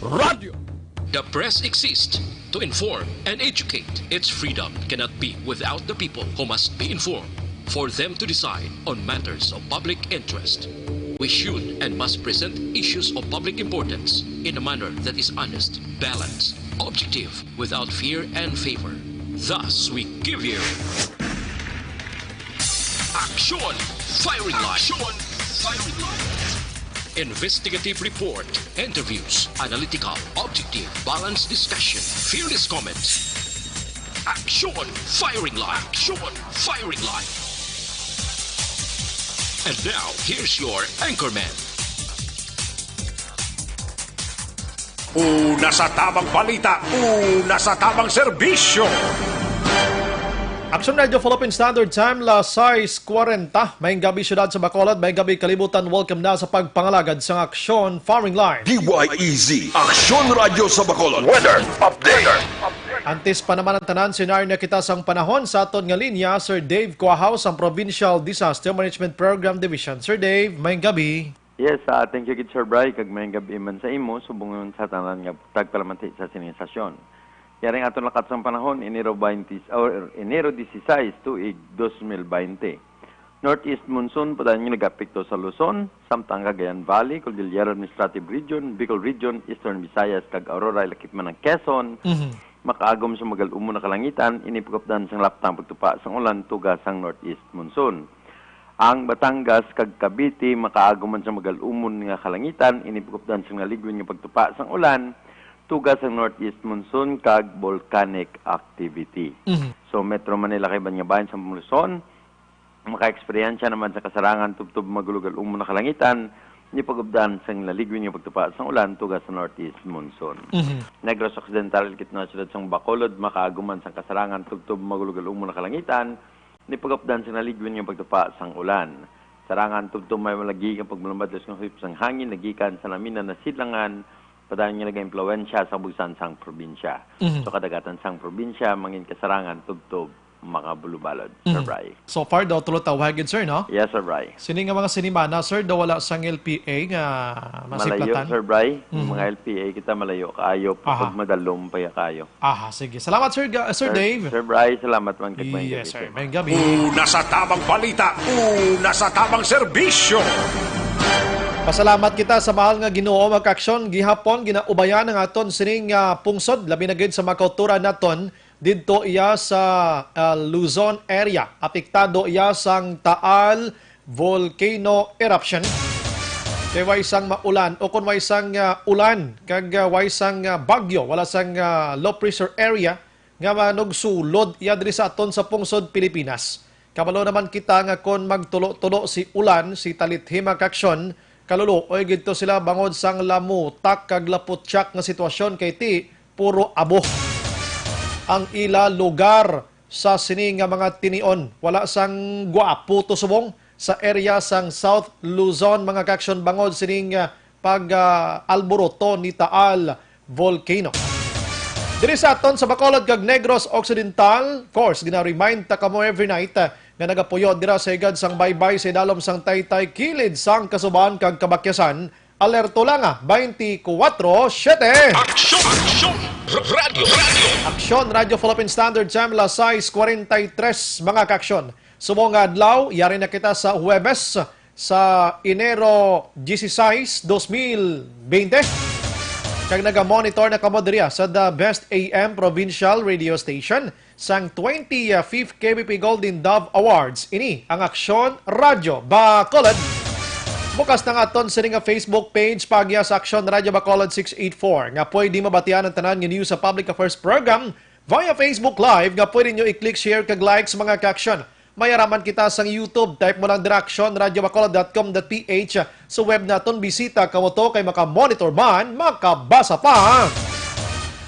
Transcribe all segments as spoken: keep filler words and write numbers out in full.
Radyo. The press exists to inform and educate. Its freedom cannot be without the people, who must be informed for them to decide on matters of public interest. We should and must present issues of public importance in a manner that is honest, balanced, objective, without fear and favor. Thus, we give you Action Firing Line. Action Firing Line. Investigative report, interviews, analytical, objective, balanced discussion, fearless comments. Action Firing Line. Action Firing Line. And now, here's your anchorman. Una sa tamang balita, una sa tamang serbisyo. Aksyon Radio Philippine Standard Time, las sais kwarenta. Maayong gabi, siyudad sa Bacolod. Maayong gabi, kalibutan. Welcome na sa pagpangalagad sang Aksyon Firing Line. D Y E Z, Aksyon Radio sa Bacolod. Weather update. Antes pa naman ang tanan, senaryo na kita sang panahon sa aton nga linya, Sir Dave Cuahaw sang Provincial Disaster Management Program Division. Sir Dave, maayong gabi. Yes, ah, thank you gid, Sir Bry, kag maayong gab-i man sa imo, subong sa tanan nga tagpalamati sa sining estasyon. Yari ang aton lakat sang panahon, Enero twenty, or Enero disisais, tuig dos mil baynte. Northeast monsoon padayon nga nagaapekto sa Luzon, samtang Cagayan Valley, Cordillera Administrative Region, Bicol Region, Eastern Visayas, kag Aurora, lakip man ang Quezon, Mhm. makaagom sa magal-umon nga kalangitan, ini pagkupdan sang laptang pagtupa sang ulan tuga sang northeast monsoon. Ang Batangas kag Cavite makaagom man sa magal-umon nga kalangitan, ini pagkupdan sang naligon nga pagtupa sang ulan tuga sang northeast monsoon kag volcanic activity. Mhm. So, Metro Manila kag iban nga bahin sa Luzon, maka-eksperyensya naman sa kasarangan tubtob magulogal-umon nga kalangitan, ni pagkupdan sang naligon nga pagtupa sang ulan tuga sa northeast monsoon. Mhm. Negros Occidental, kit na siyudad sang Bacolod, makaagom man sang kasarangan tubtob magulogal-umon nga kalangitan, ni pagkupdan sang naligon nga pagtupa sang ulan. Sarangan tubtob may malagi nga pagmalumad nga hip sang hangin nagikan sa naminan nga sidlangan, padayon nga nagaimpluwensya sa kabugsan sang probinsya. Mhm. So, kadagatan sang probinsya, mangin kasarangan tubtob makabulubalod, Sir Mhm. Bry. So far daw, tulo tawhag gid, sir, no? Yes, Sir Bry. Sini nga mga sinimana, sir, daw wala sang L P A nga Malayo, masiplatan? Sir Bry. Mhm. Mga L P A kita malayo kaayo, Aha. pag madalom pa ya kaayo. Aha, sige. Salamat, Sir Ga-, Sir Sir, Dave. Sir Bry, salamat man kag maayong Yes, gabi, sir. sir. Maayong gabi. Una sa tamang balita, una sa tamang serbisyo. Pasalamat kita sa mahal nga Ginoo, mga kaaksyon. Gihapon, ginaubayan ang aton sining, ah, pungsod, labi na gid sa mga kauturan naton didto iya sa, ah, Luzon area. Apektado iya sang Taal volcano eruption. Kay way sang maulan, o kon way sang, ah, ulan, kag, ah, way sang, ah, bagyo, wala sang, ah, low pressure area nga manugsulod iya diri sa aton sa pungsod Pilipinas. Kabalo naman kita nga kon magtulo-tulo si ulan, si talithi, mga kaaksyon, kaluluoy gid to sila bangod sang lamutak kag laputyak nga sitwasyon, kay ti puro abo ang ila lugar sa sini nga mga tinion. Wala sang gwapo to subong sa area sang South Luzon, mga kaaksyon, bangod sining, ah, pag, ah, alboroto ni Taal Volcano. Diri sa aton sa Bacolod kag Negros Occidental, of course, gina-remind ta kamo every night, ah, nga nagapuyo dira sa higad sang baybay sa idalom sang Taytay, kilid sang Kasuban kag Kabakyasan, alerto lang, ah, twenty-four seven. Aksyon! Aksyon! Radyo! Radyo! Aksyon! Radyo Philippine Standard Time, las sais kwarenta y tres, mga kaaksyon. Subong nga adlaw, yari na kita sa Huwebes, sa Enero dieciséis, dos mil veinte. Kag naga-monitor na kamo diri, ah, sa The Best A M Provincial Radio Station sang twenty-fifth K B P Golden Dove Awards. Ini ang Aksyon Radyo Bacolod. Bukas na nga aton sini nga Facebook page, paagi sa Aksyon Radyo Bacolod six eight four, nga pwede mabatian ang tanan nga news sa Public Affairs Program via Facebook Live, nga pwede nyo i-click, share, kag like sa mga kaaksyon. May ara man kita sang YouTube. Type mo lang dira, aksyon radyo bacolod dot com dot P H. Sa web naton, bisita kamo to kay maka-monitor man, makabasa pa.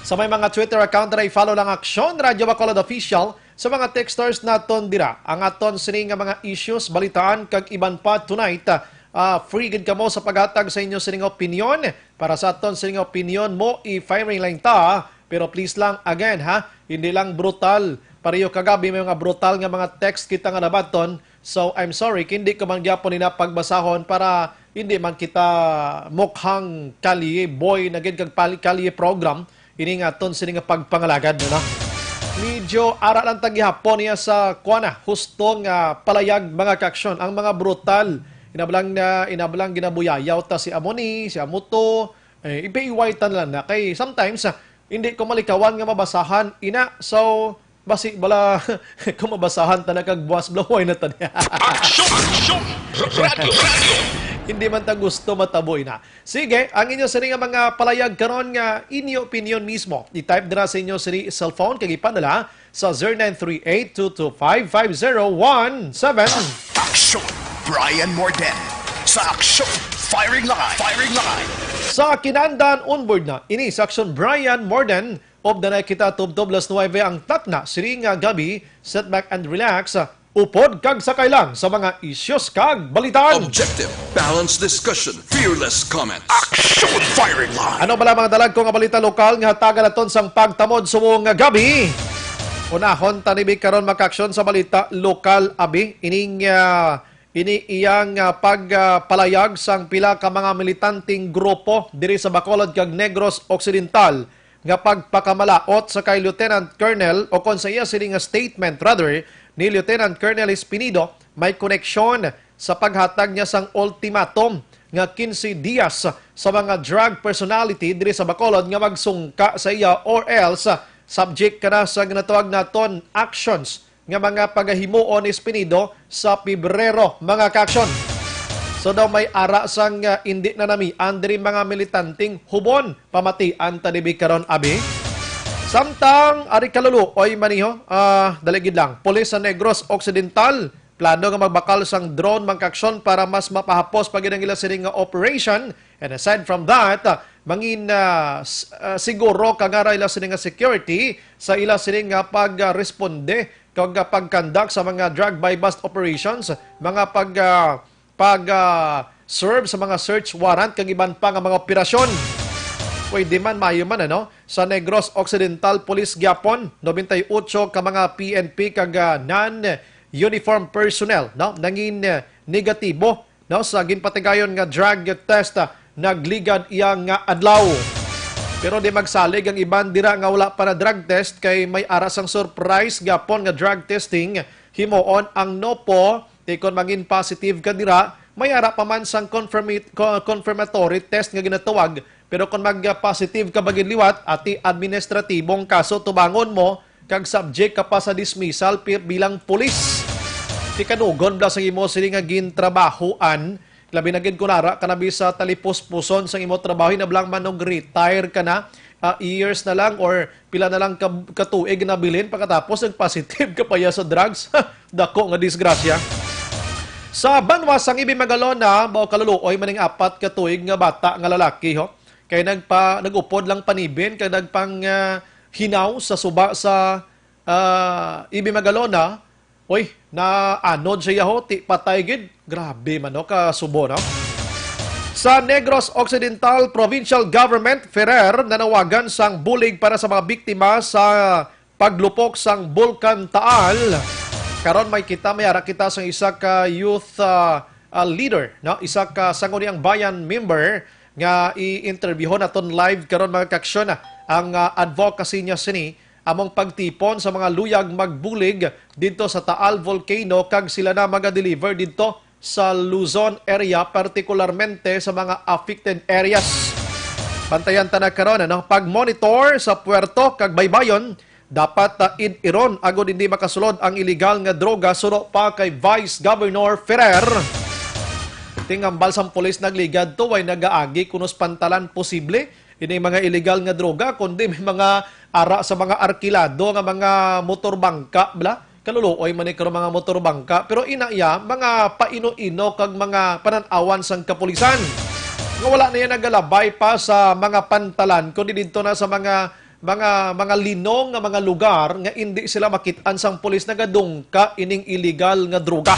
Sa may mga Twitter account dira, i-follow lang Aksyon Radyo Bacolod Official. Sa mga texters naton dira, ang aton sini nga mga issues, balitaan, kag iban pa tonight, ah, free gid kamo sa paghatag sa inyo sining opinyon. Para sa aton sining opinyon mo, i-firing line ta, pero please lang, again, ha, hindi lang brutal. Pareho kagabi, may mga brutal nga mga text kita nga nabaton. So, I'm sorry, hindi ko man gyapon ina pagbasahon para Hindi man kita mukhang kalye boy na gid kag pali-, kalye program, ini nga aton sini nga pagpangalagad na na. Medyo ara lang ta gihapon niya sa kuan na, husto nga palayag, mga kaaksyon, ang mga brutal. Inablang na, inablang ginabuyayaw ta si amo ni, si amo to, eh, ipiiway ta na lang na. Kay sometimes, ah, hindi ko malikawan nga mabasahan, ina. So, basi bala, kung mabasahan ta na kag buwas, blaway na ta niya. Aksyon! Aksyon! Radyo! Radyo! Hindi man ta gusto matabo, ina. Sige, ang inyo sini nga mga palayag karon nga inyo opinion mismo, i-type dira sa inyo sini cellphone kag ipadala sa zero nine three eight two two five five zero one seven. Aksyon! Brian Morden sa Aksyon Firing Line. Firing Line. Sa Kinandan, onboard na ini sa Aksyon Brian Morden. Upod na kita tubtob las nuwebe ang takna sini nga gabi. Sit back and relax. Upod kag sakay lang sa mga issues kag balitaan. Objective, balanced discussion, fearless comment. Action Firing Line. Ano bala mga dalagko nga balita lokal nga hatagan naton sang pagtamod subong nga gabi? Unahon ta ni bi karon, mga kaaksyon, sa balita lokal, abi. Ining, ah, ini iyang, ah, pag, ah, palayag sang pila ka mga militanteng grupo diri sa Bacolod kag Negros Occidental nga pagpakamalaot sa kay Lieutenant Colonel, o kon sa iya sini nga statement rather, ni Lieutenant Colonel Espinido, may koneksyon sa paghatag niya sang ultimatum nga quince dias sa mga drug personality diri sa Bacolod nga magsungka sa iya, or else subject ka na sa ginatawag naton actions nga mga pagahimuon ni Espinido sa Pebrero, mga kaaksyon. So daw may ara sang, ah, indi na namian diri mga militanteng hubon. Pamatian ta dibi karon, abi? Samtang ari kaluluoy maniho, ah, dali gid lang. Pulis sa Negros Occidental, plano nga magbakal sang drone, mga kaaksyon, para mas mapahapos pa gid ang ila sini nga operation. And aside from that, ah, mangin, ah, s-, ah, siguro kag ara ila sini nga security sa ila sini nga pag, ah, responde kag, ah, pag-conduct sa mga drug buy-bust operations, mga pag, ah, pag, ah, serve sa mga search warrant kag iban pa nga mga operasyon. Pwede man, maayo man, ano? Sa Negros Occidental, Police gyapon, nobenta y otso ka mga P N P kag, ah, non-uniform personnel, no, nangin, ah, negatibo, no, sa ginpatigayon nga drug test, ah, nagligad iya nga adlaw. Pero di magsalig ang iban dira nga wala pa na drug test, kay may ara sang surprise gyapon nga drug testing himuon ang NOPO. Ti kon mangin positive ka dira, may ara pa man sang confirmi-, co-, confirmatory test nga ginatawag. Pero kon mag-positive ka ba gid liwat, ati administratibong kaso tubangon mo, kag subject ka pa sa dismissal pi-, bilang pulis. Ti kanugon bala sang imo sini nga gintrabahoan, labi na gid kon ara ka na bi sa talipuspuson sang imo trabaho, hinablang man og retire ka na, ah, years na lang or pila na lang ka, ka tuig na bilin, pagkatapos nag-positive ka pa ya sa drugs. Dako nga disgrasya. Sa banwa sang Ibi Magalona, mao kaluluoy man ning apat ka tuig nga bata nga lalaki, ho. Kay nagpa-, nag-upod lang panibin kag nagpang, ah, hinaw sa suba sa, ah, Ibi Magalona. Uy, naanod siya, ho, ti patay gid. Grabe man, no, kasubo, no? Sa Negros Occidental Provincial Government, Ferrer, nanawagan sang bulig para sa mga biktima sa paglupok sang Bulkan Taal. Karon may kita, may ara kita sang isa ka youth, ah, ah, leader, no? Isa ka Sangguniang Bayan member nga i-interviewon naton live karon, mga kaaksyon, ang, ah, advocacy niya sini among pagtipon sa mga luyag magbulig didto sa Taal Volcano, kag sila na maga-deliver didto sa Luzon area, partikularmente sa mga affected areas. Bantayan ta na karon, ano, pag-monitor sa puerto kag baybayon, dapat, ah, id-iron agod hindi makasulod ang iligal nga droga, suno pa kay Vice Governor Ferrer. Tingambal sang pulis nagligad to, way nagaagi kuno sa pantalan posible ini mga iligal nga droga, kundi may mga ara sa mga arkilado nga mga motor bangka, bala. Kaluluoy man ni karon mga motor bangka, pero ina iya, mga paino-ino kag mga panan-awan sang kapulisan. Nga wala na yan nagalabay pa sa mga pantalan, kundi didto na sa mga, mga, mga linong nga mga lugar nga indi sila makit-an sang pulis nagadungka ining iligal nga droga.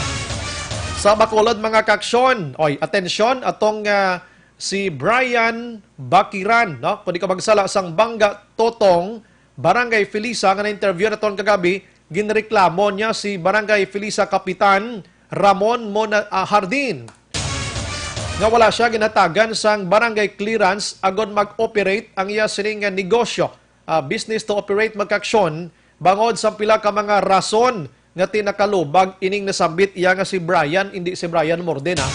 Sa Bacolod, mga kaaksyon, oy, atensyon, atong, ah, si Brian Bakiran, no? Kung di ka magsala, sang Banga Totong, Barangay Felisa, nga na-interview naton kagabi, ginreklamo niya si Barangay Felisa Kapitan Ramon Mona, ah, Hardin. nga wala siya ginhatagan sang barangay clearance agod mag-operate ang iya sining nga negosyo, ah, business to operate, mga kaaksyon, bangod sa pila ka mga rason nga tinakalubag ining nasambit iya nga si Brian, hindi si Brian Morden, ha?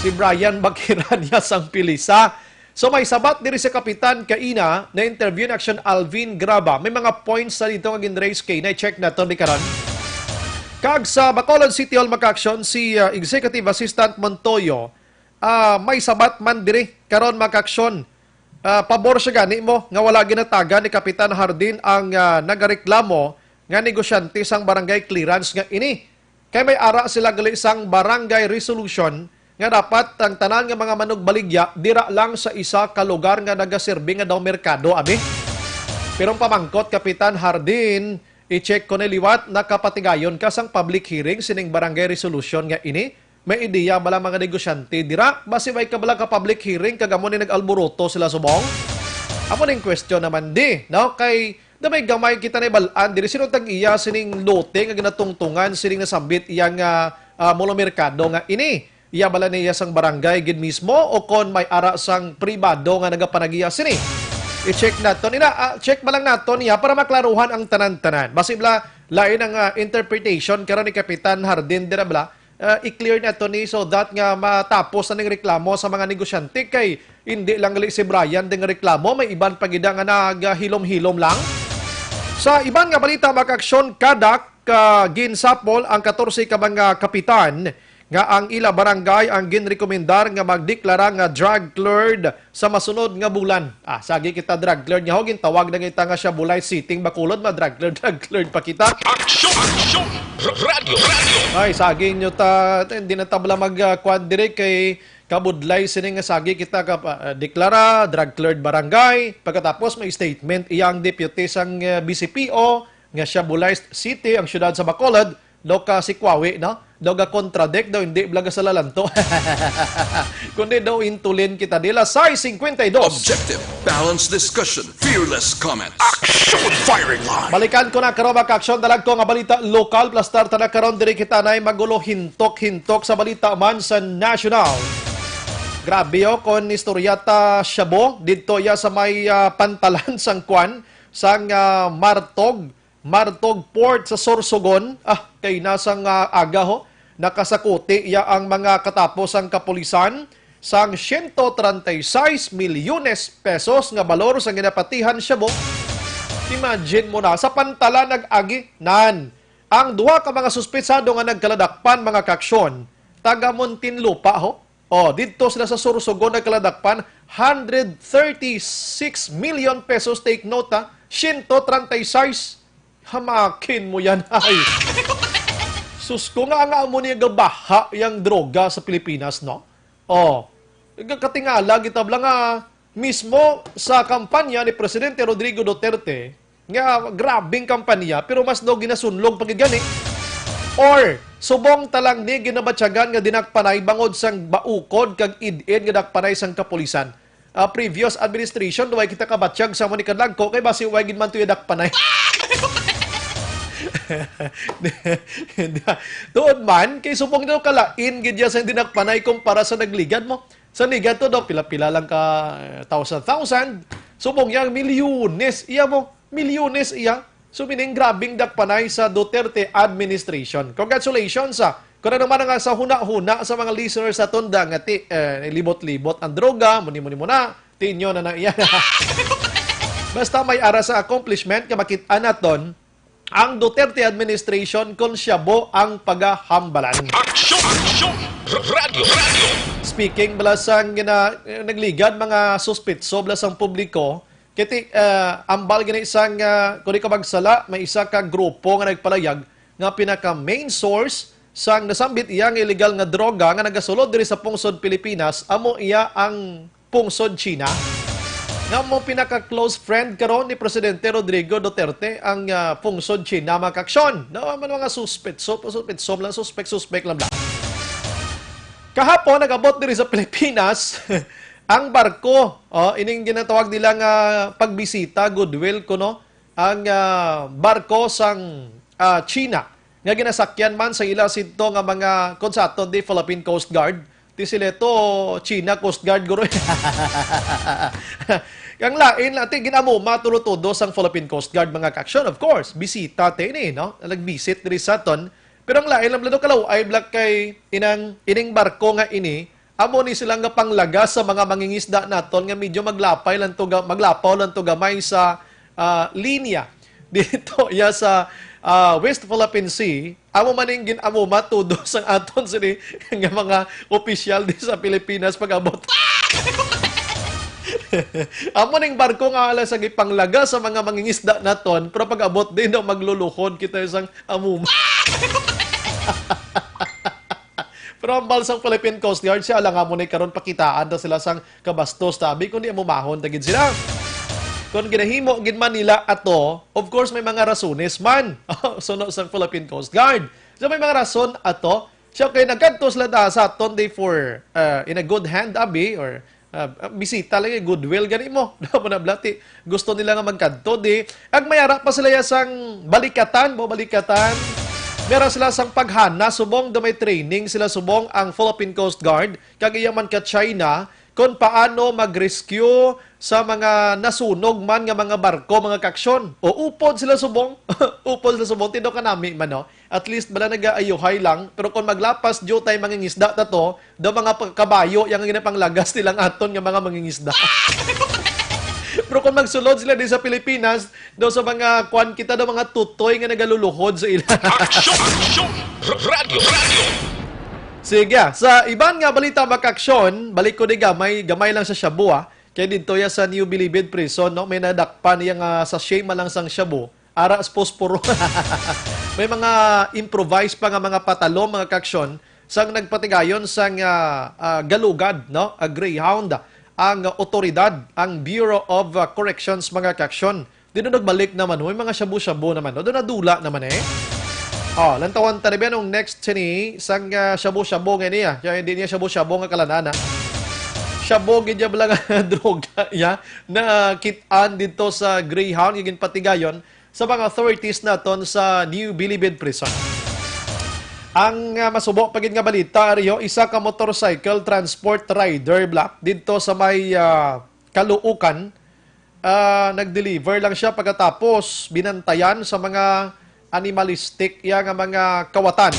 Si Brian Bakiranya sang Pilisa. So, may sabat diri sa kapitan kaina, na-interview ni Action Alvin Graba. May mga points sa dito nga gin-raise kay na-check naton ni karon. Kag sa Bacolod City Hall, mga kaaksyon, si, ah, Executive Assistant Montoyo, ah, may sabat man diri karon, mga kaaksyon. Ah, pabor siya gani mo nga wala ginatagan ni Kapitan Hardin ang, ah, nagareklamo nga negosyante sang barangay clearance nga ini. Kay may ara sila gali sang barangay resolution nga dapat ang tanan nga mga manugbaligya dira lang sa isa ka lugar nga nagaserbi nga daw merkado, abi. Pero ang pamangkot, Kapitan Hardin, i-check ko ni liwat, nakapatigayon ka sang public hearing sining barangay resolution nga ini? May ideya bala mga negosyante dira? Basi may kabala ka public hearing kag amo ni nag-alboroto sila subong? Amo ning question naman di, no? Kay gamay-gamay kita na ibalaan diri, sino tag-iya sining lote nga ginatungtungan sining nasambit iya nga, ah, molomerkado nga ini? Iya bala niya sang barangay gid mismo o kon may ara sang pribado nga nagapanagiya sini? I-check naton ina, ah, check ba lang naton niya para maklaruhan ang tanan-tanan. Basi bala lain ang, ah, interpretation karon ni Kapitan Hardin dira bala. Ah, i-clear nato ni so that nga matapos na ning reklamo sa mga negosyante kay hindi lang gali si Brian ding reklamo, may iban pa gid nga nagahilom-hilom lang. Sa iban nga balita, mga kaaksyon, kadak, ah, ginsapol ang katorse ka mga kapitan nga ang ila barangay ang ginrekomendar nga magdeklara nga drug cleared sa masunod nga bulan. Ah, sagi kita drug cleared nga ho, gintawag na kita nga siya bulay sitting Bacolod, ma drug cleared, drug cleared pa kita. Aksyon! Aksyon! Radyo! Radyo! Ay, sagi nyo ta, hindi na tabla mag, ah, kwan diri kay kabudlay sini nga sagi kita ka, ah, deklara drug cleared barangay. Pagkatapos may statement iya ang deputy sang, ah, B C P O nga siya bulay city ang syudad sa Bacolod. Daw ka si Kwawi, no? Daw ga contradict, daw hindi blaga sa lalanto. Kundi daw intulin kita nila. Size fifty-two. Objective, balanced discussion, fearless comments. Action firing line! Balikan ko na karon, mga kaaksyon, dalag ko nga balita lokal. Plastar ta na karon, diri kita na magulo, hintok-hintok sa balita man sa national. Grabe, oh, kon istorya ta, Shabu, didto iya sa may, ah, pantalan sang kwan, sang, ah, Martog, Martog Port sa Sorsogon. Ah, kay nasang, ah, aga ho, nakasakuti iya ang mga katapo sang kapulisan sang siyento treinta y seis milyones pesos nga balor sang ginapatihan, Shabu. Imagine mo na, sa pantalan nag-agi, nan, ang duha ka mga suspetsado nga nagkaladakpan, mga kaaksyon, taga Muntinlupa ho. Oh, didto sila sa Sorsogon nagkaladakpan, hundred thirty-six million pesos, take note ha, siyento treinta y seis. Hamakin mo yan, ay. Sus ko, nga nga amo niya gabaha yang droga sa Pilipinas, no? Oh, katingala, gitabla nga mismo sa kampanya ni Presidente Rodrigo Duterte, nga grabing kampanya, pero mas daw ginasunlog pa gid gani. Or, subong ta lang ni ginabatyagan nga dinakpanay bangod sang baukod kag id-id nga dakpanay sang kapulisan. Ah, previous administration, way kita kabatyag sa mo ni kadlagko, kay basi way gid man tuyo dakpanay. Tuod man, kay subong daw kalain gid ya sa dinakpanay kumpara sa nagligad mo. Sa nagligad to daw, pila-pila lang ka, eh, thousand, thousand. Subong niya, milyones. Iya mo, milyones iya. So, meaning, grabing dakpanay sa Duterte administration. Congratulations, ah. Kung ano man nga sa huna-huna sa mga listeners sa Tunda nga ti, eh, libot-libot ang droga, muni-muni mo na, ti inyo na na iya. Basta may ara sa accomplishment, nga makit-an naton, ang Duterte administration kon siya bo ang pagahambalan. Aksyon! Aksyon! Radyo! Radyo! Speaking bala sang gina-, nagligad mga suspitso bala sang publiko, kiti, ah, ambal gani sang, ah, kung di ko magsala, may isa ka grupo nga nagpalayag nga pinaka main source sang nasambit iya nga illegal nga droga nga nagasulod diri sa pungsod Pilipinas, amo iya ang pungsod China. Nga mo pinaka-close friend karon ni Presidente Rodrigo Duterte ang, ah, pungsod China, mga kaaksyon. Na man mga suspetso, suspetso lang, suspek, suspek lang bla. Kahapon, nag-abot diri sa Pilipinas ang barko, oh, ining ginatawag nila nga pagbisita, goodwill, kuno, ang, ah, barko sang, ah, China nga ginasakyan man sa ila sidto nga mga, kon sa aton di, Philippine Coast Guard, Ti sila to, China Coast Guard, guro. Ang lain lang, ti, gin-amuma tudo-tudo sang Philippine Coast Guard, mga kaaksyon, of course, bisita, ti, ini, no? Nag-visit diri sa aton. Pero ang lain lang, blado, kalaw-ay, Black, kay inang, ining barko nga ini, amo ni sila nga panglagas sa mga mangingisda naton nga medyo maglapay lang to ga-, maglapaw lang to gamay sa, ah, linya dito, ya, sa, ah, West Philippine Sea. Amo man ning gin-amuma tudo sang aton sini nga mga opisyal di sa Pilipinas pag-abot. Amo ning barko nga alas ang ipanglaga sa mga mangingisda naton, pero pag-abot din daw magluluhod kita sang amuma. Pero ang bal sang Philippine Coast Guard, siya lang amo ni karon pakitaan na sila sang kabastos, tabi, kundi amumahon ta gid sila. Kung ginahimo gid man nila ato, of course, may mga rasones man. Suno sang Philippine Coast Guard. So, may mga rason ato. Siya kay nagkadto sila da sa aton day for, uh, in a good hand, abi, or, uh, bisita lang, eh, goodwill gani mo. Daw mo na blati. Gusto nila nga magkadto, di. Ag may ara pa sila ya sang balikatan, mo balikatan. May ara sila sang paghana, subong do may training sila, subong ang Philippine Coast Guard, kag iya man ka China, kung paano mag-rescue sa mga nasunog man nga mga barko, mga kaaksyon. O upod sila, subong. Upod sila, subong. Tindo kanami man, no? At least, bala nagaayuhay lang. Pero kung maglapas, diutay mangingisda ta to, daw mga pa-, kabayo, yang ginapanglagas nilang aton nga mga mangingisda. Pero kung magsulod sila di sa Pilipinas, daw sa mga kwan kita, daw mga tutoy nga nagaluluhod sa ila. Aksyon! Aksyon! R-, radyo! Radyo! Sige, ah. Sa iban nga balita, mga kaaksyon, balik ko di gamay, gamay lang sa shabu, ah. Kay didto ya sa New Bilibid Prison, no, may nadakpan niya nga sachet man lang sang shabu, ara sa posporo. May mga improvised pa nga mga patalom, mga kaaksyon, sang nagpatigayon sang, ah, ah, galugad, no, a greyhound, ang otoridad, ang Bureau of, ah, Corrections, mga kaaksyon. Di na nagbalik naman, may mga shabu-shabu naman, no? Doon nadula naman, eh. Oh, lantawan ta na ba nung next sini, sang, ah, shabu-shabu nga niya. Kaya hindi niya shabu-shabu nga kalanan, ha? Shabu, gid niya bala nga droga, ya, na kit-an dito sa Greyhound, yung patigayon sa mga authorities naton sa New Bilibid Prison. Ang, ah, masubo pa gid nga balita, Rio, isa ka motorcycle transport rider, Black, dito sa may, ah, Caloocan, ah, nag-deliver lang siya pagkatapos binantayan sa mga animalistic iya nga mga kawatan.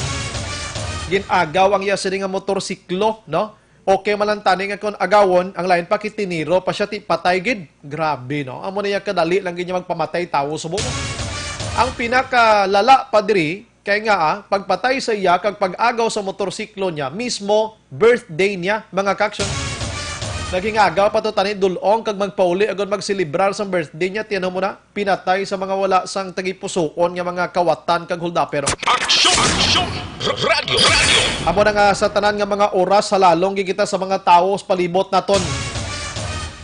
Gin-agaw ang iya sini nga motorsiklo, no? Okay man lang tani nga kon agawon, ang lain pa kitiniro pa siya, ti patay gid. Grabe, no? Amo na iya kadali lang gid niya magpamatay tawo, subo. Ang pinakalala pa diri, kay nga, ah, pagpatay sa iya kag pag-agaw sa motorsiklo niya, mismo birthday niya, mga kaaksyon. Naging agaw pa to tani dul-ong kag magpauli agud magselebrar sang birthday niya, tiyan mo na, pinatay sa mga wala sang tagipusoon nga mga kawatan kag holdapero. Aksyon! Aksyon! R-, radyo! Radyo! Amo na nga sa tanan nga mga oras, halalong gid kita sa mga tawo sa palibot naton.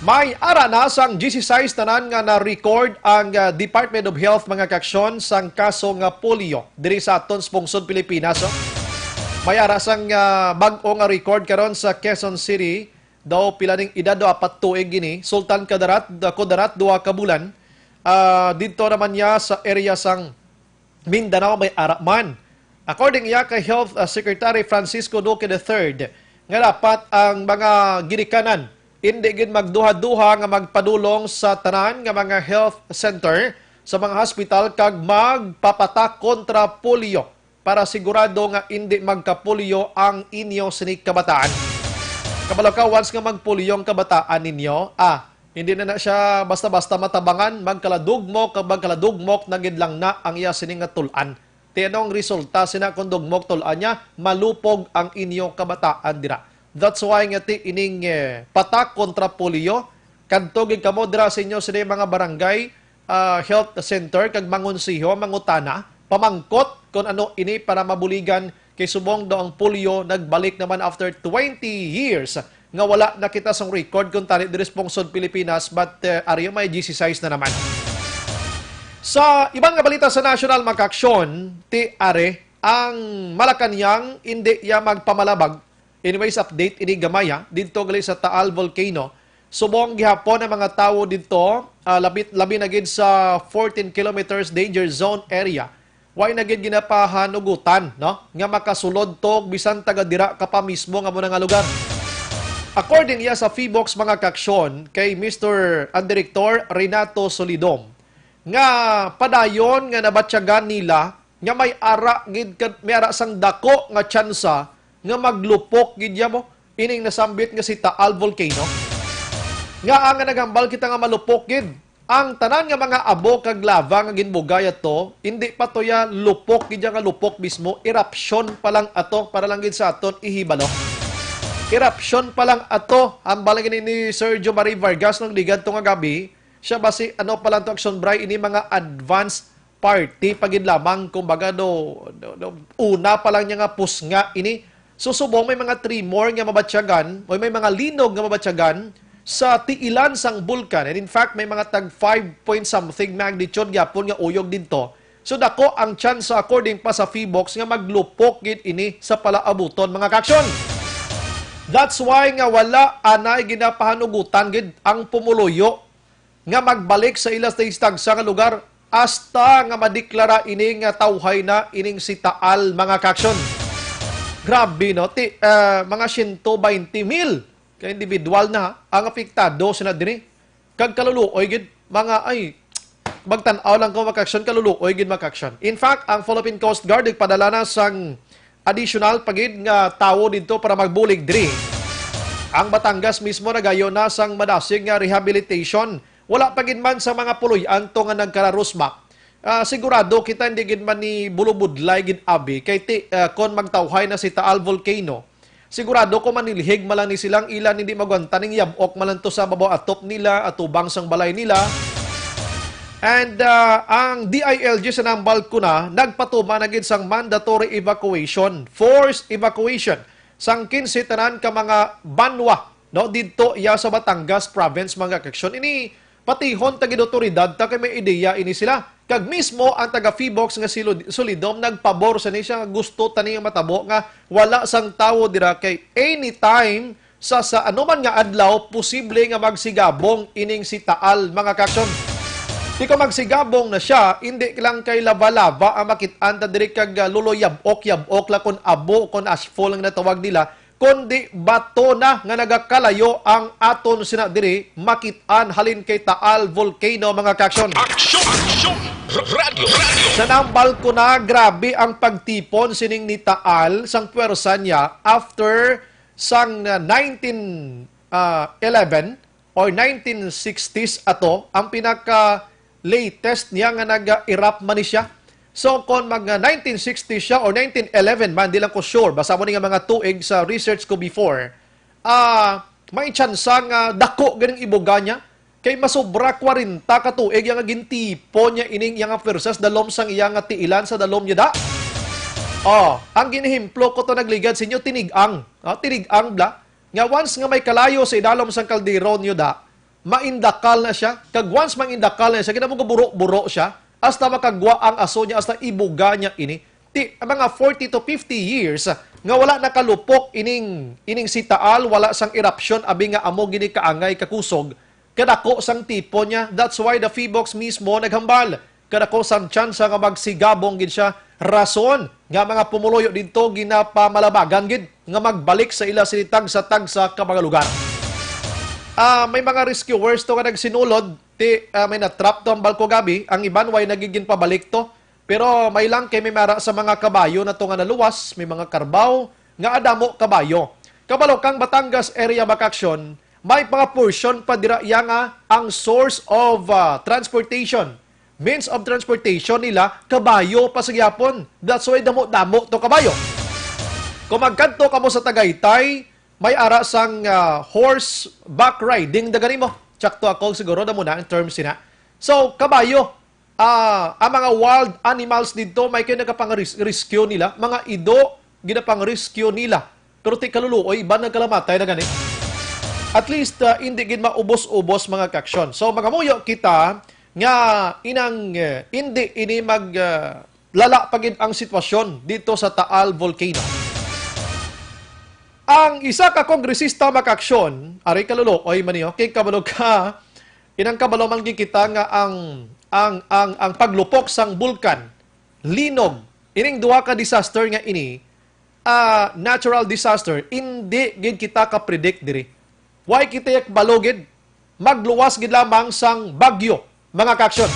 May ara na sang disisays tanan nga na-record ang, ah, Department of Health, mga kaaksyon, sang kaso nga polio diri sa aton sa pungsod Pilipinas, oh. May ara sang, ah, bag-o nga record karon sa Quezon City. Daw pila ning edad, daw apat tuig gini. Sultan Kudarat, Kudarat, duha ka bulan. Ah, didto naman niya sa area sang Mindanao may ara man. According iya kay Health, uh, Secretary Francisco Duque the third, nga dapat ang mga ginikanan indi gid magduha-duha nga magpadulong sa tanan nga mga health center, sa mga hospital, kag magpapatak kontra polio para sigurado nga indi magkapolio ang inyo sini kabataan. Kabalo ka, once nga magpolio ang kabataan ninyo, ah, hindi na na siya basta-basta matabangan, magkaladugmok, kag magkaladugmok na gid lang na ang iya sini nga tul-an. Ti anong resulta sina kung dugmok tul-an niya? Malupog ang inyo kabataan dira. That's why nga ti ining, eh, patak kontra polio, kadto gid kamo dira sa inyo sini mga barangay, ah, health center kag mangonseho, mangutana, pamangkot kung ano ini para mabuligan. Kay subong daw ang polio nagbalik naman after twenty years nga wala nakita sang record kung tani diri sa pungsod Pilipinas, but, eh, ari may disisays na naman. Sa iban nga balita sa national, mga kaaksyon, ti ari ang Malacañang indi iya magpamalabag. Anyways, update ini gamay, ha, didto gali sa Taal Volcano. Subong gihapon ang mga tawo didto, ah, labi, labi na gid sa fourteen kilometers danger zone area. Way na gid ginapahanugutan, no, nga makasulod to bisan taga dira ka pa mismo nga mo na nga lugar. According ya sa Phivolcs, mga kaaksyon, kay Mister ang Direktor Renato Solidom, nga padayon nga nabatyagan nila nga may ara gid ka, may ara sang dako nga tsansa nga maglupok gid ya mo ining nasambit nga si Taal Volcano. Nga ang naghambal kita nga malupok gid ang tanan nga mga abo kag lava nga ginbugay ato, hindi pa to ya lupok gid ya nga lupok mismo, eruption pa lang ato, para lang gid sa aton ihibalo. Eruption pa lang ato, hambal gid ni Sir Jomari Vargas nagligad to nga gabi. Siya ba si, ano pa lang to, Action Bray, ini mga advanced party pa gid lamang, kumbaga, do, do, do, una pa lang niya nga pusnga ini. So, subong may mga tremor nga mabatyagan, o may mga linog nga mabatyagan sa tiilan sang bulkan. And in fact, may mga tag five point something magnitude gyapon nga uyog didto. So, dako ang tsansa, according pa sa Phivolcs, nga maglupok gid ini sa palaabuton, mga kaaksyon. That's why nga wala anay ginapahanugutan gid ang pumuluyo nga magbalik sa ila sa tagsa nga lugar hasta nga madeklara ini nga tawhay na ining si Taal, mga kaaksyon. Grabe, no? Ti, ah, mga siyento baynte mil ka individual na ang apektado sina diri. Kag kaluluoy gid, mga, ay, magtan-aw lang ko, mga kaaksyon, kaluluoy gid, mga kaaksyon. In fact, ang Philippine Coast Guard nagpadala na sang additional pa gid nga tawo didto para magbulig diri. Ang Batangas mismo nagayo na sang madasig nga rehabilitation. Wala pa gid man sa mga puloy-an to nga nagkararusbak. Ah, sigurado kita hindi gid man ni bulubudlay gid abi kay ti, ah, kon magtawhay na si Taal Volcano. Sigurado ko manilhig man lang ni silang ilan hindi magwanta ning yab-ok man lang to sa babaw atop nila, atubang sang balay nila. And, ah, ang D I L G sa nambal ko na, nagpatuman na gid sang mandatory evacuation, forced evacuation, sang kinse tanan ka mga banwa, no, didto iya sa Batangas province, mga kaaksyon. Ini patihon ta gid otoridad ta kay may ideya ini sila. Kag mismo ang taga Phivolcs nga si Lud-, Solidom nagpabor sa ni siya nga gusto tani nga matabo nga wala sang tawo dira kay anytime sa, sa anuman nga adlaw, posible nga magsigabong ining si Taal, mga kaaksyon. Di ko magsigabong na siya, hindi lang kay lava-lava ang makit-an ta diri kag, ah, luloy yab-ok-yab-ok la kon abo, kon ashfall ang natawag nila, kundi bato na nga nagakalayo ang aton sina diri makit-an halin kay Taal Volcano, mga kaaksyon. Aksyon! Aksyon! R-, radyo! Radyo! Sa nambal ko na, grabe ang pagtipon sining ni Taal sang pwersa niya after sang, ah, nineteen, ah, eleven or nineteen sixties ato ang pinaka latest niya nga nag-erupt man ni siya. So, kung mag, ah, nineteen sixty siya or nineteen eleven man, di lang ko sure. Basta mo ni nga mga tuig sa research ko before, ah, may tsansa nga dako ganing ibuga niya. Kay masobra kwarenta ka tuig yang gintipon niya ining iya nga pwersa sa dalom sang iya nga tiilan sa dalom niya da. Oh, ang ginehemplo ko to nagligad sa inyo, Tinig-ang. Ah, Tinig-ang bla. Nga once nga may kalayo sa idalom sang kaldero niyo da, maindakal na siya. Kag once maindakal na siya, gina mo buro-buro siya, hasta makagwa ang aso niya, hasta ibuga niya ini. Ti, mga forty to fifty years nga wala nakalupok ining, ining si Taal, wala sang eruption, abi nga amo gini kaangay kakusog, kadako sang tipo niya. That's why the Phivolcs mismo naghambal, kadako sang tsansa nga magsigabong gid siya. Rason nga mga pumuluyo didto ginapamalabagan gid nga magbalik sa ila sini tagsa-tagsa ka mga lugar. Ah, may mga rescuers to nga nagsinulod, ti, ah, may natrap to ang barko gabi, ang iban way nagigin pabalik to. Pero may lang kay may mara sa mga kabayo na to nga naluwas, may mga karbaw nga adamo kabayo. Kabalo kang Batangas area, mga kaaksyon, may mga portion pa dira iya nga ang source of, ah, transportation, means of transportation nila, kabayo pa sa gyapon. That's why damo-damo to kabayo. Kung magkadto kamo sa Tagaytay, may ara sang, ah, horseback riding, dagan mo. Tsakto ako siguro, damo na ang terms sina. So, kabayo, ah, ang mga wild animals didto, may kayo nagapang-res-, rescue nila. Mga ido, ginapang-rescue nila. Pero ti kaluluoy, iban nagkalamatay na gani. At least, ah, hindi gid maubos-ubos, mga kaaksyon. So, magamuyo kita nga inang, eh, hindi ini mag, ah, lala pa gid ang sitwasyon dito sa Taal Volcano. Ang isa ka kongresista, mga kaaksyon, ari kaluluoy man niyo, kay kabalo ka, inang kabalo man gid kita nga ang, ang, ang, ang paglupok sang bulkan Linog. Ining duha ka disaster nga ini, ah, natural disaster, indi gid kita ka-predict diri. Why kita ya kabalo gid? Magluwas gid lamang sang bagyo, mga kaaksyon.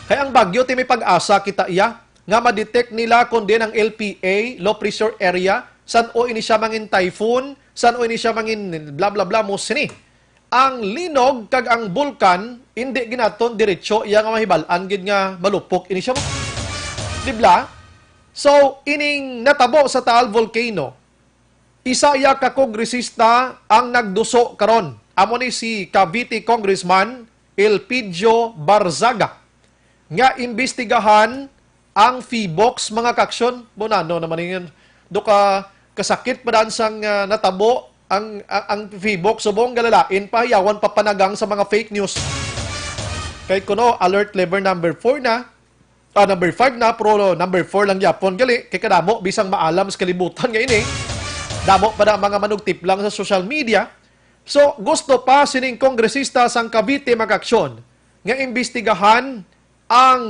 Kay ang bagyo, ti may pag-asa kita iya, nga ma-detect nila kon diin ang L P A, low pressure area, san-o ini siya mangin typhoon, san-o ini siya mangin bla bla bla mo sini. Ang linog kag ang bulkan, indi gid naton diretso iya nga mahibal-an gid nga malupok ini siya mo. Di bla? So, ining natabo sa Taal Volcano, isa iya ka kongresista ang nagduso karon. Amo ni si Cavite Congressman Elpidio Barzaga nga imbestigahan ang PHIVOLCS, mga kaaksyon. Bunano naman yun. Do ka kasakit pa daan sang, ah, natabo ang, ang, ang PHIVOLCS subong galalain pa, yawan papanagang sa mga fake news. Kay kuno, alert level number four na, ah, number five na, pero number four lang yapon gali, kay kadamo bisang maalam sa kalibutan nga ini. Damo pa na mga manugtiplang sa social media. So, gusto pa sining kongresista sang Cavite, mga kaaksyon, nga imbestigahan ang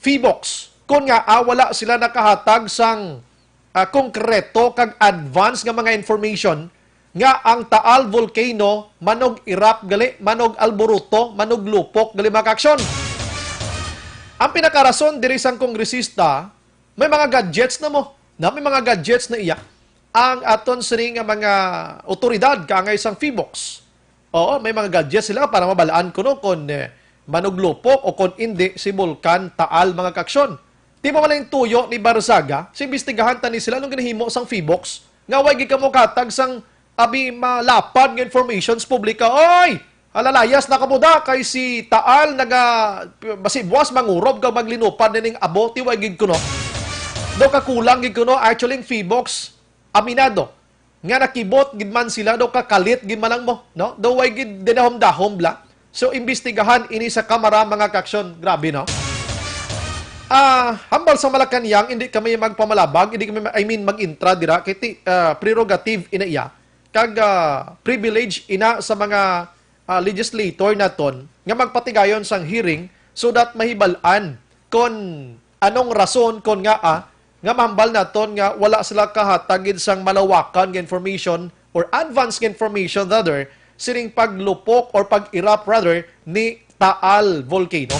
PHIVOLCS kon nga, ah, wala sila nakahatag sang, ah, konkreto kag advance nga mga information nga ang Taal Volcano manog-erupt gali, manog-alburuto, manog-lupok gali, mga kaaksyon. Ang pinakarason diri sang kongresista, may mga gadgets na mo. Na may mga gadgets na iya ang aton sini nga mga otoridad kaangay sang PHIVOLCS. Oo, may mga gadgets sila para mabalaan kuno kon, eh, manuglupok o kon indi si Bulkan Taal, mga kaaksyon. Di ba maling tuyo ni Barzaga, si imbestigahan ta ni sila anong ginahimo sang PHIVOLCS nga way gid kamo katag sang abi malapad nga information sa publika. Oy! Alalayas na kamo da kay si Taal naga basi buwas mangurob kag maglinupad na ning abo, ti way gid kuno. Do kakulang gid kuno, actually, ang PHIVOLCS aminado nga nakibot gid man sila, do kakalit gid man lang mo, no? Do way gid dinahom-dahom bla. So, imbestigahan ini sa Kamara, mga kaaksyon. Grabe, no? Ah, hambal sa Malacañang, hindi kami magpamalabag, hindi kami, I mean, mag-intra dira, kay ti, ah, prerogative ina iya, kag, ah, privilege ina sa mga, ah, legislator naton nga magpatigayon sang hearing so that mahibal-an kon anong rason kon ngaa nga mahambal naton nga wala sila kahatag gid sang malawakan nga information or advance nga information rather sining paglupok or pag-erupt rather ni Taal Volcano.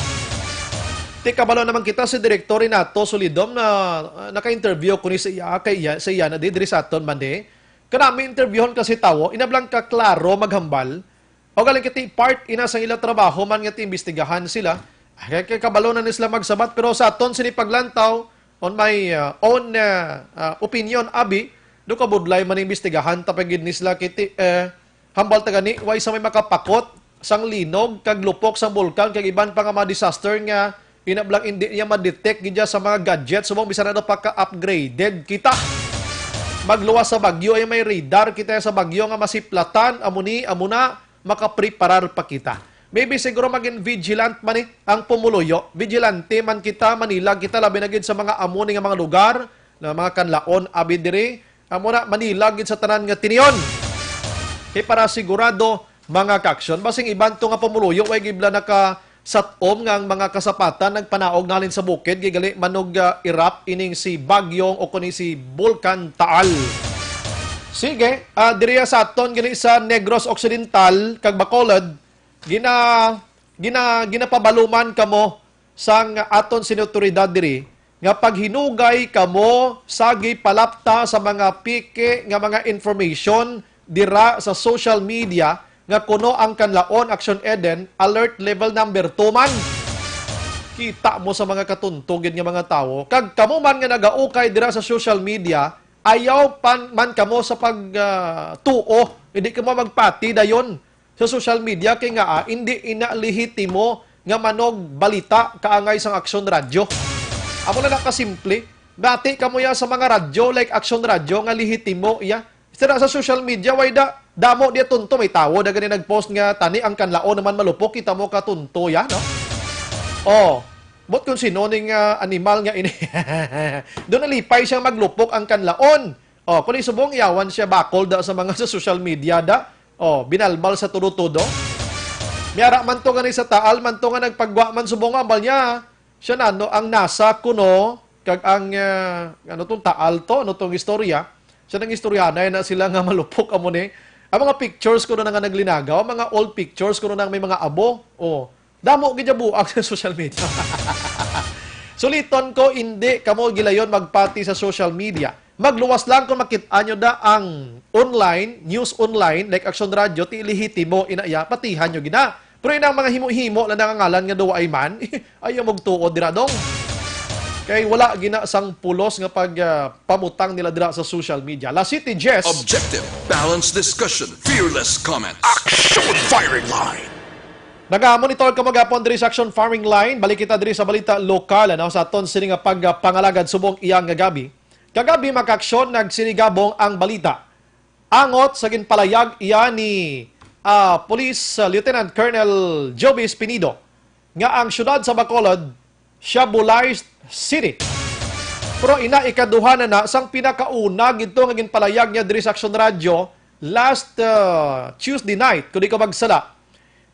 Ti kabalo naman kita si Direktor Renato Solidom na, ah, naka-interview ko ni sa iya, kay iya, sa iya na di, diri sa aton man di. Kanami interviewon kasi tawo, inablang ka klaro maghambal. O galing kiti part ina sang ila trabaho man nga ti imbestigahan sila. Kay, kay kabalo na ni sila magsabat, pero sa aton sini paglantaw, on my, uh, own, uh, uh, opinion, abi, do kabudlay man imbestigahan ta pa gid ni sila kiti, eh, hambal ta gani, way sa may makapakot sang linog kag lupok sang bulkan kag iban pa nga mga disaster nga inablang indi niya ma-detect gid sa mga gadget, subong bisan ano pa ka-upgraded kita. Magluwas sa bagyo ay may radar kita sa bagyo nga masiplatan, amo ni, amo na, makapreparar pa kita. Maybe siguro maging vigilant man ni ang pumuluyo. Vigilante man kita, manilag kita, labi na gid sa mga amo ni nga mga lugar, na mga kanlaon, abi diri, amo na, manilag gid sa tanan nga tinion. Kay para sigurado, mga kaaksyon, basing iban to nga pumuluyo, way gibla naka sat-om nga ang mga kasapatan nagpanaog nalin sa bukid, gigali manog, ah, erupt ining si Bagyong o kuni si Bulkan Taal. Sige, ah, diriya sa aton gani sa Negros Occidental kag Bacolod, gina-, gina-, ginapabaluman kamo sang aton sini awtoridad diri nga paghinugay kamo sa gipalapta sa mga peke nga mga information dira sa social media nga kuno ang Kanlaon Action Eden alert level number two man. Kita mo sa mga katunto gid nga mga tawo, kag kamo man nga nagaukay dira sa social media, ayaw pan man kamo sa pag, ah, tuo, hindi kamo magpati dayon sa social media kay nga, ah, hindi ina lehitimo nga manog balita kaangay sang Aksyon Radyo. Amo na nakasimple. Bati kamo ya sa mga radyo like Aksyon Radyo nga lehitimo ya. Sira sa social media, way da, damo diya tunto, may tawo da gani nag-post nga tani ang Kanlaon naman malupok, kita mo ka tunto ya, no? Oh, but kung sino ning, ah, animal nga ini. Doon nalipay siya maglupok ang Kanlaon. Oh, kung isubong, iyawan siya bakol da sa mga sa social media da. Oh, binalbal sa tudo-tudo. Miyara man to gani sa Taal man to nga nagpagwa man subong nga, bal niya, Siya na, no, ang NASA kuno, kag ang, ah, ano tong taal to, ano tong istorya? Siya nang istoryahanay na sila nga malupok amo ni. Ang mga pictures kuno na nga naglinagaw, mga old pictures kuno na may mga abo. Oh, damo gid ya buang sa social media. Suliton ko, hindi kamo gilayon magpati sa social media. Magluwas lang kung makit-an nyo da ang online, news online, like Action Radio, ti lehitimo ina iya, patihan nyo gina. Pero inang mga himo-himo lang nangangalan nga duwa ay man, ayaw magtuod dira, dong. Kay wala gina sang pulos nga pag, ah, pamutang nila dira sa social media. La City Jess. Objective, balanced discussion, fearless comment. Action Firing Line! Nagamonitor ka magapon diri sa Action Firing Line. Balik kita diri sa balita lokal, ano, sa aton sini nga pagpangalagad subong iyang nga gabi. Kagabi, makaaksyon nagsinigabong ang balita. Angot sa ginpalayag iya ni, ah, Police, ah, Lieutenant Colonel Joby Espinido nga ang siyudad sa Bacolod, Shabolized City. Pero ina, ikaduha na na sang pinakauna gito nga ginpalayag niya diri sa Action Radio last, ah, Tuesday night, kung di ko magsala,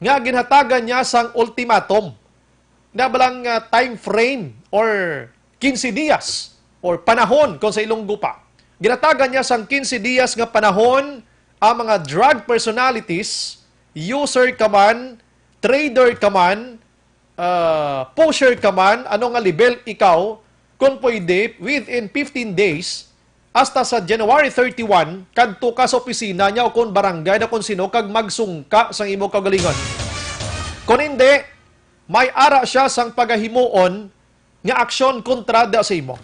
nga ginhatagan niya sang ultimatum na balang, ah, time frame or quince dias or panahon kung sa Ilonggo pa. Ginatagan niya sang quince dias nga panahon ang mga drug personalities, user ka man, trader ka man, ah, pusher ka man, ano nga level ikaw, kung pwede, within fifteen days, hasta sa January thirty-one, kadto ka sa opisina niya o kung barangay na kung sino, kag magsungka sang imo kaugalingon. Kung hindi, may ara siya sang pagahimuon nga aksyon kontra da sa imo.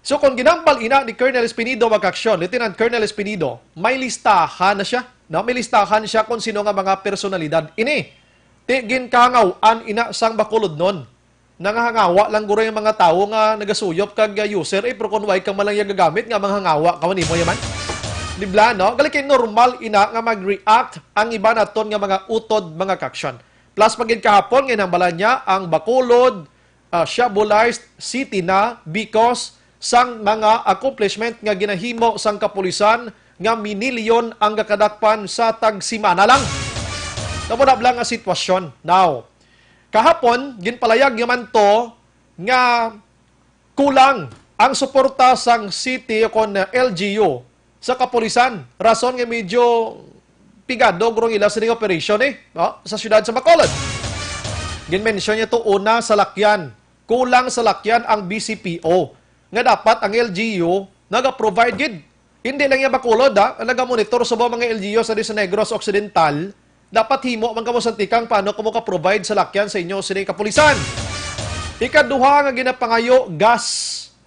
So, kung ginambal ina ni Colonel Espinido mag-aksyon, Lieutenant Colonel Espinido, may listahan na siya, no? May listahan siya kung sino nga mga personalidad ini. Ti ginkangaw-an ina sang Bacolodnon. Nangahangawa lang guro yung mga tawo nga nagasuyop kag, uh, user, eh, pero kung way ka man lang yung gagamit nga manghangawa ka man imo yaman. Di ba, no? Gali kay normal ina nga mag-react ang iba naton nga mga utod, mga kaksyon. Plus, pag kahapon, nga hinambalan niya ang Bacolod, ah, Shabolized City na because sang mga accomplishment nga ginahimo sang kapulisan nga minilyon ang gakadakpan sa tag-simana lang. Namo na lang ang sitwasyon. Now, kahapon, ginpalayag naman to nga kulang ang suporta sang city o kon L G U sa kapulisan. Rason nga medyo pigado gurong ila sining operation, eh, no? Sa siyudad sa Bacolod. Ginmensyon niya to una, salakyan. Kulang salakyan ang B C P O. Nga dapat ang L G U naga-provide gid. Hindi lang iya Bacolod, ha? Ang naga-monitor sa mga L G U sa, sa Negros Occidental, dapat himo man kamo santikang paano kamo ka-provide salakyan sa inyo sini kapulisan. Ikaduha nga ginapangayo, gas.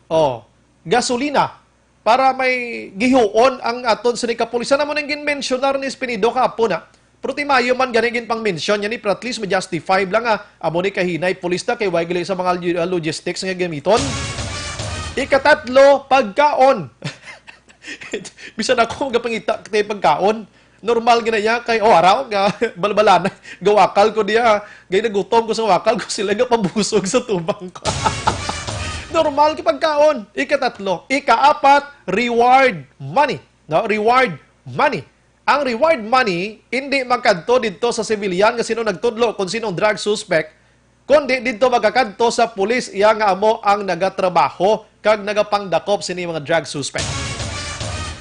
Oh, gasolina. Para may gihuon ang aton sini kapulisan. Amo nang ginmensyonar ni Espinido kahapon, ha. Pero timayo man gani ginpangmensyon niya ni, pero at least ma-justify lang nga amo ni kahinay pulis ta kay way gali sa mga lo-, logistics nga gamiton. Ikatatlo, pagkaon. Bisan ako magapangita kay pagkaon. Normal gina ya kay, oh, araw nga balbalan. Gawakal ko diya. Gay nagutom ko sa wakal ko sila nga pabusog sa tubang ko. Normal kay pagkaon. Ikatatlo, ikaapat, reward money. No, reward money. Ang reward money, hindi magkadto didto sa civilian nga sino nagtudlo kung sinong drug suspect, kundi didto magakadto sa pulis iya nga amo ang nagatrabaho kag nagapangdakop sini mga drug suspect.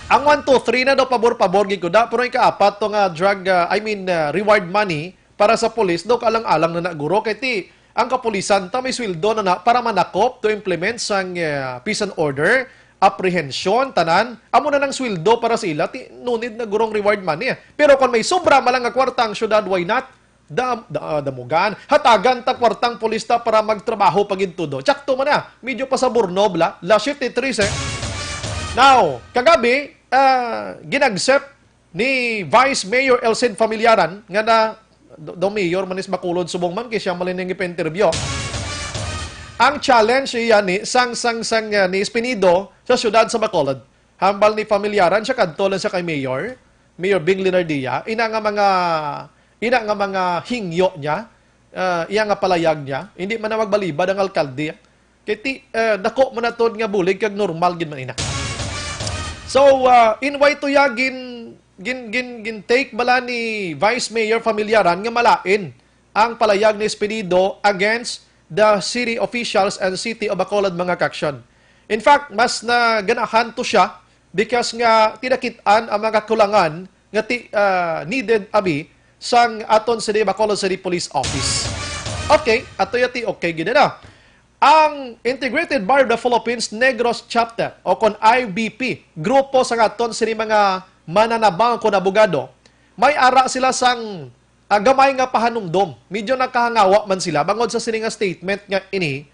Ang one, two, three na daw pabor-pabor gid ko da, pero ang ikaapat to nga drug, ah, I mean, ah, reward money para sa pulis daw kaalang-alang na na guro kay ti ang kapulisan ta may sweldo na na para manakop to implement sang, eh, peace and order, apprehension, tanan. Amo na nang sweldo para sa ila, ti no need na gurong reward money, eh. Pero kung may sobra man lang nga kwarta ang syudad, why not? Da, da, damugan. Hatagan ta kwartang pulis ta para magtrabaho pa gid todo. Tsakto man na. Medyo pasabornob la. La siete trese. Now, kagabi, ah, ginagset ni Vice Mayor Elcid Familiaran, nga na, do, do mayor man is Bacolod subong man, kay siya man lang ipa-interview. Ang challenge iya ni, sang, sang, sang, uh, ni Espinido sa siyudad sa Bacolod. Hambal ni Familiaran, siya kadto lang siya kay Mayor, Mayor Bing Lenardia, ina nga mga, ina nga mga hingyo niya, ah, iya nga palayag niya, hindi man na magbalibad ang alkalde. Kay ti, eh, dako man na to nga bulig kag normal gid man ina. So, ah, in way to ya gin, gin, gin, gin take bala ni Vice Mayor Familiaran nga malain ang palayag ni Espinido against the city officials and city of Bacolod, mga kaaksyon. In fact, mas naganahan to siya because nga tinakit-an ang mga kulangan nga ti-, ah, needed abi sang aton sini Bacolod City Police Office. Okay, ato yati okay gid na. Ang Integrated Bar of the Philippines Negros Chapter o kon I B P, grupo sa aton sini mga mananabang kon abogado, may ara sila sang ah, gamay nga pahanumdom. Medyo nakahangawa man sila bangod sa sini nga statement nga ini.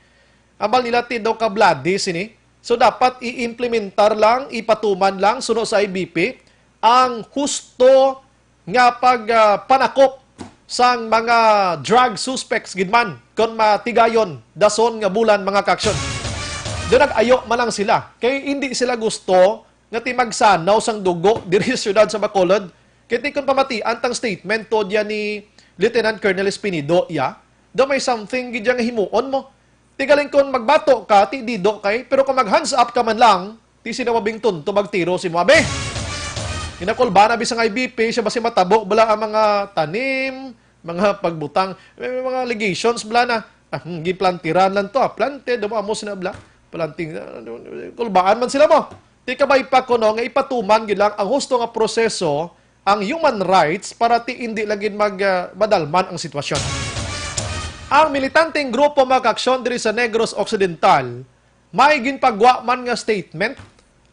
Ambal nila ti daw kabladi sini. So dapat i-implementar lang, ipatuman lang suno sa I B P ang husto nga pag, ah, panakop sang mga drug suspects gid man kon matigayon dason nga bulan, mga kaaksyon. Do nag-ayo man lang sila kay hindi sila gusto nga ti magsanaw sang dugo diri sa siyudad sa Bacolod. Kay ti kon pamatian tang statement to diya ni Lieutenant Colonel Espinido, iya, daw may something gid diya nga himuon mo. Ti galing kon magbato ka, ti dido kay, pero kung mag-hands up ka man lang, ti sinawabing tunto magtiro si mo. Abi! Ginakulbana bisang I B P siya, basi matabo bala ang mga tanim, mga pagbutang, may, may mga allegations bala na, ah, hmm, giplantiran lang to, ah, planted, amo, amo sila bala, planting, ah, kulbaan man sila mo. Ti kabay pa kuno nga ipatuman gyud lang ang husto nga proseso, ang human rights, para ti indi lang gid mag, ah, madalman ang sitwasyon. Ang militanteng grupo, mga kaaksyon, diri sa Negros Occidental, may ginpagwa man nga statement,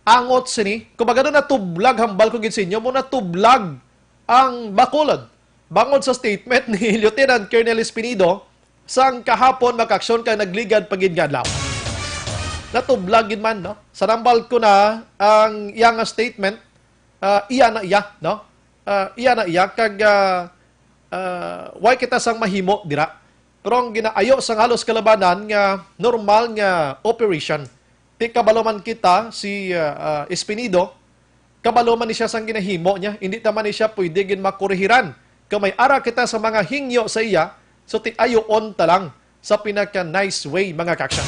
angot sini, kumbaga, natublag, hambal ko gid sa inyo, mo natublag ang Bacolod bangod sa statement ni Lieutenant Colonel Espinido sang kahapon, mga kaaksyon, kay nagligad pa gid nga adlaw. Natublag gid man, no? Sa nambal ko na ang iya nga statement, ah, iya na iya, no? Ah, iya na iya, kag, ah, ah, way kita sang mahimo dira. Pero ang ginaayo sang halos kalabanan nga normal nga operation. Ti kabalo man kita si, ah, ah, Espinido, kabalo man ni siya sang ginahimo niya, hindi ta man ni siya pwede gid makurihiran. Kung may ara kita sa mga hingyo sa iya, so ti ayoon ta lang sa pinaka-nice way, mga kaaksyon.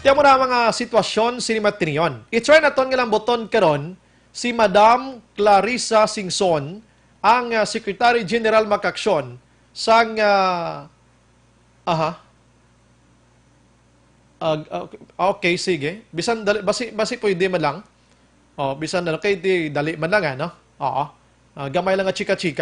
Ti amo na ang mga sitwasyon sini matinyon. I-try naton nga lambuton karon si Madam Clarissa Singson, ang, ah, Secretary General, mga kaaksyon, sang, ah, aha. Ah, okay, okay, sige. Bisan dali, basi, basi pwede man lang. Oh, bisan na, kay di dali man lang, ano? Oo. Ah, gamay lang nga chika-chika.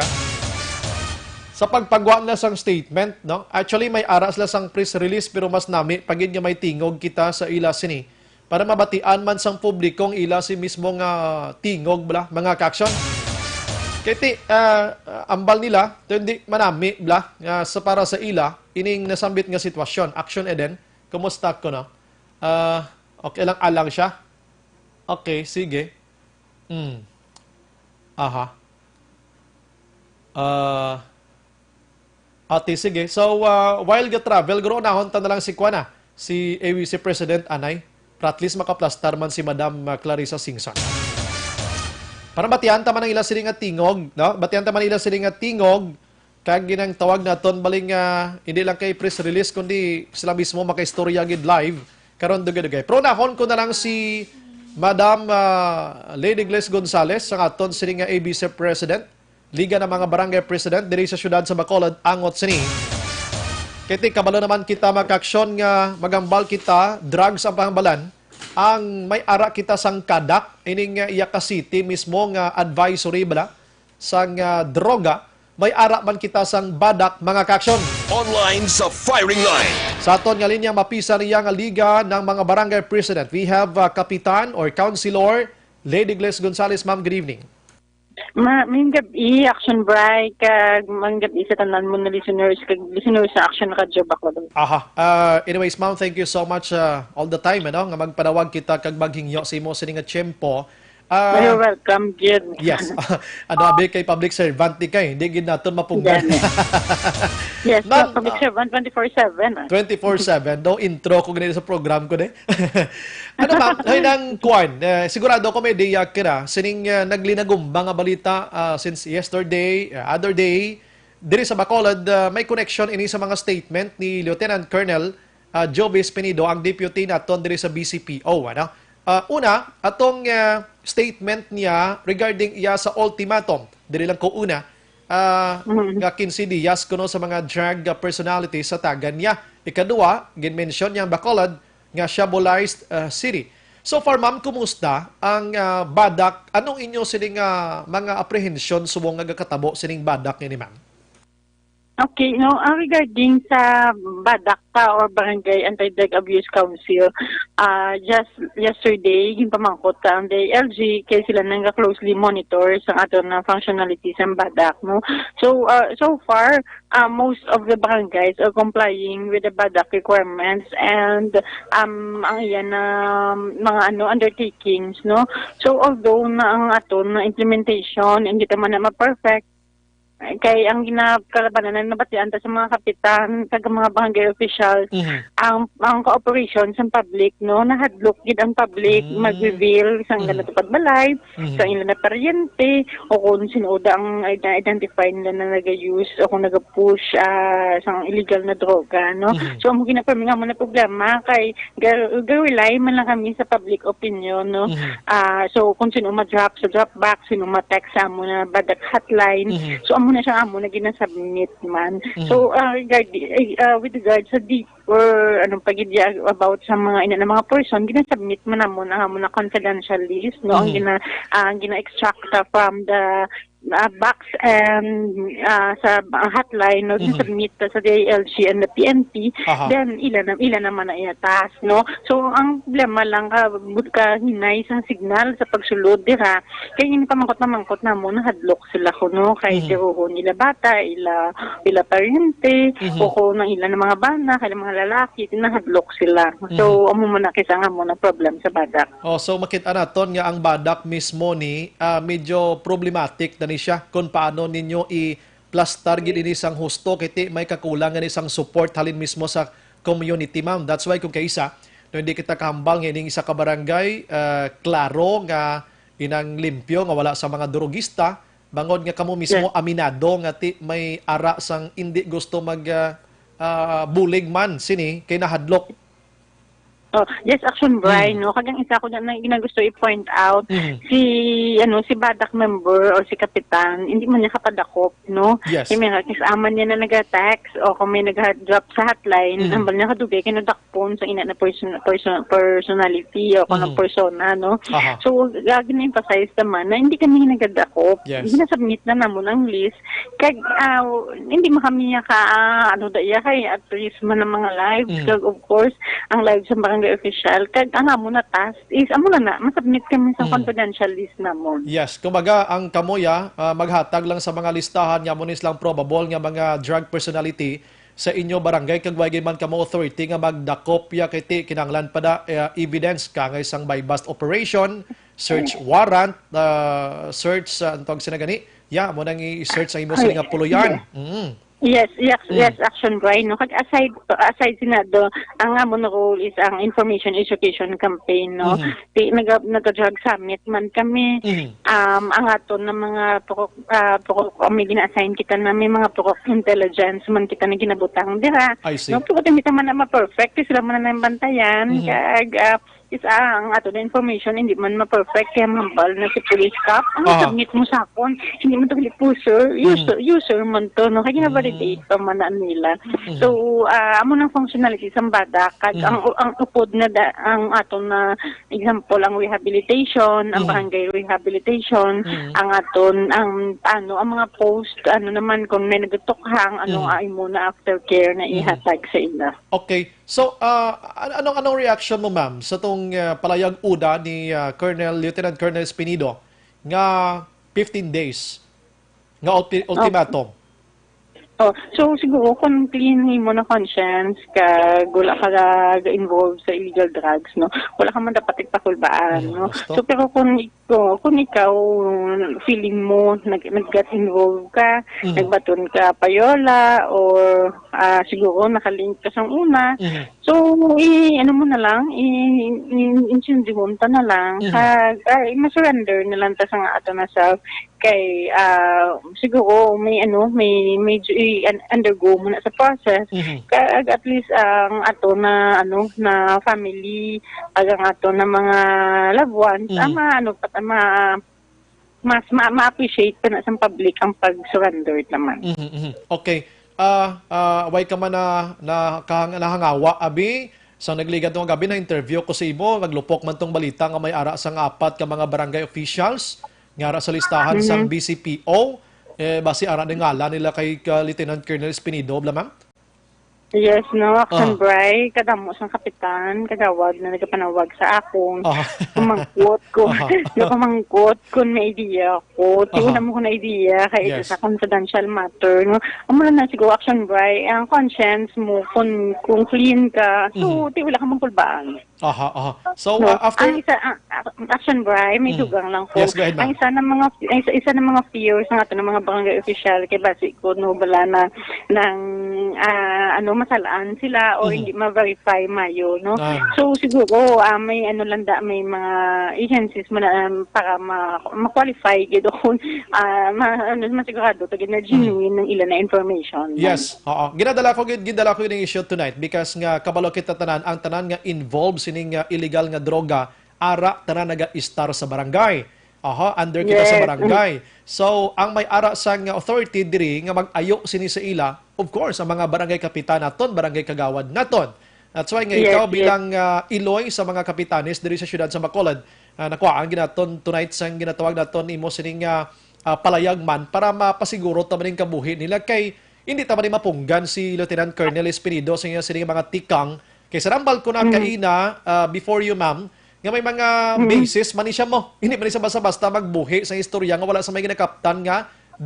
Sa pagpagwa na sang statement, no? Actually, may ara sila sang press release, pero mas nami pa gid nga may tingog kita sa ila sini. Para mabatian man sang publiko ang ila si mismo nga tingog, bala, mga kaaksyon. Kay ti, ah, ambal nila, to hindi manami, bala, nga sa, para sa ila, ining nasambit nga sitwasyon. Action Eden, kumusta ko, no? Ah, okay lang, alang siya? Okay, sige. Hmm. Aha. Ah, ati, sige. So, ah, while ga-travel, guro, unahon ta na lang si kuan, ah, si A B C President, anay. Para at least makaplastar man si Madam, ah, Clarissa Singson. Para batian ta man ang ila sini nga tingog, no? Batian ta man ila sini nga tingog, kag ginang tawag naton baling, ah, hindi lang kay press release, kundi sila mismo makaistorya gid live karon, dugay-dugay. Pero unahon ko na lang si Madam, ah, Lady Gles Gonzales, ang aton sini nga A B C President, Liga ng mga Barangay President diri sa siyudad sa Bacolod, angot sini. Kay ti kabalo naman kita, mga kaaksyon, nga magambal kita, drugs ang pangambalan, ang may ara kita sang kadak, ining, ah, iya ka city mismo nga advisory bala sang, ah, droga, may ara man kita sang badak, mga kaaksyon. Online sa firing line. Sa aton nga linya, mapisa niya nga Liga ng mga Barangay President. We have, ah, Kapitan or Councilor Lady Gles Gonzales. Ma'am, good evening. Ma-, maayong gab-i, Action Bri, kag maayong gab-i sa tanan mo na listeners, kag listeners sa Action Radyo Bacolod. Aha. Ah, anyways, ma'am, thank you so much, ah, all the time, ano, nga magpanawag kita kag maghingyo sa imo sini nga tiyempo. Ah, You're welcome, Jed. Yes. Ano, abi kay public servant di kay, hindi gid naton mapunggan. Gani. Yes, Ma'am, public ah, servant, twenty-four seven, ah. Twenty-four seven, no? Intro ko ganito sa program ko, de. Ano, ma'am? Hay, nang kuwan, eh, sigurado ko may idea ka na. Sining, ah, naglinagumba nga balita, ah, since yesterday, ah, other day, diri sa Bacolod, ah, may connection ini sa mga statement ni Lieutenant Colonel, ah, Jovis Pinido, ang deputy naton diri sa B C P O, ano? Ah, una, atong, ah, statement niya regarding iya sa ultimatum. Diri lang ko una, ah, Mhm. nga quince dias kuno sa mga drug, ah, personality sa tagan niya. Ikaduha, ginmension niya ang Bacolod nga Shabolized, ah, city. So far, ma'am, kumusta ang, ah, BADAC? Anong inyo sining, ah, mga apprehension subong nga gakatabo sining BADAC ini, ma'am? Okay, no, ah, regarding sa BADAC ta or Barangay Anti-Drug Abuse Council, ah, just yesterday, ginpamangkot ta ang D I L G kay sila nang closely monitor sa aton na functionality sa BADAC, no? So, ah, so far, ah, most of the barangays are complying with the BADAC requirements and, um, ang iyan na mga, ano, undertakings, no? So, although na ang aton na implementation, hindi ta man na ma-perfect, kay ang ginakalabanan na nabatian ta sa mga kapitan, kag mga barangay officials, Mhm. ang, ang cooperation sa public, no, nahadlok gid ang public Mm. mag-reveal sa Mm. natupad balay, Mhm. sa ila na paryente, o kung sino da ang ida-, identify nila na nag-use o kung nag-push, ah, sa illegal na droga, no. Mhm. So, amo gina-, kami nga mo na problema kay ga-, ga-rely man lang kami sa public opinion, no. Mhm. Ah, so, kung sino ma-drop sa drop box, sino ma-text sa amo na BADAC hotline. Mhm. So, amo na siya, amo na ginasubmit man. Mhm. So, ah, regard, eh, ah, with regard sa deeper, anong pagidya about sa mga ina na mga person, ginasubmit man namon ang amo na confidential list, no? Ang Mhm. gina-, ang gina-extract sa from the, ah, box and, ah, sa, ah, hotline, no? Mhm. Ginasubmit sa D I L G and the P N P, Aha. then ila na, ila naman na iya task, no? So, ang problema lang ka, but ka hinay sang signal sa pagsulod dira, kay ginpamangkot-mamangkot namon, nahadlok sila kuno kay Mhm. tiruhon ila bata, ila, ila paryente, Mhm. o kung ang ila na mga bana, kay mga lalaki, nahadlok sila. So, Mhm. amo man na kisa nga mo na problem sa BADAC. Oh, so makita naton nga ang BADAC mismo ni, ah, medyo problematic na ni siya kung paano ninyo i-plastar gid ini sang husto, kay ti may kakulang nga ni sang support halin mismo sa community, ma'am. That's why kung kaisa, no, hindi kita kahambal nga ining isa ka barangay, ah, klaro nga inang limpyo nga wala sa mga durugista, bangod nga kamo mismo Yes. aminado nga ti may ara sang indi gusto mag, ah, ah, bulig man sini kay nahadlok. Oh, yes, Action Bry, Mm. no? Kag ang isa ko na, na ginagusto i-point out, Mhm. si, ano, si BADAC member or si Kapitan, hindi man niya kapadakop, no? Yes. Kay may nakisama niya na nag-text o kung may nag-drop sa hotline, Mhm. ang bal niya kadugay kay nadakpon sa ina na person, person, personality o kung Mhm. persona, no? Aha. So, uh, gina-emphasize naman na hindi kami nagadakop. Yes. Ginasubmit na namon ang list. Kag, ah, hindi man kami niya ka, ah, ano da iya, kay at least man ang mga lives. Mm. Kag, of course, ang lives sa barangay official. Kag, ang amo na task is, amo na na, masubmit kami sa Mm. confidential list namon. Yes. Kumbaga, ang kamo ya, ah, maghatag lang sa mga listahan nga mo ni silang probable nga mga drug personality sa inyo barangay, kag wala gid man kamo authority nga magdakop ya kay ti kinahanglan pa da, eh, evidence ka nga isang buy-bust operation, search warrant, ah, search, ah, ang tawag sina gani? Ya, mo nang i-search ang imo Ay, sini nga puloy-an. yes. Mm. Yes, yes, Mm. yes, Action Bry, no? Kag aside, aside sina do, ang amon role is ang information education campaign, no? Mhm. Ti, naga-, naga-drug summit man kami. Mhm. Um, ang aton na mga pro-, ah, pro-, kami gina-assign kita na may mga pro-, intelligence man kita na ginabutang dira. I see. No, pero hindi man na ma-perfect, sila man na nang bantayan. Mhm. Kag, ah, is, ah, ang ato na information, hindi man ma-perfect, kaya mahambal na si police cop. Ang Aha. submit mo sa akon, hindi man to hindi po, sir. User, Mhm. user man to, no? Kaya Mm. validate pa man na nila. Mhm. So, ah, amo nang functionality sa BADAC, kag Mhm. ang, ang upod na da-, ang aton na example, ang rehabilitation, ang Mhm. barangay rehabilitation, Mhm. ang aton, ang, ano, ang mga post, ano naman, kung may nagtukhang, ano, Mhm. ay mo na aftercare na Mhm. ihatag sa ila. Okay. So, ah, an-, anong, anong reaction mo, ma'am, sa tong, ah, palayag una ni, ah, Colonel, Lieutenant Colonel Espinido nga fifteen days nga ulti-, Oh. ultimatum? Oh, so siguro kung clean mo na conscience ka, wala ka ga-involve sa illegal drugs, no? Wala ka man dapat ipahulbaan, Mm, no? gusto. So, pero kung ik-, oh, kung ikaw, feeling mo, nag-, nag-get involved ka, Mm. nagbaton ka, payola, or, ah, siguro nakalink ka sa una, Mhm. so, i-, ano mo na lang, i-, i-, intindihon ta na lang, Mhm. kag, ah, ma-surrender na lang ta sa nga ato na self, kay, ah, siguro may ano, may medyo i-, un-, undergo mo na sa process. Mhm. Kag at least ang ato na ano, na family, ag ang ato na mga loved ones, Mhm. ah, ma-, ano, pat-, ma-, mas ma-, ma-appreciate pa na sang public ang pag-surrender naman. Mhm, mhm. Okay. Ah, ah, way ka man na, na kahang-, nahangawa, abi, sa nagligad nga gabi, na-interview ko sa imo, naglupok man tong balita nga may ara sang apat ka mga barangay officials nga ara sa listahan sang Mhm. B C P O. Eh, basi ara ni ngalan nila kay ka Lieutenant Colonel Espinido, bala, ma'am? Yes, no, Action Ah. Bry, kadamo sang kapitan, kagawad na nagapanawag sa akon. Ah. Pamangkot ko, Aha. Pamangkot kung may idea ko. Ti Aha. wala mo ko na idea, kay Yes. sa confidential matter, no? Amo lang na siguro, Action Bry, ang conscience mo, kung, kung clean ka, so, Mhm. ti wala ka mangkulbaan. Aha, aha. So, No. uh, after Ang isa, ah, ah, Action Bry, may Mm. dugang lang ko. Yes, go ahead, ma'am. Ang isa ng mga, ang isa, isa ng mga fears ng ato ng mga barangay official, kay basi ko, no, bala na, ng, ah, ano, masalaan sila o Mm. hindi ma-verify mayo, no? Ah. So, siguro, ah, may ano lang da, may mga agencies mo na, um, para ma-, ma-qualify gid o kung, ah, ma-, ano, masigurado to gid na Mm. genuine ng ilan na information. Yes, oo. Ginadala ko gid, gidala ko yung issue tonight because nga kabalo kita tanan, ang tanan nga involved sining, ah, illegal nga droga, ara tanan naga-istar sa barangay. Aha, under kita sa Yes. barangay. So, ang may ara sang authority diri nga mag-ayo sini sa ila, of course, ang mga barangay kapitan naton, barangay kagawad naton. That's why nga Yes, ikaw yes. bilang, ah, iloy sa mga kapitanes diri sa siyudad sa Bacolod, ah, nakuhaan ginaton tonight sang ginatawag naton imo sining, ah, ah, palayag man para mapasiguro ta man ang kabuhi nila kay hindi ta man mapunggan si Lieutenant Colonel Espinido sa iya sining mga tikang. Kay sa rambal ko na Mm. kaina, ah, before you, ma'am, nga may mga Mm. basis man ni siya mo. Hindi man ni siya basta-basta magbuhi sa istorya nga wala sa may ginakaptan nga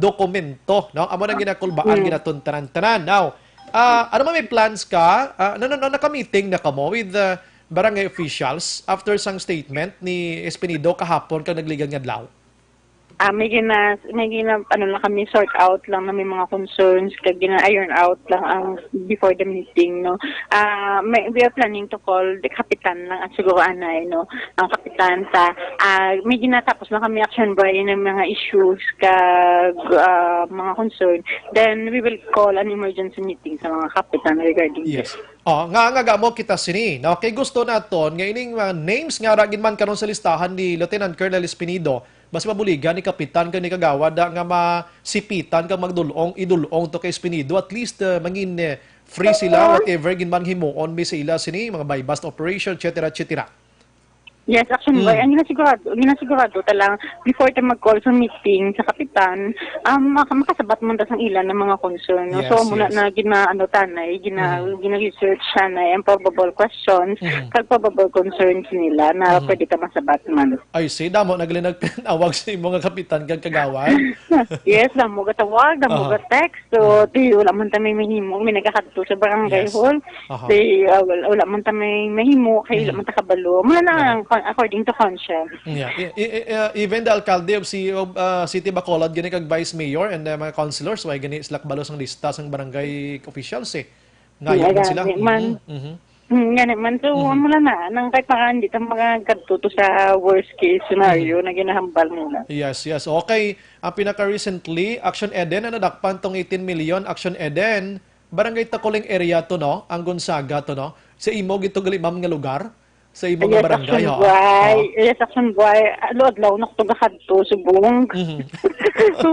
dokumento, no? Amo nang ginakulbaan Mm. ginaton tanan-tanan. Now, ah, ano man may plans ka? Ah, no, no, no, naka-meeting na kamo with the barangay officials after sang statement ni Espinido kahapon kag nagligad nga adlaw? Ah, may gina-, may gina-, ano lang kami, sort out lang na may mga concerns, kag gina-iron out lang ang before the meeting, no? Ah, may, we are planning to call the kapitan lang at siguro anay, no? Ang kapitan sa, ah, may ginatapos lang kami, Action Bry, ng mga issues kag, ah, mga concern. Then we will call an emergency meeting sa mga kapitan regarding Yes. this. Oh, nga, nga gamo kita sini, no? Kay gusto naton nga ining mga names nga ra gid man karon sa listahan ni Lieutenant Colonel Espinido, basi mabuligan ni kapitan kag ni kagawad, ah, nga masipitan kag magdul-ong, idul-ong to kay Espinido. At least, ah, mangin, eh, free sila, Oo. whatever gid man himuon mi sa ila sini, mga buy-bust operation, et cetera, et cetera. Yes, Action Bry. Mm. Ang ginasigurado, ginasigurado ta lang, before ta mag-call sa meeting sa kapitan, um, maka-, makasabat man ta sang ila ng mga concern, no? So, Yes, muna yes. na gina-, ano, tanay, gina-, Mm. gina-research siya na ang probable questions, Mm. kag probable concerns nila na Mm. pwede ta masabat man. I see. Damo na gali nagpinawag sa imo nga kapitan kag kagawad? Yes, damo gatawag, damo Aha. ga-text. So, Mm. di, wala man ta may mahimo. May nagakadto sa barangay Yes. hall. Aha. Di, ah, wala, wala man ta may mahimo. Kay wala Mm. man ta kabalo. Muna na Aha. ang con-, according to conscience. Yeah. I-, i-, i-, uh, even the alcalde of, si-, of, uh, City Bacolod, gani kag vice mayor and, uh, mga councilors, why gani sila kabalo sang lista sang barangay officials, eh? Ngayon man sila. Gani man. Mhm, mhm. Hmm, gani man. So, Mhm. amo lang na, nang kay para hindi ta magkadto to sa worst case scenario Mhm. na ginahambal nila. Yes, yes. Okay. Ang pinaka-recently, Action Eden, na nadakpan tong eighteen million, Action Eden, Barangay Tacoling area to, no? Ang Gonzaga to, no? Sa imo gid to gali, ma'am, nga lugar? Sa imo nga Yes, barangay, Action oo. Bry. Oo. Yes, Action Bry. Adlaw-adlaw na ko to gakadto, subong. Mhm. So,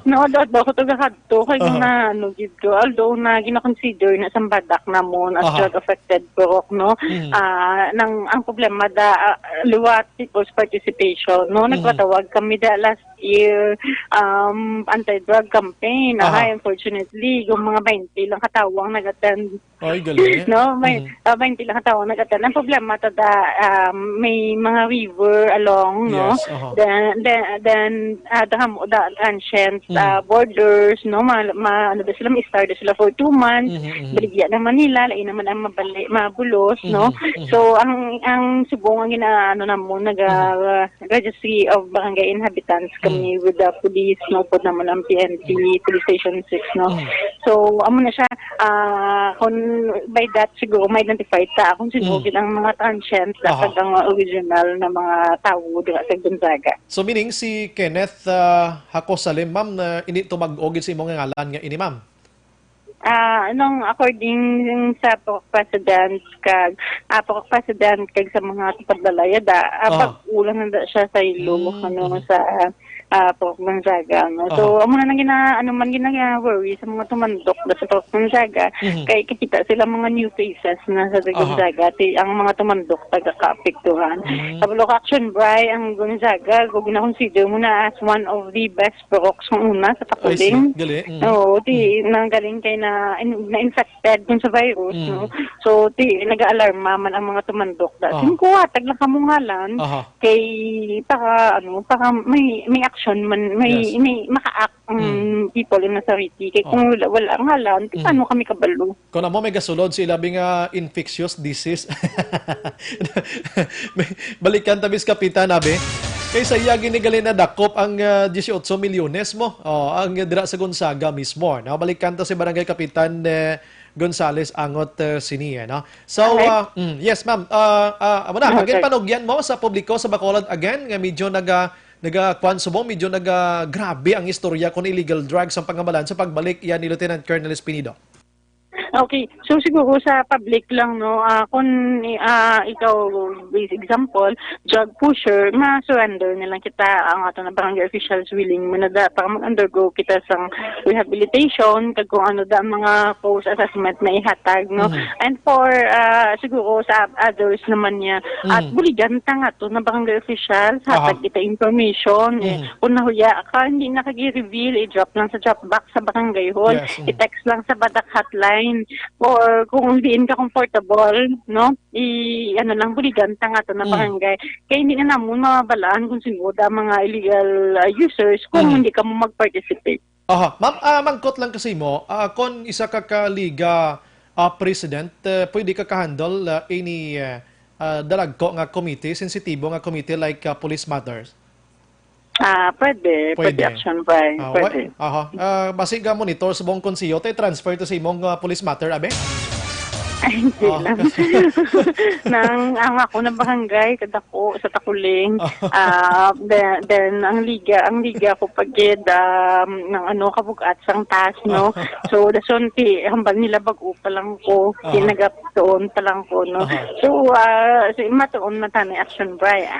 no, adlaw-adlaw ko to gakadto. Kay Aha. na, ano, gid ko. Although na gina-consider na sa badak namon as Aha. drug affected purok, no? Mhm. Ah, nang, ang problema da, ah, liwat people's participation, no? Mhm. Nagpatawag kami da last year, um, anti-drug campaign. Aha. Ay, unfortunately, yung mga twenty lang katawang nag-attend. Ay, gali. No, may, Mhm. ah, twenty lang katawang nag-attend. Ang problema, tada, um, may mga river along, no? Yes, aha. Then, then, then, ah, daham-, da-, ancient, Mhm. ah, borders, no? Ma-, ma-, ano da sila, ma-istar da sila for two months. Mhm, mhm. Baligya naman nila, lain naman ang mabali-, mabulos, no? Mhm, mhm. So, ang, ang subong ang gina-, ano namon, naga-, Mhm. Registry of Barangay Inhabitants kami Mm. with the police, no, pud naman ang P N P, Mm. Police Station six, no. Mm. So, amo na siya, ah, kung by that siguro ma-identify ta kung sino Mm. gid ang mga transient Aha. kag ang original na mga tawo diha sa Gonzaga. So, meaning si Kenneth, ah, Hacosalim, ma'am, na hindi to mag-o gid sa imong ngalan nga ini, ma'am? Ah, anong according sa purok president kag, ah, purok president kag sa mga tupad balay, da, ah, Aha. pag-ulan na da siya sa ilo, Mm, ano, mhm. sa, ah, Purok Gonzaga, no? So, Aha. amo na nang gina-, ano man, gina-worry sa mga tumandok na sa Purok Gonzaga, Mhm. kay kakita sila mga new faces na sa Aha. Gonzaga, ti, ang mga tumandok taga kaapektuhan. Mm. Kabalo ka, Action Bri, ang Gonzaga, kung gina-consider mo na as one of the best puroks kung una sa Ay, Takuling. see. Gali. Mm. Oo, ti, Mm. nanggaling kay na, in-, na-infected kun sa virus, Mm. no? So, ti, nag-aalarma man ang mga tumandok. Da, Aha. Sin kuha, taglang kamungalan, Aha. kay para, ano, para may, may action man, may, Yes. may maka-act ang Mm. people in authority. Kay Oh. kung wala, wala nga lang, di Mm. paano kami kabalo? Kung amo may gasulod sa ilabi nga infectious disease. May, balikan ta, Miss Kapitan, abi. Kay sa iya gini gali nadakop ang, ah, dieciocho milyones mo. Oh, ang dira sa Gonzaga mismo, no? Balikan ta si Barangay Kapitan, eh, Gonzales Angot, eh, sini, eh, no? So, Okay. ah, mm, yes, ma'am. Ah, ah, amo na, Okay. again, panugyan mo sa publiko sa Bacolod again nga medyo naga-, naga-, kwan subong, medyo naga-, grabe ang istorya kon illegal drugs ang pangamalan sa pagbalik iya ni Lieutenant Colonel Espinido. Okay. So, siguro sa public lang, no, ah, kung, ah, ikaw, base example, drug pusher, ma-surrender na lang kita, ang ato na barangay officials willing mo na da, para mag-undergo kita sang rehabilitation, kag kung ano da ang mga post-assessment na ihatag, no? Mm. And for, ah, siguro sa others naman niya, at Mm. buligan ta nga to na barangay officials, Aha. hatag kita information, eh, Mm. kung nahuya ka, hindi na kag i-reveal, i-drop lang sa drop box sa barangay hall, Yes, mm. i-text lang sa Badak hotline, or kung diin ka comfortable, no? I-, ano lang, buligan ta nga to na Mm. barangay. Kaya hindi na namon mabalaan kung sino da mga illegal, ah, users kung Mm. hindi ka mo mag-participate. Aha. Ma'am, ah, mangkot lang kasi mo, ah, kon isa ka ka liga, ah, president, eh, pwede ka ka-handle, ah, any, eh, ah, dalagko nga committee, sensitibo nga committee like, ah, police matters? Ah, pwede. Pwede. Pwede, Action Bri. Ah, Pwede. wa-, aha. Ah, basi ga monitor subong konseho, te, transfer to sa imong, ah, police matter, abi? Ay, hindi Ah. lang. Nang, ang ako na barangay, kadako sa Takuling. Ah. Ah, then, then, ang liga, ang liga ko pag-, um, ng ano, kabug-at sang taas, no? Ah. So, dason, ti, hambal nila bag-o pa lang ko, Aha. kinagap doon pa lang ko, no? Aha. So, ah, si, matuon na tani, Action Bri, ah.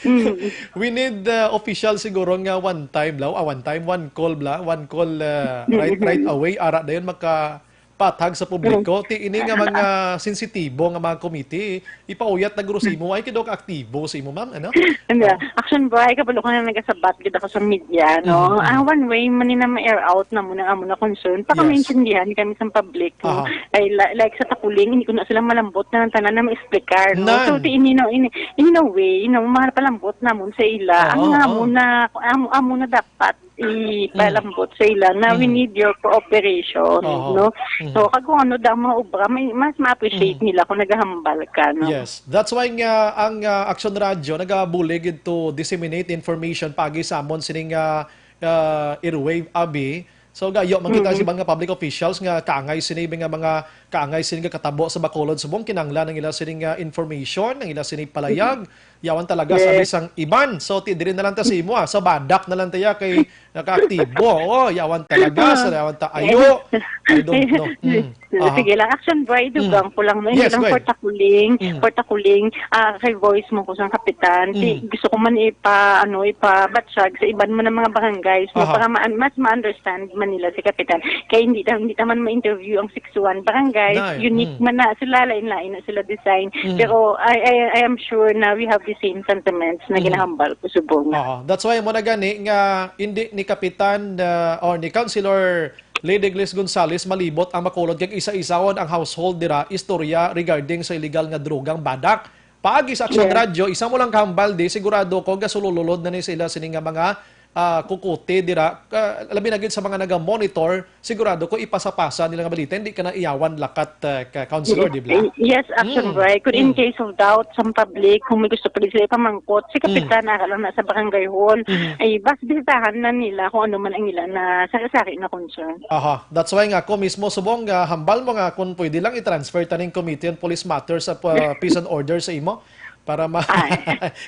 Mm. We need, uh, official siguro nga one time, law, ah, one time, one call, bla, one call, uh, right, right Mm-mm. away, ara dayon makapathag sa publiko. Mm. Ti ini nga mga sensitibo nga mga committee, ipauyat na guro sa imo. Ay, kidok aktibo sa imo, ma'am, ano? Hindi. Oh. Action Bri, kabalo ka na nagasabat gid ako sa media, no? Mm-mm. Ah, one way man ni na ma-air out na mo na amo na concern. Para Yes. maintindihan kami sa public, no? Aha. Ay, la-, like sa Takuling, hindi ko na sila malambot na ang tanan na ma-explicar, no? Nan. So, ti, in, in, in, in a way, no, mga palambot namon sa ila, Oo, ang nga oo. amo na, amo, amo na dapat ipalambot sa ila na we Mm. need your cooperation, Oo. no? Mhm. So, kag kung ano daw mga obra, may, mas ma-appreciate Mm. nila kung nagahambal ka, no? Yes. That's why nga ang, ah, Action Radio nagabulig to disseminate information paagi sa amon sining, ah, ah, airwave, abi. So, gayo man kita Mm. sa iban nga public officials nga kaangay sini, nga mga kaangay sini nga katabo sa Bacolod subong, kinahanglan ang ila sining, ah, information, ang ila sini palayag. Mm. Yawan talaga sa Yes. bisang iban. So, ti-, diri na lang ta sa imo, ah. Sa Badak na lang ta ya kay nakaaktibo. Oo, yawan talaga. Sa yawan ta ayo. I don't know. Mm. Aha. Sige lang. Action Bri, Mm. dugang ko lang, no? Hindi Yes, lang go for ahead. Takuling, Mm. for Takuling, ah, kay voice mo ko sang kapitan. Ti, Mm. gusto ko man ipa, ano, ipabatsyag sa iban man ang mga barangays, no? Aha. Para ma-, mas ma-understand man nila si kapitan. Kay hindi ta, hindi ta man ma-interview ang six one barangay. Nay, Unique mm. man na sila, lain-lain na sila design. Mm. Pero I, I, I am sure na we have the same sentiments na Mm. ginahambal ko subong. Oo. That's why mo na gani nga hindi ni Kapitan, uh, or ni Councilor Lady Glis Gonzales malibot ang Bacolod kag isa-isahon ang household dira istorya regarding sa illegal nga drogang Badak. Paagi sa Action Yes. Radio, isa mo lang kahambal di, sigurado ko gasulululod na ni sila sini nga mga, ah, kukuti dira. Ah, labi na gid sa mga naga-monitor, sigurado ko ipasa-pasa nila nga balita, hindi ka na iyawan lakat, ah, ka councilor, di ba? Yes, Action Mm. Bri. Kung in Mm. case of doubt sa public, kung may gusto pa gid sila ipamangkot, si Mm. Kapitan ara lang na sa barangay hall. Mm. Ay, bas bisitahan na nila kung ano man ang ila na sari-sari na concern. Aha. That's why nga ako mismo subong nga hambal mo nga kung pwede lang i-transfer taning Committee on Police Matters sa pa-, Peace and Order sa imo para ma-, Ay.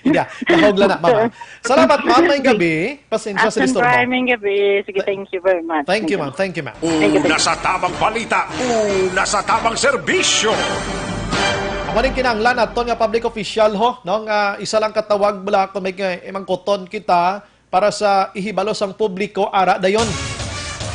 Hindi, ah, dahog lang na, mama. Salamat, ma'am. Maayong gabi. Pasensya sa Action disturbo. Bri, maayong gabi. Sige, Th-, thank you very much. Thank you, Thank you. ma'am. Thank you, ma'am. Thank you, thank you. Una sa tamang balita, una sa tamang serbisyo. Maning kinahanglan naton nga public official, ho, no, nga isa lang ka tawag bala kung may, eh, mangkuton kita para sa ihibalo sang publiko ara dayon.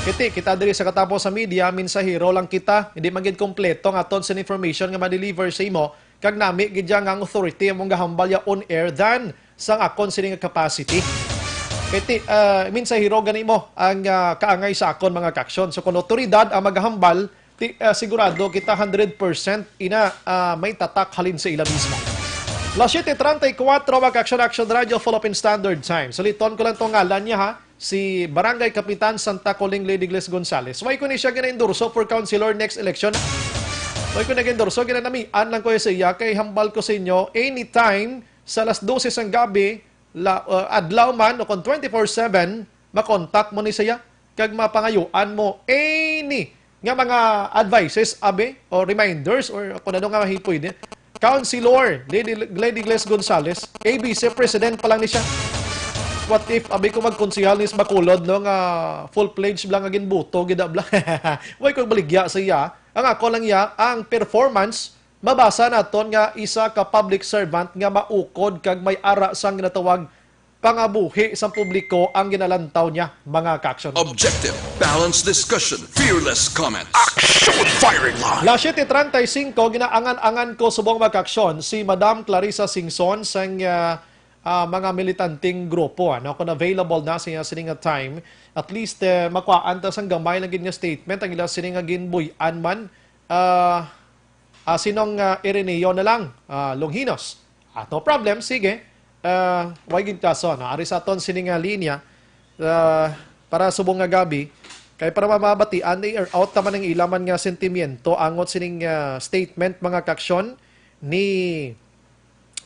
Kiti kita diri sa katapos sa media, mensahero lang kita, hindi man gid kompleto ang aton sa information nga ma-deliver sa imo, kag nami gid ya nga ang authority among gahambal ya on air than sang akon sini nga capacity. Kay ti, ah, mensahero gani mo ang, ah, kaangay sa akon mga kaaksyon. So kung otoridad ang maghambal, ti, ah, sigurado kita hundred percent ina, ah, may tatak halin sa ila mismo. Las siete treinta y cuatro, mga kaaksyon, Action Radio, Philippine Standard Time. Suliton ko lang tong ngalan niya, ha. Si Barangay Kapitan Santa Coling Lady Gles Gonzales. Why ko ni siya gina-endorso for councilor next election? Why ko nag-endorso? Ginanamian lang ko sa iya kay hambal ko sa inyo, anytime sa alas dose sang gabi, la, uh, adlaw man o kung twenty-four seven, makontak mo ni siya kag mapangayuan mo any nga mga advices, abi, o reminders, or kung ano nga mahipwede. Councilor Lady, Lady Gles Gonzales, A B C president pa lang ni siya. What if, abi, ko magkonsehal ni sa Bacolod, no, nga full-fledged bala nga ginbuto gid bala. Way ko baligya sa iya. Ang ako lang iya, ang performance, mabasa naton nga isa ka public servant nga maukod kag may ara sang ginatawag pangabuhi sang publiko ang ginalantaw niya, mga kaaksyon. Objective, balanced discussion, fearless comment. Action firing line! Las siete treinta y cinco, ginaangan-angan ko subong, mga kaaksyon, si Madam Clarissa Singson sang, ah, ah, mga militanteng grupo, ano, kung available na siya sining nga time, at least, eh, makuhaan ta sang gamay lang gid nga statement ang ila sining nga ginbuy-an man, ah, ah, sinong, ah, Ireneo na lang, ah, Longinos. Ah, no problem, sige. Ah, way gid kaso, no? Ari sa aton sini nga linya, ah, para subong nga gabi, kay para mamabatian, i-air out naman ang ila man nga sentimiento, angot sining, ah, statement, mga kaaksyon, ni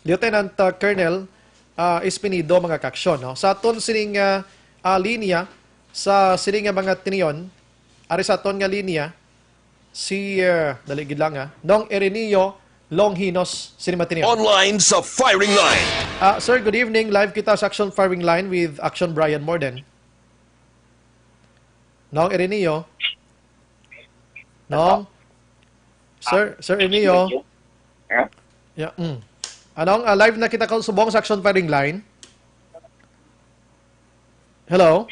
Lieutenant, ah, Colonel, ah, Espinido, mga kaaksyon, no? Sa aton sining, ah, ah, linya, sa sining nga mga tinion, ari sa aton nga linya, si, ah, dali gid lang, ah, Nong Ireneo Longinos, sini matinion. Online sa firing line. Ah, sir, good evening. Live kita sa Action Firing Line with Action Brian Morden. Nong Ireneo? Nong? Sir, Sir Ireneo? Ha? Yeah, mm. Anong, ah, live na kita ka subong sa Action Firing Line? Hello?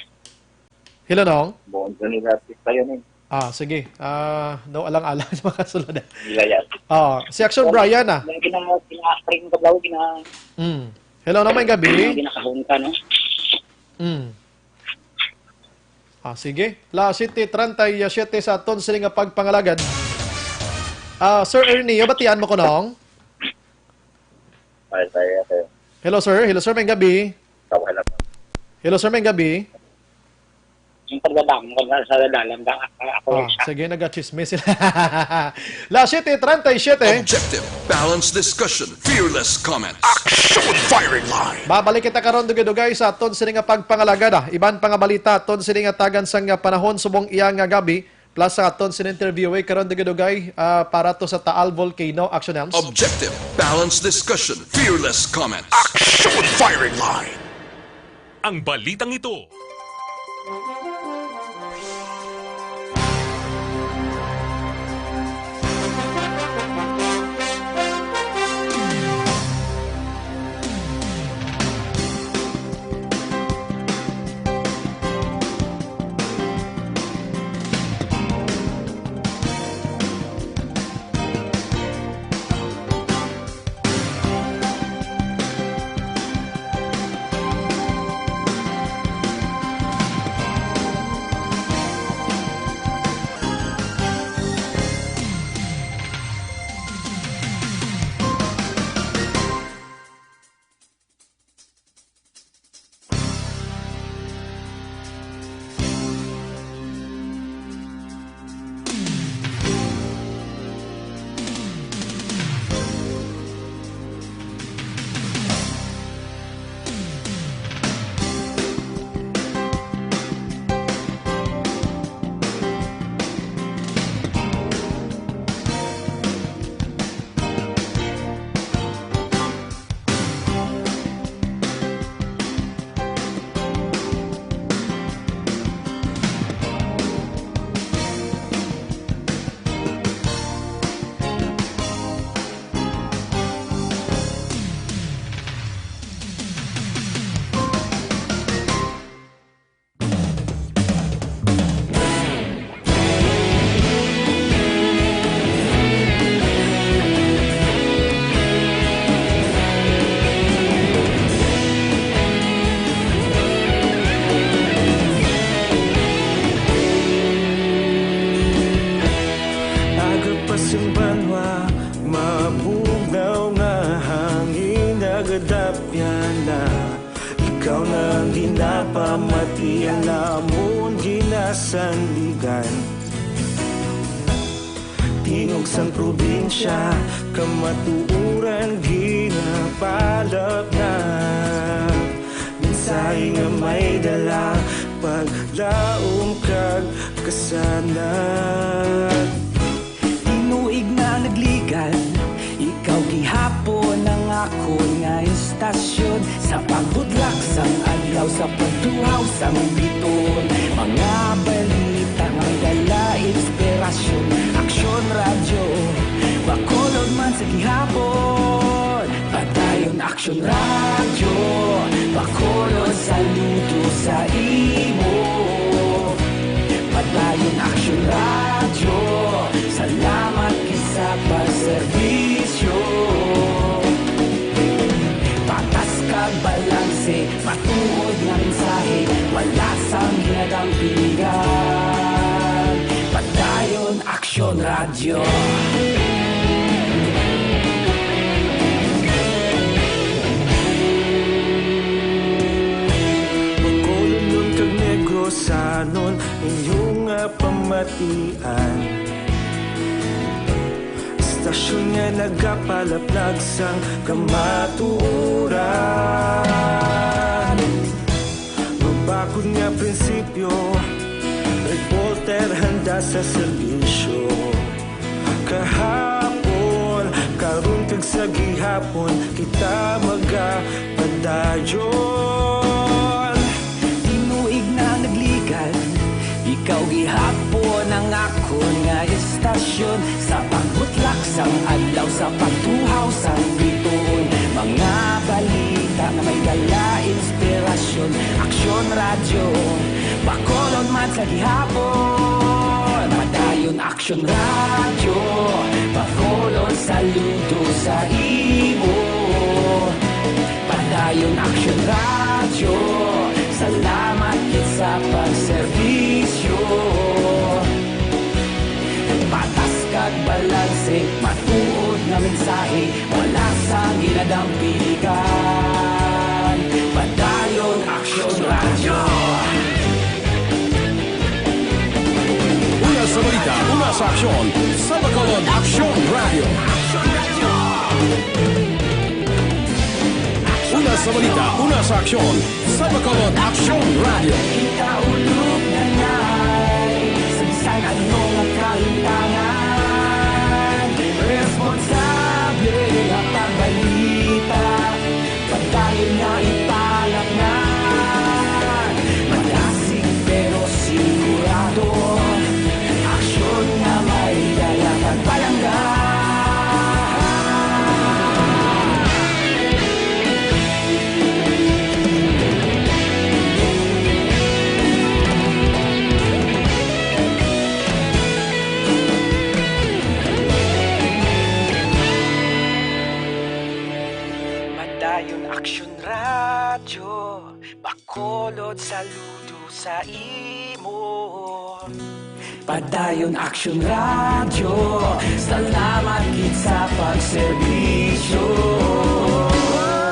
Hello, Nong? Buong Trinidad, tayo ni. Ah, sige. Ah, no, alang-alang sa mga sulod. Nilaya. Ah, si Action Brian, ah. Yung gina-, gina-, gina-, gina-, Mm. Hello, Nong, may gabi. Ginakahon ka, no? Mm. Ah, sige. Las siete treinta y siete sa aton sini nga pagpangalagad. Ah, Sir Ernie, batian mo ko, Nong? Ay, tayo, tayo. Hello, sir. Hello, sir. May gabi. Okay lang. Hello, sir. May gabi. Yung pagdadaan ko na sa dalalan, da-, ako Ah, lang siya. Sige, nagachismis sila. Las siete treinta y siete. Objective, balanced discussion, fearless comments. Action firing line. Babalik kita karon dugay-dugay sa aton sini nga pagpangalagad, ah. Iban pa nga balita aton sini nga tagan sang panahon subong iya nga gabi. Plus sa aton sini interview, eh, karon dugay-dugay, ah, para to sa Taal Volcano, Action Elms. Objective, balanced discussion, fearless comments. Action firing line. Ang balitang ito. Ikaw na ang ginapamatian, amon ginasandigan. Tingog sang probinsya, kamatuoran ginapalapnag. Mensahe nga may dala, paglaom kag kasanag. Tinuig na nagligad, ikaw gihapon ang akon nga istasyon. Sa pagbutlak sang adlaw, sa pagtuhaw sang bituon, mga balita nga may dala inspirasyon. Aksyon Radyo, Bacolod man sa gihapon. Padayon Aksyon Radyo, Bacolod, saludo sa imo. Padayon Aksyon Radyo, salamat gid sa pagserbisyo. Patas kag balanse, matuod nga mensahe, wala sang ginadampigan. Padayon Aksyon Radyo. Bacolodnon kag Negrosanon, inyo nga pamatian. Istasyon nga nagapalaplag sang kamatuoran. Mabakod nga prinsipyo, reporter handa sa serbisyo. Kahapon, karon kag sa gihapon, kita magapadayon. Tinuig na nagligad, ikaw gihapon ang akon nga istasyon. Sa pagbutlak sang adlaw, sa pagtuhaw sang bituon, mga balita nga may dala inspirasyon. Aksyon Radyo, Bacolod man sa gihapon. Padayon Aksyon Radyo, Bacolod, saludo sa imo. Padayon Aksyon Radyo, salamat gid sa pagserbisyo. Patas kag balanse, matuod nga mensahe, wala sang ginadampigan. Padayon Aksyon Radyo. Una sa balita, una sa aksyon, sa Bacolod Aksyon Radyo. Una sa balita, una sa aksyon, sa Bacolod Aksyon Radyo. Kita ulog na ngay, sa bisan ano nga kahimtangan, responsable nga pagbalita. Padayon nga ipalapngan, madasig pero sigurado, aksyon nga may dala kag palangga. Padayon Aksyon Radyo, Bacolod, saludo sa imo. Padayon Aksyon Radyo, salamat gid sa pagserbisyo.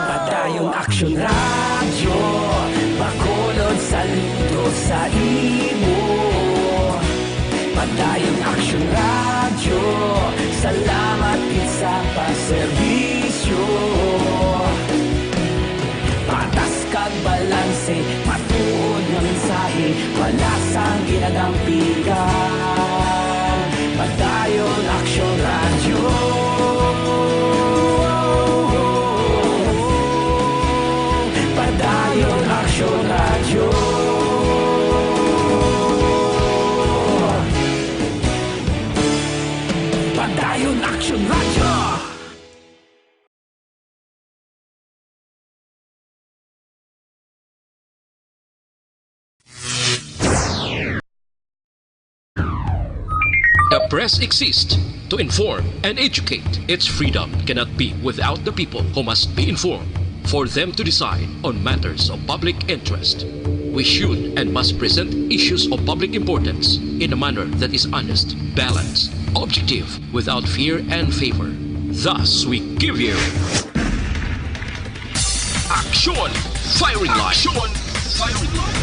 Padayon Aksyon Radyo, Bacolod, saludo sa imo. Padayon Aksyon Radyo, salamat gid sa pagserbisyo. Patas kag balanse, matuod nga mensahe, wala sang ginadampigan. Padayon Aksyon Radyo. Padayon Aksyon Radyo. Padayon Aksyon Radyo. The press exists to inform and educate. Its freedom cannot be without the people, who must be informed for them to decide on matters of public interest. We should and must present issues of public importance in a manner that is honest, balanced, objective, without fear and favor. Thus, we give you Aksyon Firing line. Aksyon! Firing line.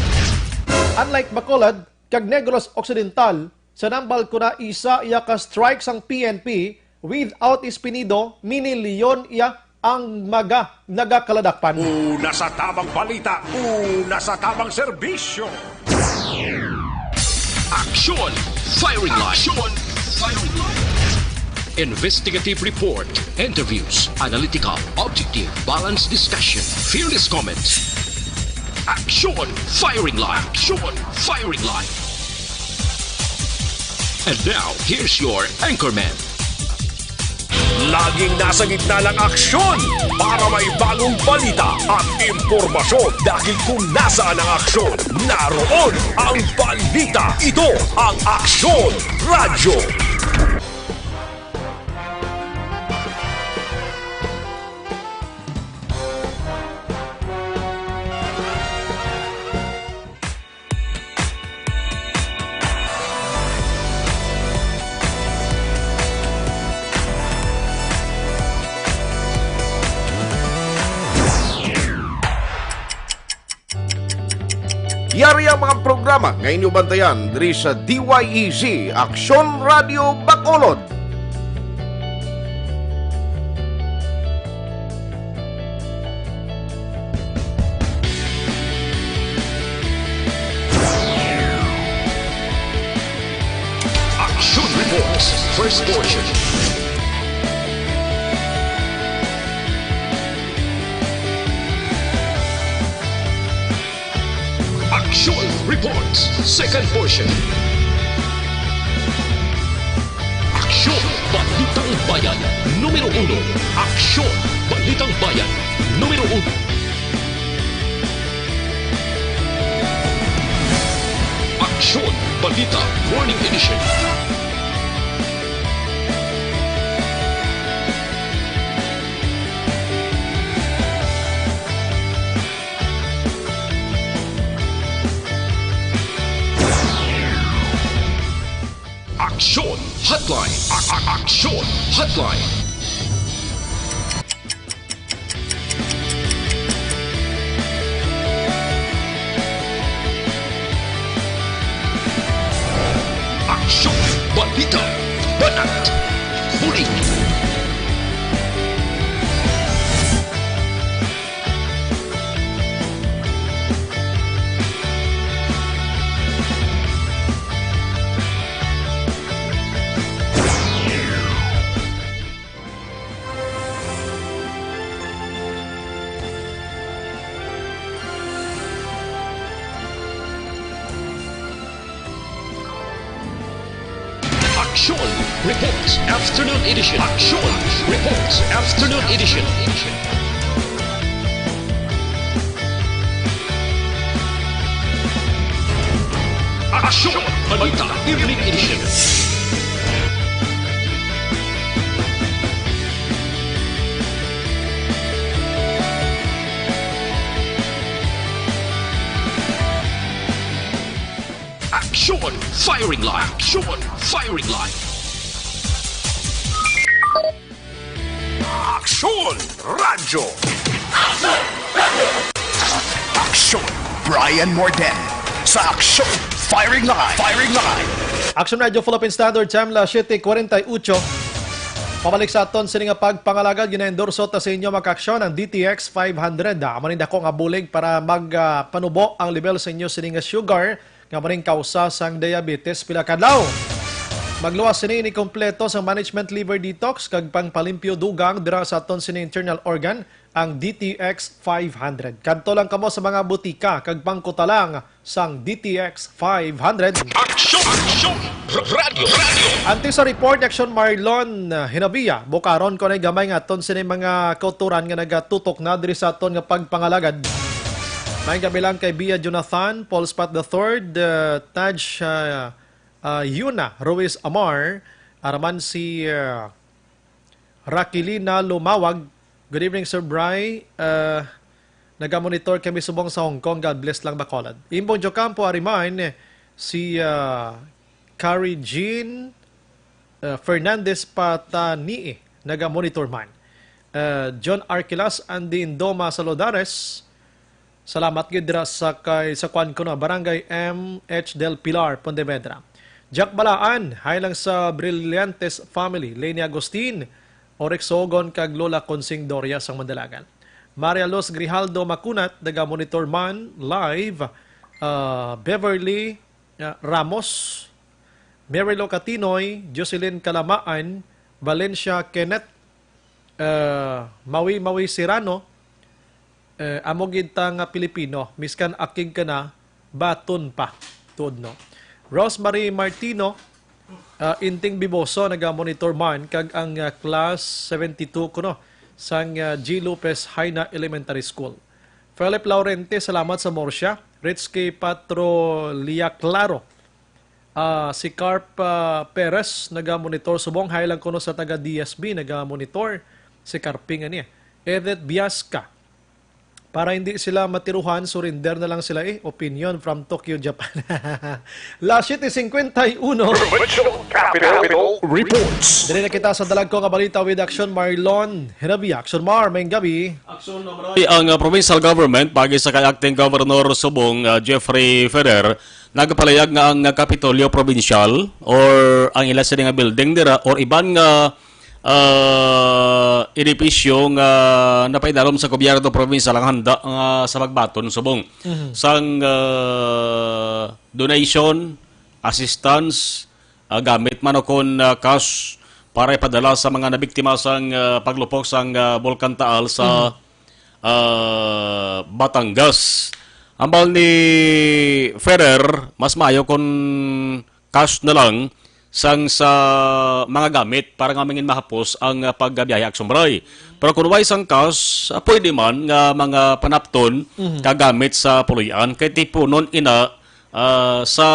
Unlike Bacolod kag Negros Occidental, sa Nambal ko na isa iya ka strike sang P N P without Espinido, minilyon iya ang mga nagakaladakpan. Una sa tamang balita, una sa tamang serbisyo. Aksyon! Firing line! Aksyon! Firing line! Investigative report, interviews, analytical, objective, balanced discussion, fearless comments. Aksyon! Firing line! Aksyon! Firing line! And now, here's your anchorman. Laging nasa gitna ng aksyon para may bagong balita at impormasyon, dahil kung nasaan ang aksyon, naroon ang balita. Ito ang Aksyon Radyo. Yari ang mga programa nga inyo bantayan diri sa D Y E Z, Aksyon Radio Bacolod. Action Reports, first portion. Action Reports, second portion. Aksyon, Balitang Bayan, numero uno. Aksyon, Balitang Bayan, numero uno. Aksyon, Balita, Morning Edition. Aksyon Hotline. A- a- Aksyon Hotline. Aksyon, balita, banat, bulig. Action Reports Afternoon Edition. Action Reports Afternoon Edition. Action Balita Evening Edition. Action Firing Line. Action Firing Line. Action Radyo. Action Brian Morden sa Action Firing Line. Firing Line. Action Radio Philippine Standard Time, las siete cuarenta y ocho. Pabalik sa aton sini nga pagpangalagad, gina-endorso ta sa inyo, mga ka-aksyon, ang D T X five hundred. Ah, amo ni dako nga bulig para mag, ah, panubo ang level sa inyo sini nga sugar nga amo ning kausa sang diabetes pila ka adlaw. Magluwas sini ini kompleto sa management liver detox kag pangpalimpyo dugang dira sa aton sini internal organ, ang D T X five hundred. Kadto lang kamo sa mga butika kag pangkuta lang sang D T X five hundred. Aksyon! Aksyon! R-, Radyo! Radyo! Antes sa report, Aksyon Marlon, uh, Hinabia, bukaron ko na gamay nga aton sini mga kauturan nga nagatutok na diri sa aton nga pagpangalagad. May gabi lang kay Bia Jonathan, Paul Spot the third, uh, Taj, uh, uh, Yuna, Ruiz Amar, araman si, uh, Rakilina Lumawag. Good evening, Sir Bry. Uh, nagamonitor kami subong sa Hong Kong. God bless lang, Bacolod. Imbong Jocampo Ariman, si, uh, Kari Jean, uh, Fernandez Patanii, nagamonitor man. Uh, John Arquilas, Andy Indoma Salodares, Salamat gid dira sa kay, sa kuan ko na, Barangay M H Del Pilar, Pontevedra. Jack Balaan, hi lang sa Brillantes family, Leni Agustin, Orex Sogon, kag Lola Consing Doria sang Mandalagan. Maria Luz Grijaldo Makunat, naga-monitor man live, ah, Beverly, ah, Ramos, Mary Lou Catinoy, Jocelyn Calamaan, Valencia Kenneth, ah, Mawi Mawi Serrano, eh, amo gid ta nga Pilipino, miskan akig ka na, baton pa. Tuod, no? Rosemary Martino, ah, Inting Biboso, naga-monitor man, kag ang, ah, class seventy-two kuno, sang, ah, G Lopez Jaena Elementary School. Philip Laurente, salamat sa Murcia. Rich K Patro Lia Claro, ah, si Carp, ah, Perez, naga-monitor subong. Hi lang kuno sa taga D S B, naga-monitor. Si Carping ani. Edith Biasca, para hindi sila matiruhan, surrender na lang sila eh. Opinion from Tokyo, Japan. Las siete cincuenta y uno. Provincial Capital Reports. Diri na kita sa dalagko nga balita with Action Marlon Hinabi. Action Mar, maayong gabi. Action Mar. Ang, uh, provincial government, pagi sa kay Acting Governor Subong, uh, Jeffrey Ferrer, nagpalayag nga ang, uh, Kapitolyo Provincial or ang ila sini nga building dira or iban nga, uh, edipisyo nga napaidalom sa gobyerno provincial ang handa nga sa pagbaton subong Mhm. sang, uh, donation, assistance, ah, gamit man o kon, ah, cash para ipadala sa mga nabiktima sang, ah, paglupok sang, ah, Bulkan Taal sa, Mhm. ah, Batangas. Ambal ni Ferrer, mas maayo kon cash na lang sang sa mga gamit para nga mangin mahapos ang, ah, pagbiyahe, Action Bray. Pero kung way sang cash, ah, pwede man nga mga panapton Mhm. kagamit sa puloy-an kay tipunon ina, ah, sa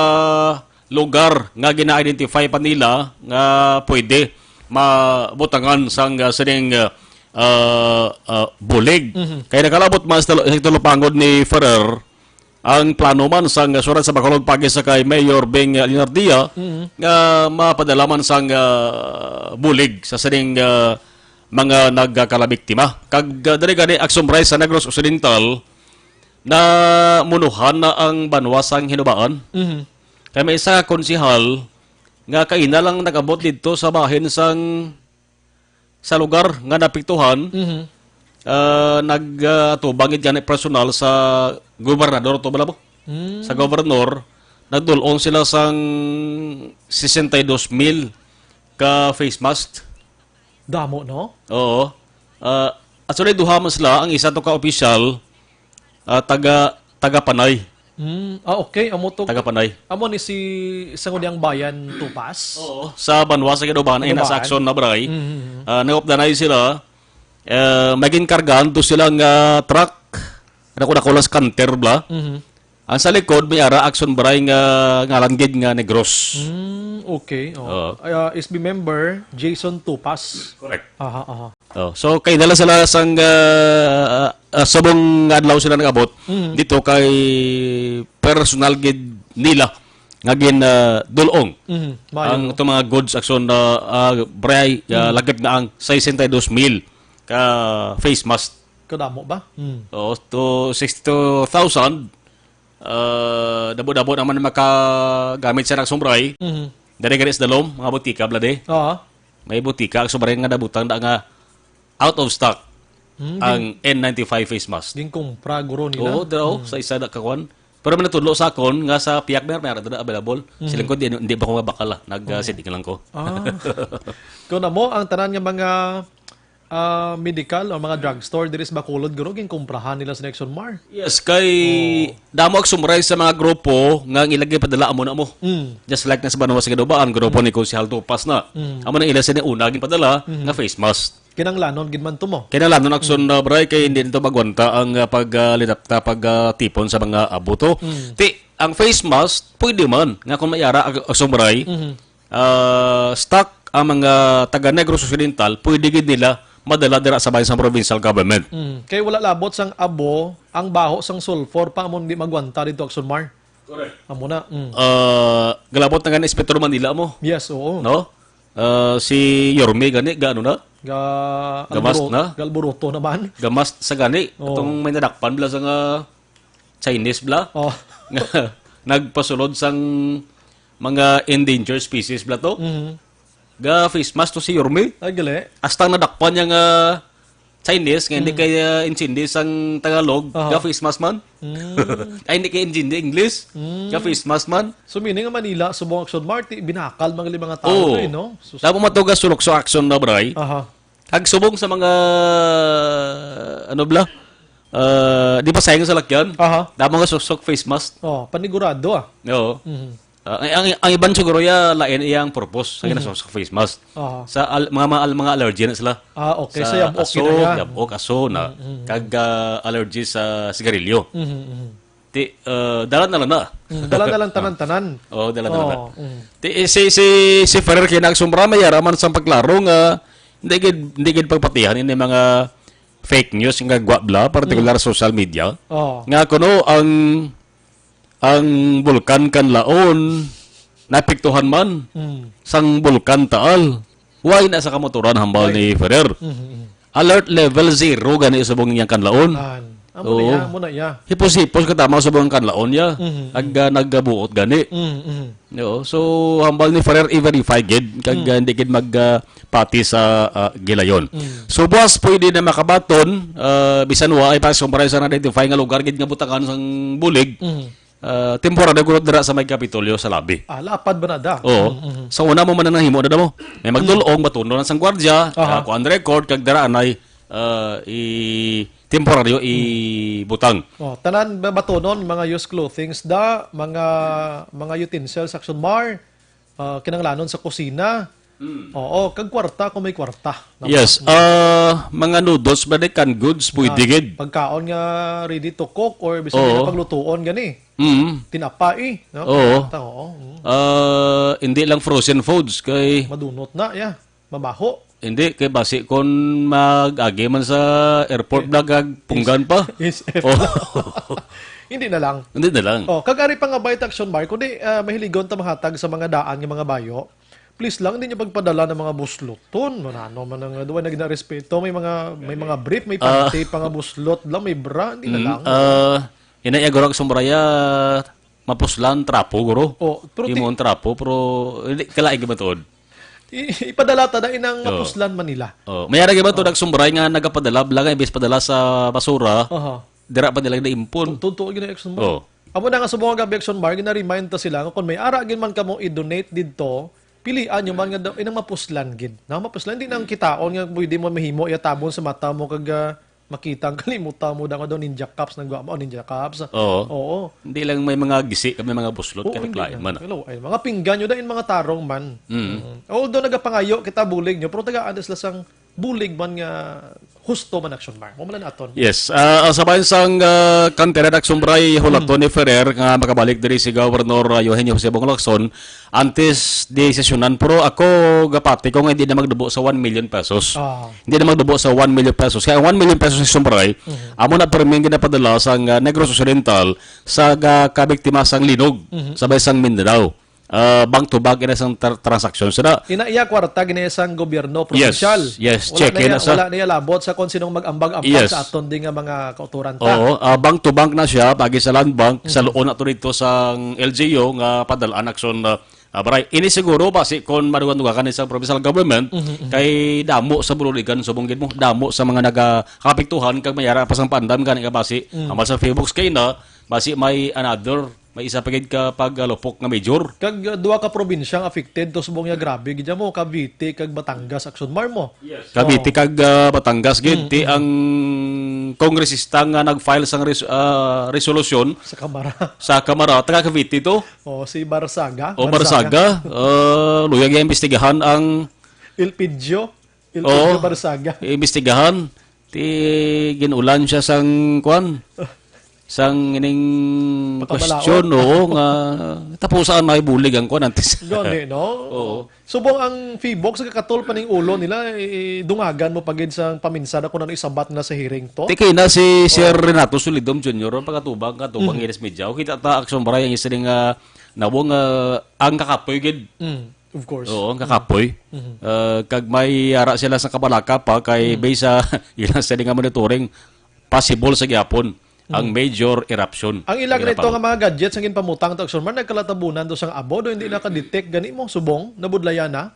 lugar nga gina-identify pa nila nga pwede mabutangan sang, ah, sining, ah, ah, ah, bulig. Mhm. Kay nakalabot man sa talo-, sa talupangod ni Ferrer, ang plano man sang siyudad sa Bacolod pagi sa kay Mayor Beng Linardia Mhm. nga mapadala man sang, ah, bulig sa sining, ah, mga nagkalabiktima. Kag, ah, diri gani, Action Bray, sa Negros Occidental, namunuhan na ang banwa sang Hinubaan. Mhm. Kay may isa ka konsehal nga kaina lang nag-abot didto sa bahin sang, sa lugar nga naapektuhan, Mhm. ah, nag, ah, atubang gid gani personal sa gobernador to bala mo. Mm. Sa gobernador, nagdul-ong sila sang sesenta y dos mil ka face mask. Damo, no? Oo. Ah, actually, duha man sila. Ang isa to ka opisyal, ah, taga, taga Panay. Hmm. Ah, okay. Amo to. Taga Panay. Amo ni si Sangguniang Bayan Tupas? Oo. Sa banwa sa Kinubahan, ay Kinubahan. Nasa Action na, Bray. Mhm, mhm. Ah, nag-updanay sila. Eh, may ginkargahan to sila nga truck. Ano ko na kulas canter bla? Mhm. Ang sa likod, may ara Action Bray nga ngalan gid nga Negros. Hmm, okay. Oh. Oo. Ay, ah, S B member, Jason Tupas. Correct. Aha, aha. Oh, so, kay dala sila sang, ah, ah, subong nga adlaw sila nag-abot, Mhm. dito kay personal gid nila nga gin, ah, dul-ong Mhm. Mayo, ang no? itong mga goods, Action, ah, ah, Bray, ah, Mhm. lagip na ang sesenta y dos mil ka face mask. Kadamo ba? Hmm. Oo, to sixty-two thousand, ah, dabo-dabo naman ang makagamit sa Action Bray. Mhm. Dali gani sa dalom, mga butika, blade. Oo. May butika, Action Bray nga nabutang na nga out of stock Hmm, ang gin-, N ninety-five face mask. Ginkumpra, guro, nila? Oo, dira, oh, Hmm. sa isa na kakuan. Pero may natudlo sa akon nga sa Piak Mer, meron na available. Hmm. Siling ko, di, di ba ko mabakal, ah? Nag, ah, Oh. sitting lang ko. Ah. Kung amo, ang tanan nga mga, ah, medical o mga drugstore diri sa Bacolod, guro, ginkumprahan nila sa Action Mar. Yes, kay Oh. damo Action Bray sa mga grupo nga ang ilang gipadala amo na mo. Mm. Just like na sa banwa sa Kinubahan, grupo Mm. ni Konsehal Tupas na. Mm. Amo na ila sini una ginpadala Mm. nga face mask. Kinahanglanon gid man to mo. Kinahanglanon, Action, Mm. ah, Bray, kay hindi nito magwanta ang, ah, pag, ah, linapta, pag, ah, tipon sa mga abuto. Mm. Ti, ang face mask, pwede man nga kung may ara, Ag-, Action Bray, Mhm. ah, stock ang mga taga Negros Occidental, pwede gid nila madala dira sa bahin sang provincial government. Mm. Kay wala labot sang abo ang baho sang sulfur pa amon di magwanta dito, Action Mar. Correct. Amo na. Mm. Ah, galabot na gani Inspector Manila mo. Yes, oo. No? Ah, si Yorme gani, ga ano na? Ga Gamas alburo-, na? Galburuto naman. Gamas sa gani. Oo. Itong may nadakpan bala sa nga Chinese bla. Oh. Nga nagpasulod sang mga endangered species bla to. Mhm. Ga face mask to si Yorme. Ay, gali. Hasta ang nadakpan niya nga Chinese, nga hindi Mm. kay, ah, intindi sang Tagalog, Aha. ga face mask man. Mm. Ay, hindi kay intindi English, Mm. ga face mask man. So, meaning nga Manila, subong Action Mart, binakal man gali mga tao Oo. to, eh, no? Sus- Dapat matugas sulok sa action na, bray. Aha. Kag subong sa mga, ano bla? Ah, di pa sayang sa lakyan. Aha. Damo nga suksok face mask. Oh, panigurado, ah. Oo. Mhm. Ah, ang, ang, ang iban siguro ya lain iyang purpose sa Mhm. ginasok sa face mask. Aha. Sa al-, mga, mga, al-, mga allergy na sila. Ah, okay. Sa Sa yabok aso, yun na ya. yabok, aso na. Mhm, mhm. Kag, ah, allergy sa sigarilyo. Mhm, mhm. Ti, ah, dala na lang na. Mm, dala na lang tanan-tanan. Oo, dala na lang na. Oo, mm. Ti, eh, si, si, si Ferrer kay nagsumbra, may yara man sang pagklaro nga hindi gid, hindi gid pagpatihan ini mga fake news nga gwa bla, partikular Mm. sa social media. Oo. Nga kuno ang, ang Bulkan Kanlaon naapektuhan man Mm. sang Bulkan Taal. Why na sa kamotoran hambal Why? ni Ferrer? Mhm, mhm. Alert level zero gani subong iyang Kanlaon. An. Amo na Oo. iya, amo na iya. Hipos-hipos ka tama subong ang Kanlaon niya. Mhm, Ag, mhm. ah, nagabuot gani. Mhm, mhm. Oo. So, hambal ni Ferrer i-verify gid kag, Mm. ah, hindi gid mag, ah, pati sa, ah, gilayon. Mm. So, buwas pwede na makabaton, ah, bisan wa ay pa sumaray sa na-identify nga lugar gid nga butangan sang bulig. Mm. Ah, temporary guro dira sa may Kapitolyo sa lobby. Ah, lapad ba na da? Oo. Mm, mm. Sa una mo man ang nahimo na mo. May magdulong, batunon sang gwardya, Aha. ah, kuan record, kag dira anay, ah, i temporaryo ibutang. Oh, tanan ba batunon, mga used clothings da, mga, mga utensils, Action Mar, ah, kinahanglanon sa kusina. Mm. Oo, kag kwarta kung may kwarta. Yes, ah, mga noodles ba, di, canned goods, pwede Ah, gid. pagkaon nga ready to cook or bisan Oo. nga paglutuon gani. Mm. Tinapa, eh, no? Oo. Kwarta, oo, mm. Ah, hindi lang frozen foods kay Madunot na, yeah. Mabaho. Hindi, kay basi kung mag-agi man sa airport Eh, bla kag punggan pa. S F. Oh. Hindi na lang. Hindi na lang. Oh, kag ari pa nga bayta, Action Mar, kundi, ah, mahiligon ta mahatag sa mga daan nga mga bayo. Please lang, hindi niyo pagpadala ng mga busluton. Manano man ang, ah, duwa na ginarespeto. May mga, may mga brief, may Ah. panty pa nga buslot lang, may bra, hindi na Mm, lang. ah, ina iya guro, Action Mar, ya, mapuslan, trapo, guro. Oh, pero ti- Imo ang trapo, pero hindi, kalaig ba tuod? I-, ipadala ta na inang Oo. mapuslan man nila. Oh, may ara ba to, Oh. Action Mar, nga nagapadala, bala nga, imbis padala sa basura, Aha. dira pa nila naimpon. Tu-, totoo gid, Action Mar. Oh. Amo na nga subong nga gab-i, Action Mar, gina-remind ta sila nga kung may ara gid man kamo i-donate didto, pilian nyo man nga daw, inang mapuslan gid. Na mapuslan, di nang kitaon nga pwede mo mahimo, iya tabon sa mata mo, kag, ah, makita ang kalimutan mo, daw, daw ninja cops, nagwa mo, ninja cops. Oo. Oo. Hindi lang may mga gisi, kami mga buslot, Oo, kay hindi lain lang. man. Hello, ay, mga pinggan nyo, dahil mga tarong man. Mm. Mm. Although nagapangayo kita bulig nyo, pero tagaan sila sang bulig man nga husto man, Action Mar. Mo man lang aton. Yes. Ah, ang sabayan sang, ah, Kantera, Action Mar, hulaton Mm. ni Ferrer nga makabalik diri si Governor, ah, Eugenio Jose Bong Lacson, antes di sesyonan. Pero ako, gapati ko nga hindi na magdubo sa one million pesos. Ah. Hindi na magdubo sa one million pesos. Kaya one million pesos ni Action Mar, Mhm. amo na perming ginapadala sang, ah, Negros Occidental sa ga-, kabiktima sang linog, Mhm. sabay sang Mindanao. Ah, bank to bank ina sang tra-, transaction sila. Ina iya kwarta gina sang gobyerno Yes, provincial. yes, Wala check na iya, na sa wala na iya labot sa kung sinong mag-ambag-ambag Yes. sa aton di nga mga kauturan ta. Oo, ah, bank to bank na siya, pagi sa Land Bank, sa Mhm. luon na to dito sa L G U nga padalaan, Action, ah, ah, Mar. Ini siguro basi kung madugan-dugakan ni sa provincial government, Mhm, mhm. kay damo sa Buruligan, subong gid mo, damo sa mga nagakapiktuhan kag mayara pa sang pandam gani nga basi, Mhm. amal sa Facebook kay na, basi may another May isa pa gid ka pag, ah, lupok nga major. Kag, ah, duha ka probinsya nga affected to subong niya grabe gid mo, Cavite kag Batangas, Action Mar mo. Yes. Cavite Oo. kag, ah, Batangas gid, Mm, ti mm. ang kongresista nga nag-file sang res-, ah, resolusyon Sa Kamara. sa Kamara, taga Cavite to. Oh, si Barzaga. O Barzaga. Barzaga, ah, luyag niya imbestigahan ang Elpidio. Elpidio Oo. Barzaga. Imbestigahan. Ti gin-ulan siya sang, kuan, sang ining Pakamalaon. question, oo, nga tapusan na ibulig ang kuan antes. Gani, no? Oo. Subong ang Phivolcs, sa kakatol pa ning ulo nila, i-, dungagan mo pa gid sa paminsana kung ano isabat na sa hearing to. Ti kay na si Sir Oo. Renato Solidom Junior, ang pagkatubang, katubang Mm. Ines Media. O kita ta, Action Mar, ang isa ning, ah, nawong, ah, ang kakapoy gid. Mm, of course. Oo, ang Mm. kakapoy. Mm. Ah, kag may ara sila sa kabalaka pa kay Mm. based sa ilang sila nga monitoring, possible sa gihapon. ang major eruption. Ang ilag nito nga mga gadgets ang ginpamutang to, Aksyon Mar, nagkalatabunan to sang abo, do hindi naka-detect gani mo, subong, nabudlayan na.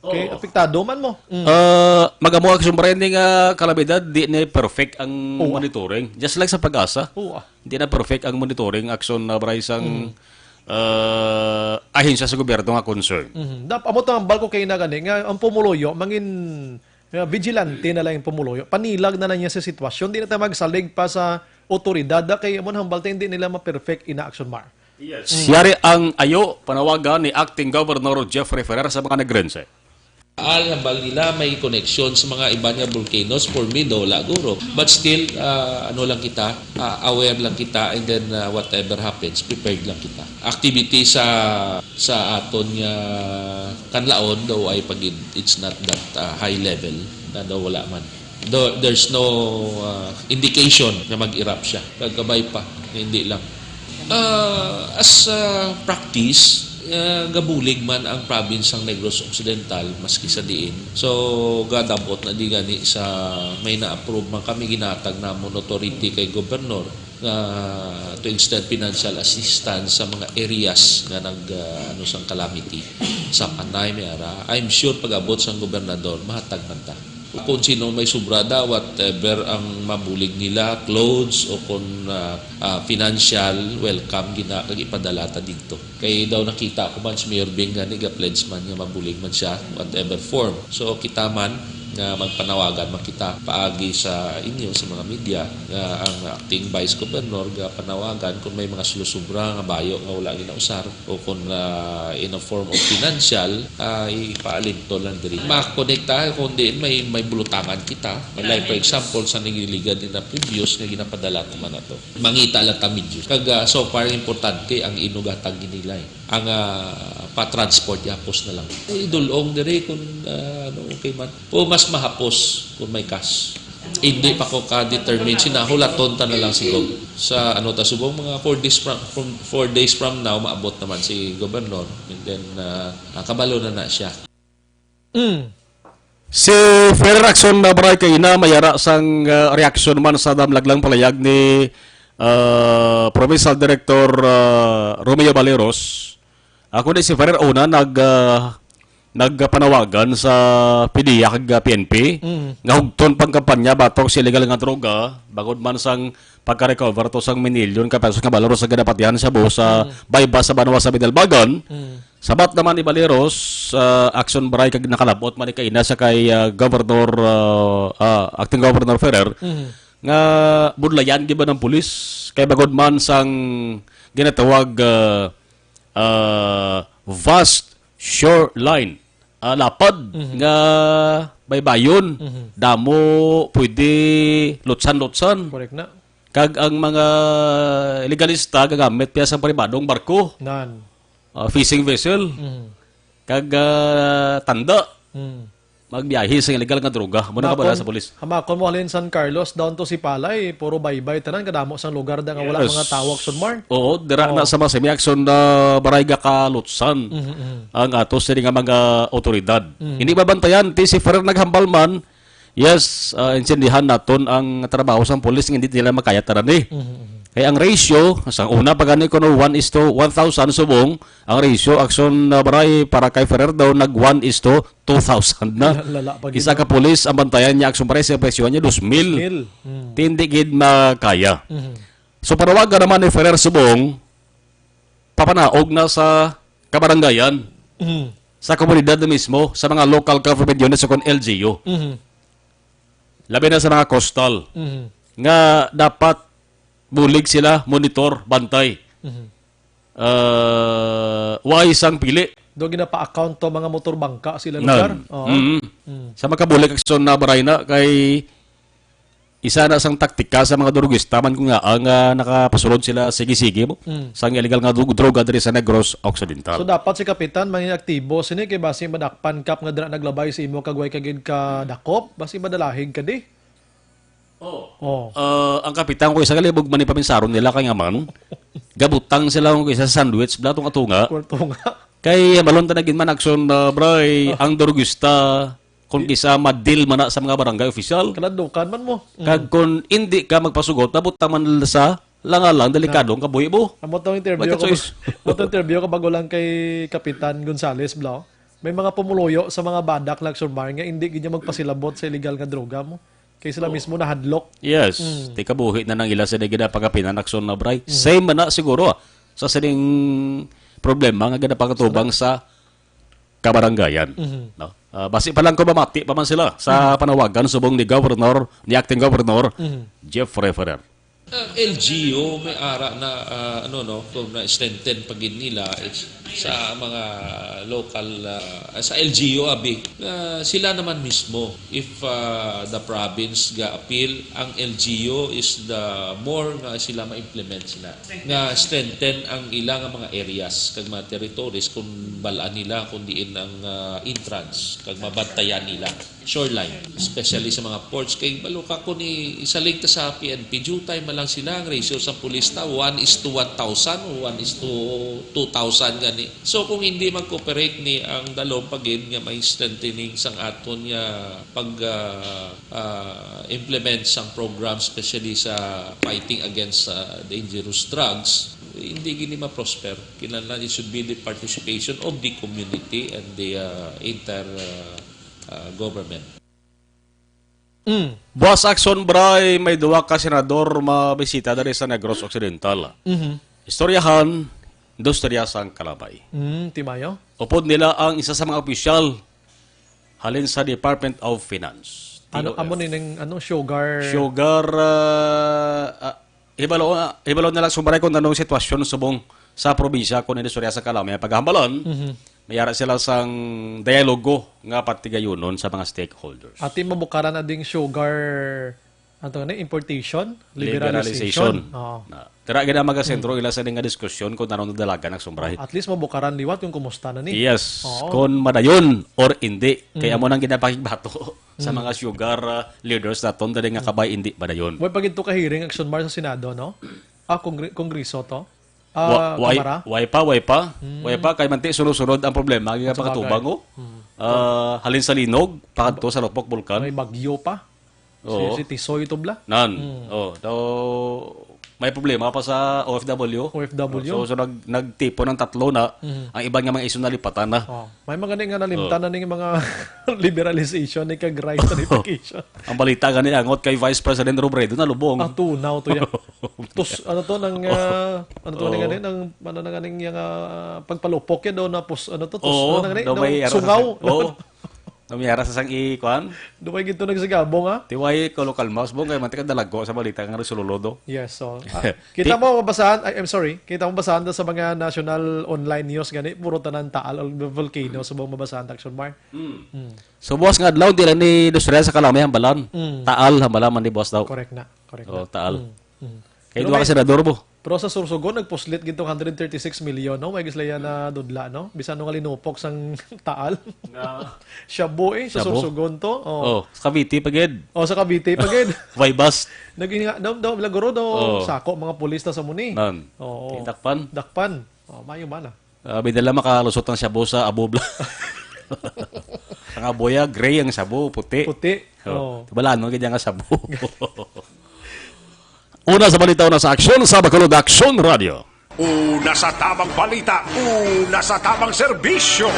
Kay apektado man mo. Mm. Ah, magamo, Aksyon Mar, ini nga kalamidad, di ni perfect ang monitoring. Just like sa PAGASA. Oo, ah. Di na perfect ang monitoring, Aksyon Mar, sang, ah, ahensya sa gobyerno nga concern. Mhm. Dap-, amo to ang balko kay na gani nga ang pumuluyo mangin, ah, vigilante na lang yung pumuluyo. Panilag na lang niya sa sitwasyon. Di na tayo magsalig pa sa otoridad, ah, kay amo na hambal tayo, hindi nila ma-perfect ina, Aksyon Mar. Yes. Yari ang ayo panawagan ni Acting Governor Jeffrey Ferrer sa mga Negrense. Al hambal nila may connection sa mga iban nga volcanoes, for me, do, wala guro. But still, ah, ano lang kita, ah, aware lang kita, and then, ah, whatever happens, prepared lang kita. Activity sa, sa aton nga kanlaon, daw ay pag, it's not that, ah, high level, na daw wala man. Do, there's no, ah, indication na mag-erupt siya. Kagabay pa, hindi lang. Ah, as, ah, practice, ah, gabulig man ang province sang Negros Occidental, maski sa diin. So, gadabot na di gani sa may na-approve man kami, ginatag namon authority kay gobernador nga to extend financial assistance sa mga areas nga nag, ah, ano, sang calamity. Sa Panay, may ara. I'm sure pag-abot sang gobernador, mahatag man ta. Kung sino may sobra da, whatever ang mabulig nila, clothes o kung, ah, ah, financial, welcome gina kag ipadala ta didto. Kay daw nakita ko man si Mayor Bing gani, ga-pledge man nga mabulig man siya, whatever form. So, kita man nga magpanawagan man kita paagi sa inyo, sa mga media, nga ang acting vice governor ga panawagan kung may mga sulusubra nga bayo nga wala ginausar o kung, ah, in a form of financial, ah, ipaalin to lang diri. Makonekta kung di may, may bulutangan kita. May, like, for example, sa nagiligan ni na previous nga ginapadala ko man ato. Mangita lang ta medyo. Kag, ah, so far, importante ang inugatag nila, eh. Ang, ah, pa-transport, yapos na lang. Idulong diri kung, ah, ano, okay man. O mas mahapos kung may cash. Hindi pa ko ka-determine. Sinahulaton ta na lang siguro. Sa ano ta subong, mga four days from, from, four days from now, maabot naman si Governor. And then, ah, ah, kabalo na na siya. Mm. Si Ferrer Action na Baray kay ina mayara sang, ah, reaksyon man sa damlaglang palayag ni, ah, Provincial Director, ah, Romeo Baleros. Ako ni si Ferrer una nag, ah, nagpanawagan sa PDEA kag, ah, P N P Mm. nga hugton pang kampanya batok sa illegal nga droga, bangod man sang pagka-recover to sang minilyon ka pesos nga balor sa ginapatihan sa buho sa Mm. bayba sa banwa sa Binalbagan. Mm. Sabat naman ni Baleros, ah, Action Baray kag nakalabot man ni kaina sa kay, ah, Governor, ah, ah, Acting Governor Ferrer, Mhm. nga budlayan gid ba ng pulis kay bangod man sang ginatawag, ah, ah, vast shoreline, ah, lapad Mhm. nga baybayon, Mhm. damo pwede lutsan-lutsan. Correct na. Kag ang mga legalista gagamit pa sa pribadong barko. Nan. Ah, fishing vessel. Mm. Kag, ah, tanda. Mm. Magbiyahe sa illegal nga droga. Muna ka ba Hamakon, sa polis? Hamakon mo halin San Carlos down to Sipalay, puro baybay tanan, kadamo sang lugar da nga wala Yes. mga tawag, Sunmar. Oo, dira Oh. na sa mga semi-action na baray ga kalutsan Mm, mm. ang ato sini nga mga otoridad. Mm. Hindi mabantayan, ti si Ferrer naghambal man, yes, ah, intindihan naton ang trabaho sang pulis nga hindi nila makaya tanan eh. Mhm, mhm. Kaya ang ratio, sa una pa gani kuno one is to one thousand subong, ang ratio action na baray para kay Ferrer daw nag one is to two thousand na. Lala pa gid, Isa ka no? pulis, ang bantayan niya action pares, ang presyo niya dos mil. Dos mil. Mm. Tindi gid makaya. Mhm. So, panawagan naman ni Ferrer subong, papanaog na sa kabarangayan, Mhm. sa komunidad na mismo, sa mga local government units o kon L G U. Mhm. Labi na sa mga coastal, Mhm. nga dapat bulig sila, monitor, bantay. Mhm. Ah, why sang pili? Do ginapa-account to mga motor bangka sila Nan. lugar? Oo. Mhm. Mm. Sa makabulig aksyon na baray na kay isa na sang taktika sa mga durugista man kung nga ang, ah, nakapasulod sila sige-sige mo Mm. sang illegal nga dug-, droga diri sa Negros Occidental. So, dapat si Kapitan mangin aktibo sini kay basi madakpan kap nga dira naglabay sa imo kag way ka gid ka dakop, basi madalahig ka di. Oh. Oh. Ah, ang Kapitan ko isa kalibog man ipaminsaro nila kay nga man gabutang sila kung isa sa sandwich bla tunga-tunga. Kwarto nga. Kay malon ta nagin man aksyon, ah, bray, Ah. ang durugista Kung kisa madil man na sa mga barangay official. Kalandukan man mo. Mm. Kag kung hindi ka magpasugot, nabutang man sa langalang, delikado ang kabuhi mo. Amo tong interview May ko, katsoy. Amo tong interview ko bago lang kay Kapitan Gonzales, bro. May mga pumuluyo sa mga badak, Lacson Mar, nga hindi gid niya magpasilabot sa illegal nga droga mo. Kay sila Oo. mismo nahadlok. Yes. Mm. Ti kabuhi na nang ila sa nagina pagkapinan aksyon na, Bray. Mm. Same man na siguro, ah, sa sining problema nga ginapakatubang Sana. sa kabaranggayan. Mhm. No? Ah, basi pa lang kung mamati pa man sila sa Mhm. panawagan subong ni Governor, ni Acting Governor Mhm. Jeffrey Ferrer. Ah, L G U may ara na, ah, ano, no, kung na-strengthen pa gid nila, eh, sa mga local, ah, sa L G U abi, ah, sila naman mismo, if, ah, the province ga-appeal, ang L G U is the more nga sila ma-implement sila, nga strengthen ang ila nga mga areas kag mga territories kung bal-an nila kung diin ang, ah, entrance kag mabantayan nila shoreline, especially sa mga ports. Kay balo ka kung i-, isalig ta sa P N P, due time man lang sila, ang ratio sa pulis ta, one is to one thousand o one is to two thousand gani. So, kung hindi mag-cooperate ni ang dalom pagin nga may strengthening sang aton nga pag, ah, ah, implement sang program, especially sa fighting against, ah, dangerous drugs, hindi gini ma-prosper. Kinahanglan it should be the participation of the community and the, ah, entire, ah, ah, government. Mm. Buwas aksyon, Bray, may duwa ka senador mabisita diri sa Negros Occidental. Mhm. Istoryahan, industriya sang kalamay. Mm, timayo. Upod nila ang isa sa mga opisyal halin sa Department of Finance. Ano, T O F. Amo ni ning, ano, sugar? Sugar, ah, ah, hibalo, ah, hibalo na lang, Lacson Mar, kung anong sitwasyon subong sa probinsya kung industriya sa kalamay ang paghahambalan. Mhm. May ara sila sang dialogo nga patigayunon sa mga stakeholders. Ati mabukaran na ding sugar, ano to, ano, importation? Liberalization. Liberalization. Oo. Na, tira gid ang magasentro Mm. ila sa ning nga diskusyon kung ano nadalagan ang sumbray. At least mabukaran liwat kung kumusta na ni. Yes. Oo. Kung madayon or hindi. Kaya Mm. mo nang ginapakigbato sa Mm. mga sugar, ah, leaders naton dali nga Mm. kabay hindi madayon. Way pa gid to ka hearing, Lacson Mar, sa Senado, no? Ah, Kongre-, Kongreso to? Ah, Wa-, way, Kamara? Way pa, way pa. Mm. Way pa, kay manti sunod-sunod ang problema, nga Sa bagay. pakatubang, oh. Mm. Ah, halin sa Linog, pakadto sa Lupok, Bulkan. May bagyo pa. Oo. Si, si Tisoy to bla. Nan. Mm. Oh, daw may problema pa sa O F W. O F W. So, so nag-, nagtipon ang tatlo na. Mm. Ang iban nga mga isyu nalipatan na. Oh. May mga ni nga nalimtan Oh. na ning mga liberalization ni kag rice tarification. Ang balita gani angot kay Vice President Robredo nalubong. Ah, tunaw to ya. Tus, ano to, nang, ah, ano to, Oh. nang, nang, ano na ganing yang, ah, pagpalupok yan daw na pus-, ano to, tus-, Oo, ano na gani, daw daw may ano sungaw. sa, oo. Daw may ara sa sang i-, kuan? Daw may ginto nagsigabong, ha? Tiway ko local mouse, bong, kay mantika dalago sa balita kang Resoludo. Yes, so, ah, kita Ti- mo mabasahan, ay, I'm sorry, kita mo basahan daw sa mga national online news gani, puro tanan taal, all the volcano, subong mabasahan, Lacson Mar. Mm. Mm. So, buwas nga adlaw, di lang ni industriya sa kalamay hambalan. Mm. Taal, hambalan man ni buwas daw. Correct na. Correct Oh, na. taal. Mm. Mm. Kay Pero duha ka may, senador mo. pero sa Sorsogon, nagpuslit gid tong hundred thirty-six million, no? May gisla yan na dudla, no? Bisan no nga linupok sang taal. Nga Shabu, eh, sa Shabu? Sorsogon to. Oh. Oh, sa Cavite pa gid. Oh, sa Cavite pa gid. Way bus. Naging nga, daw, daw, laguro daw, Oh. sako, mga pulis na sa muni. Nan. Oo. Dakpan. Dakpan. Oh, mayo man, ah. Ah, may dala makalusot ang shabu sa abob lang. Ang aboya, gray, ang shabu, puti. Puti. Oh. Oh. Balaan mo, ganyan nga shabu. Una sa balita, una sa aksyon, sa Bacolod Aksyon Radio. Una sa tamang balita, una sa tamang serbisyo.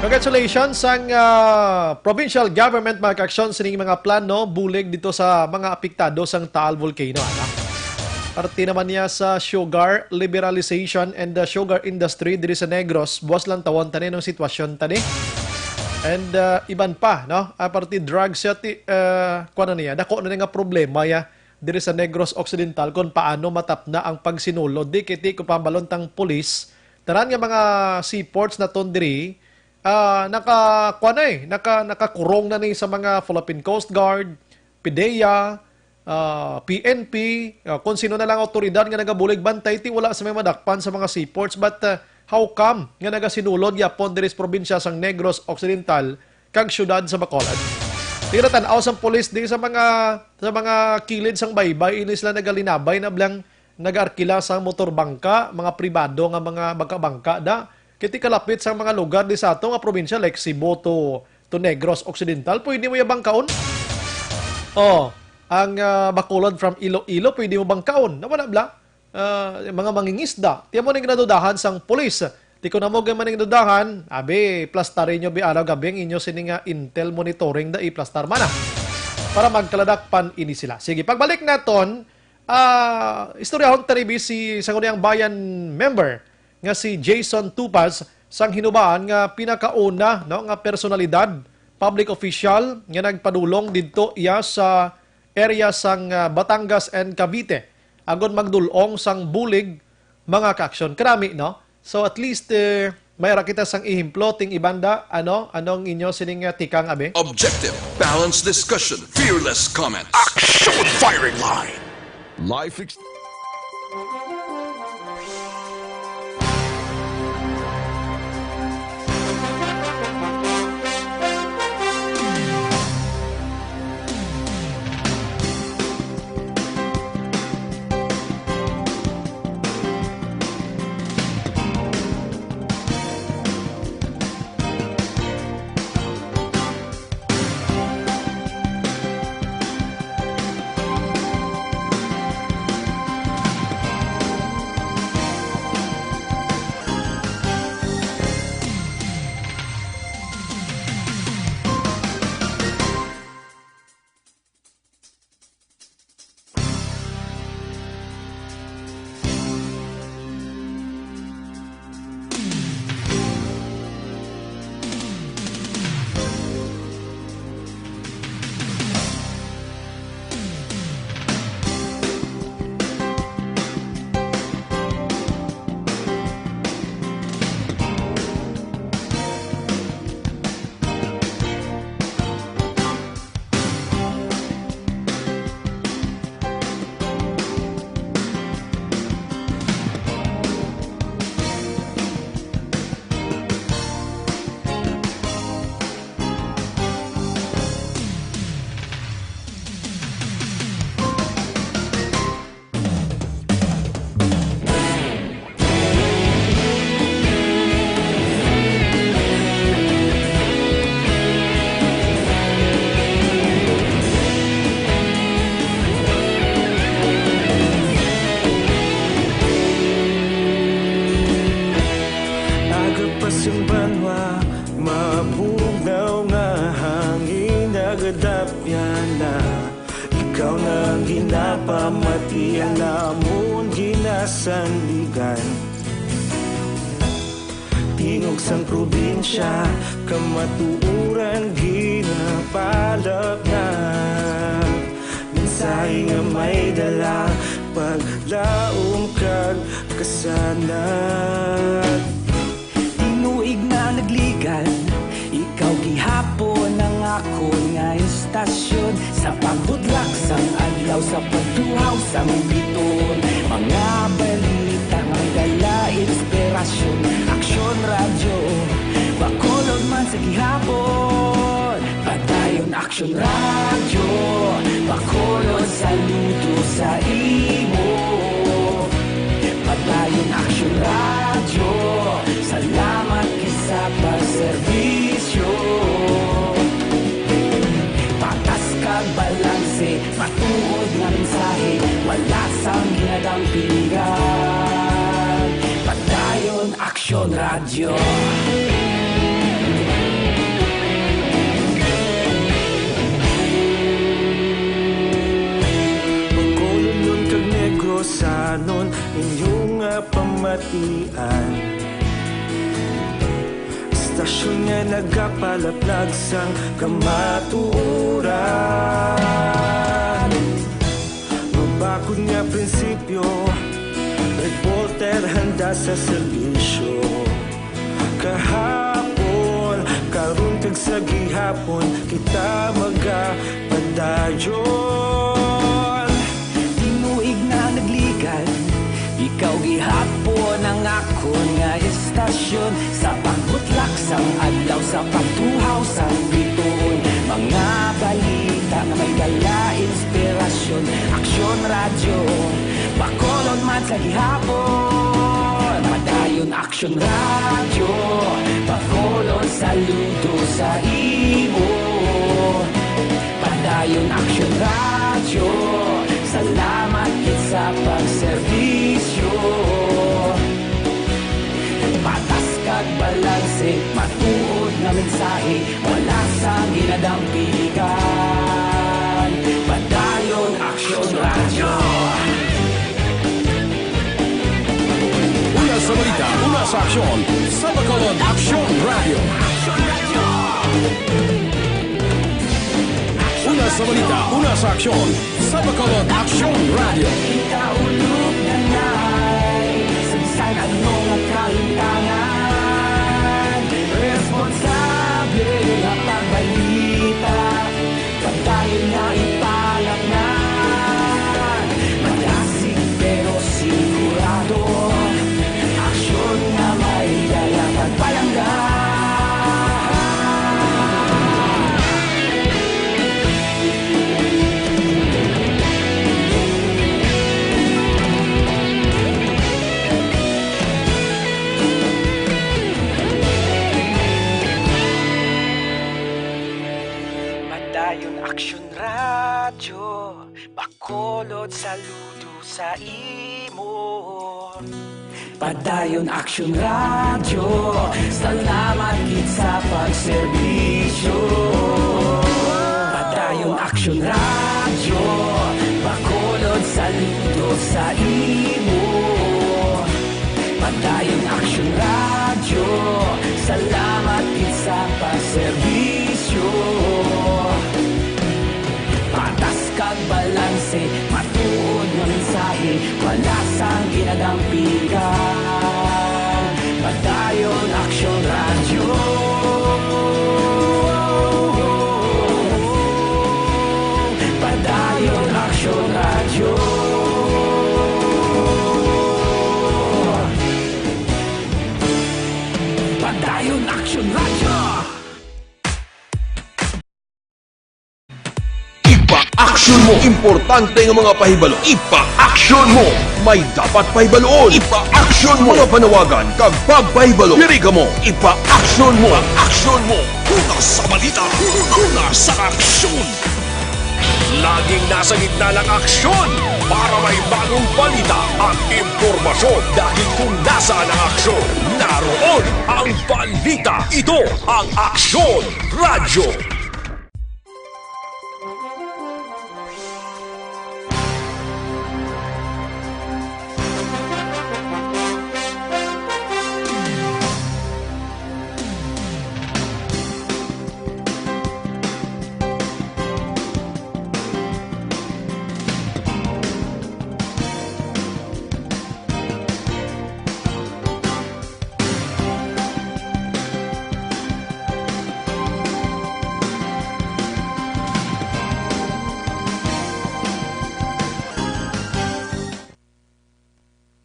Congratulations sang, ah, provincial government, mga kaaksyon, sining mga plano bulig dito sa mga apektado sang Taal Volcano, ana. Parte naman niya sa sugar liberalization and the sugar industry diri sa Negros. Buwas lang tawon tani ng sitwasyon tani. And, ah, iban pa, no? Ah, parte drugs siya, ti-, ah, kuwan na niya. Dako na niya nga problema ya diri sa Negros Occidental kung paano matapna ang pagsinulod. Di kiti ko pambalon tang pulis. Tanan nga mga seaports naton diri, ah, naka, kuwan na eh, naka, nakakurong na ni sa mga Philippine Coast Guard, PDEA, ah, P N P, ah, kung sino na lang awtoridad nga nagabulig bantay, ti wala sa may madakpan sa mga seaports. But, ah, how come nga nagasinulod yapon diri sa probinsya sang Negros Occidental kag siyudad sa Bacolod? Ginatan-aw sang pulis di sa mga, sa mga kilid sang baybay, ini sila nagalinabay na blang nagaarkila sang motor bangka, mga pribado nga mga bangka-bangka da. Kiti kalapit sa mga lugar di sa ato nga probinsya, like Cebu to to Negros Occidental, pwede mo ya bangkaon. Oh, ang, ah, Bacolod from Iloilo, pwede mo bangkaon. Nawala bala? Ah, mga mangingisda. Tiyan mo ning nadudahan sang pulis. Ti kon amo gid man ning dudahan, abi, plastarin nyo bi araw gabi ang inyo sini nga intel monitoring da iplastar man, ah. Para magkaladakpan ini sila. Sige, pagbalik naton, ah, istoryahon ta ni bi si Sangguniang Bayan member nga si Jason Tupas sang Hinubaan nga pinakauna, no, nga personalidad, public official nga nagpadulong didto iya sa area sang, ah, Batangas and Cavite agod magdul-ong sang bulig mga kaaksyon. Karami, no? So, at least, eh, may ara kita sang ehemplo, ting ibanda, ano, anong inyo sining, ah, tikang, abi? Objective, balanced discussion, fearless comment. Action firing line. Life ex- Aga pa sing banwa, mabugnaw nga hangin, nagadapyan na. Ikaw na ang ginapamatian namon ginasandigan. Tingog sang probinsya, kamatuoran ginapalapnag. Mensahe nga may dala, paglaom kag kasanag. Tinuig na nagligan, ikaw gihapon ang akon nga istasyon. Sa pagbudlak sang adlaw, sa pagtuhaw sang bituon, mga balita nga may dala inspirasyon. Aksyon Radyo, Bacolod man sa gihapon. Padayon Aksyon Radyo, Bacolod, saludo sa imo. Padayon Aksyon Radyo, salamat gid sa pagserbisyo. Patas kag balanse, matuod nga mensahe, wala sang ginadampingan. Padayon Aksyon Radyo. Bacolodnon kag Negrosanon, inyo nga pamatian. Istasyon nga nagapalaplag sang kamatuoran. Mabakod nga prinsipyo, reporter handa sa serbisyo. Kahapon, karon kag sa gihapon, kita magapadayon. Tinuig na nagligan, ikaw gihapon ang akon nga istasyon. Sa pagbutlak sang adlaw, sa pagtuhaw sang bituon, mga balita nga may dala inspirasyon. Aksyon Radyo, Bacolod man sa gihapon. Padayon Aksyon Radyo, Bacolod sa Saludo sa imo, Padayon Aksyon Radyo. Salamat gid sa pagserbisyo. Patas kag balanse, matuod nga mensahe, wala sang ginadampigan. Padayon Aksyon Radyo. Una sa balita, una sa aksyon, sa Bacolod Aksyon Radyo. Una sa balita, una sa aksyon, sa Bacolod Aksyon Radyo. Kita ulog nanay, sa bisan ano nga kalimtangan, responsable nga pagbalita. Padayon nga ipalatnan, madasig pero sigurado, aksyon nga may dala kag palangga. Padayon Aksyon Radyo, Bacolod, saludo sa imo. Padayon Aksyon Radyo, salamat gid sa pagserbisyo. Padayon Aksyon Radyo, Bacolod, saludo sa imo. Padayon Aksyon Radyo, salamat gid sa pagserbisyo. Patas kag balanse, matuod nga mensahe, wala sang ginadampigan. Padayon Aksyon Radyo. Padayon Aksyon Radyo. Padayon Aksyon Radyo. Ipa-aksyon mo. Importante nga mga pahibalo. Ipa-aksyon mo. May dapat pahibaluon. Ipa-aksyon mo. Mga panawagan kag pagpahibalo. Diri kamo. Ipa-aksyon mo. Ipa-aksyon mo. Una sa balita. Una sa aksyon. Laging nasa gitna ng aksyon para may bagong balita at impormasyon. Dahil kung nasaan ang aksyon, naroon ang balita. Ito ang Aksyon Radyo.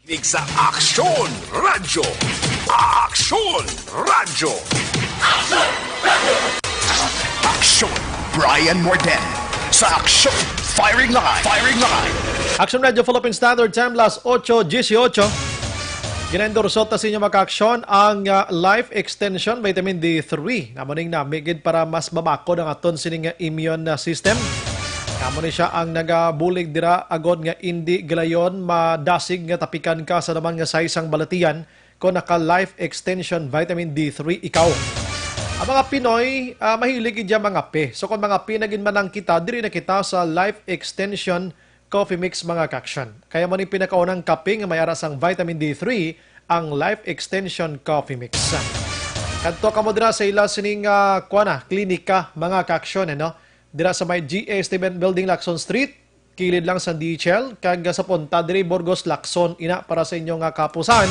Kinig sa Aksyon Radyo. Aksyon Radyo. Aksyon Brian Morden sa Aksyon Firing Line. Firing Line. Aksyon Radyo Philippine Standard Time, las ocho dieciocho. Ginaendorso ta sa inyo, mga kaaksyon, ang, ah, Life Extension Vitamin D three. Amo ning nami gid para mas babakod ang aton sining, ah, immune, ah, system. Amo ni siya ang nagabulig dira agod nga indi gilayon madasig nga tapikan ka sa naman nga size sang balatian kon naka Life Extension Vitamin D three ikaw. Ang mga Pinoy, ah, mahilig gid ya mangape. So kon mangape na gid man lang kita, diri na kita sa Life Extension Coffee Mix, mga kaaksyon. Kaya mo ni pinakaunang kape nga may ara sang vitamin D three, ang Life Extension Coffee Mix. Kadto kamo dira sa ila sining, ah, kuan na, klinika, mga kaaksyon, eh, no? Dira sa may G A Student Building, Lacson Street, kilid lang sa D H L, kag sa punta diri, Burgos, Lacson, ina para sa inyo nga kapusan.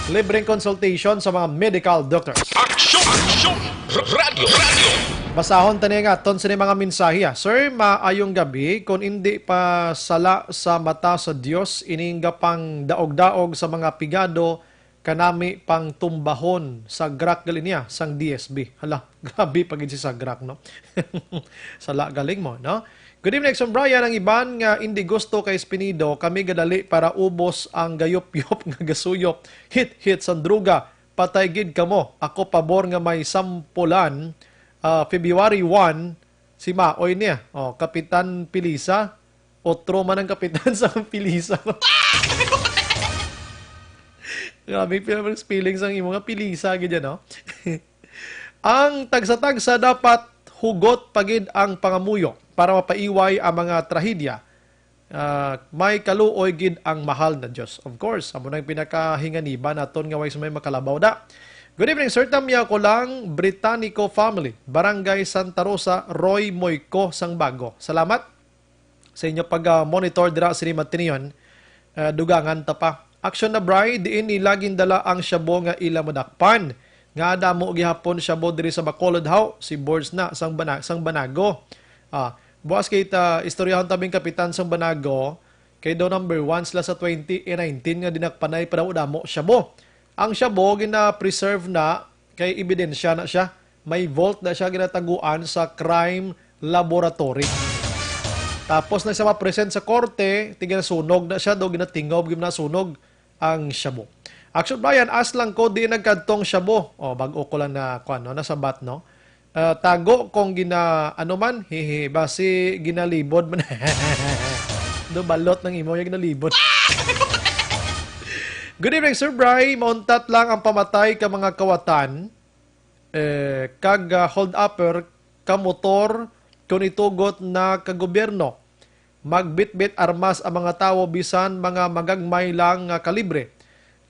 Libreng consultation sa mga medical doctors. Aksyon! Aksyon! Radyo! Radyo! Basahon ta ni nga aton sini mga mensahe, ah. Sir, maayong gabi. Kon indi pa sala sa mata sa Dios ining gapang daog-daog sa mga pigado, kanami pang tumbahon sa grak gali niya sang D S B. Hala, grabe pa gid si Sagrak, no? Sala galing mo, no? Good evening, Aksyon Brian. Ang iban nga indi gusto kay Espinido, kami gadali para ubos ang gayop-yop nga gasuyop, hit-hit sang droga, Patay gid kamo. Ako pabor nga may sampulan, ah, February one, si Maoy niya. Oh, Kapitan Pilisa, otro man ang kapitan sa Pilisa. Grabe, pero spelling sang imo nga Pilisa gid yan, no? Ang tagsa-tagsa dapat hugot pa gid ang pangamuyo para mapaiway ang mga trahedya. Ah, may kaluoy gid ang mahal na Dios. Of course, amo nang pinakahinganiban naton nga way sa may makalabaw da. Good evening, Sir Tamyaw ko lang, Britannico family, Barangay Santa Rosa, Roy Moyco, Sangbago. Salamat sa inyo pag-monitor dira sa Matinion. Ah, dugangan ta pa. Action na, Bri, diin nila gindala ang shabu nga ila madakpan. Nga damo gihapon shabu diri sa Bacolod, haw, si Boards na sang, bana, sang Banago. Ah, buas kay ta, istoryahon tabing kapitan sang Banago, kay daw number one sila sa twenty nineteen nga dinakpanay pa daw damo shabu. Ang shabu gina-preserve na kay ebidensya na siya. May vault na siya ginataguan sa crime laboratory. Tapos na siya ma-present sa korte, tiga sunog na siya, do ginatingob, gid na sunog ang shabu. Action Brian, as lang ko di nagkadtong shabu. Oh, bag-o ko lang na, kuwan, no, nasabat, no? Ah, tago kung gina, ano man, hehe, basi ginalibod man. Do balot ng imo yung ginalibod. Good evening, Sir Bry. Mauntat lang ang pamatay ka mga kawatan, eh, kag, ah, hold-upper ka motor kung itugot na ka gobyerno. Magbitbit armas ang mga tawo, bisan mga magagmay lang nga kalibre